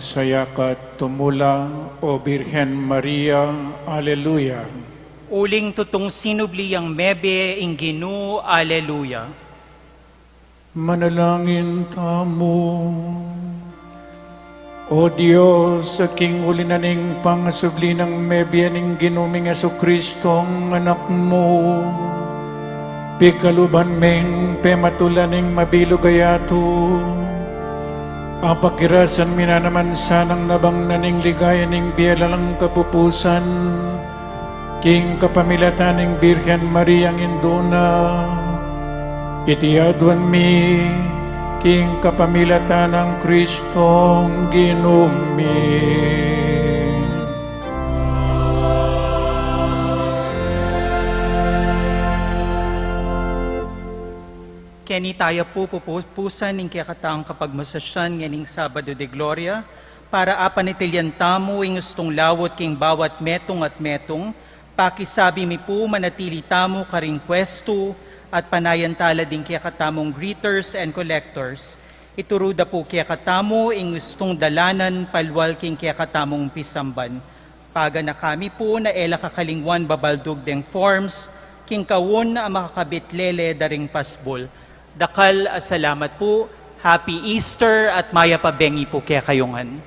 Sayakat tumula, O Birhen Maria. Aleluya. Uling tutung sinubli yang mebie ing Ginu. Aleluya. Manalangin tamu. O Dios, a king uli na ning pangasubli nang mebie ning Ginu ming Jesucristo, Anak mu, pigkaluban ming pematula ning mabilug a yatu, apakirasan mi na naman sanang nabang na ning ligaya ning bie alang kapupusan, king kapamilatan ning Birhen Maria ing Indu na, iti aduan mi king kapamilatan nang Kristong Ginu mi. Keni taya pu pupusan ing kekatang kapagmasasyan ngening Sabado de Gloria, para apanitilyan tamu ing ustung lawut king bawat metung at metung, pakisabi mi pu manatili tamu karing pwestu at panayan tala ding kekatamung greeters and collectors. Ituru da pu kekatamu ing ustung dalanan palwal king kekatamung pisamban. Paganaka mi pu na e la kakalingwan babaldug deng forms king kaun a makakabit lele da ring pasbul. Dakal a salamat pu. Happy Easter at mayap a bengi pu kekayu ngan.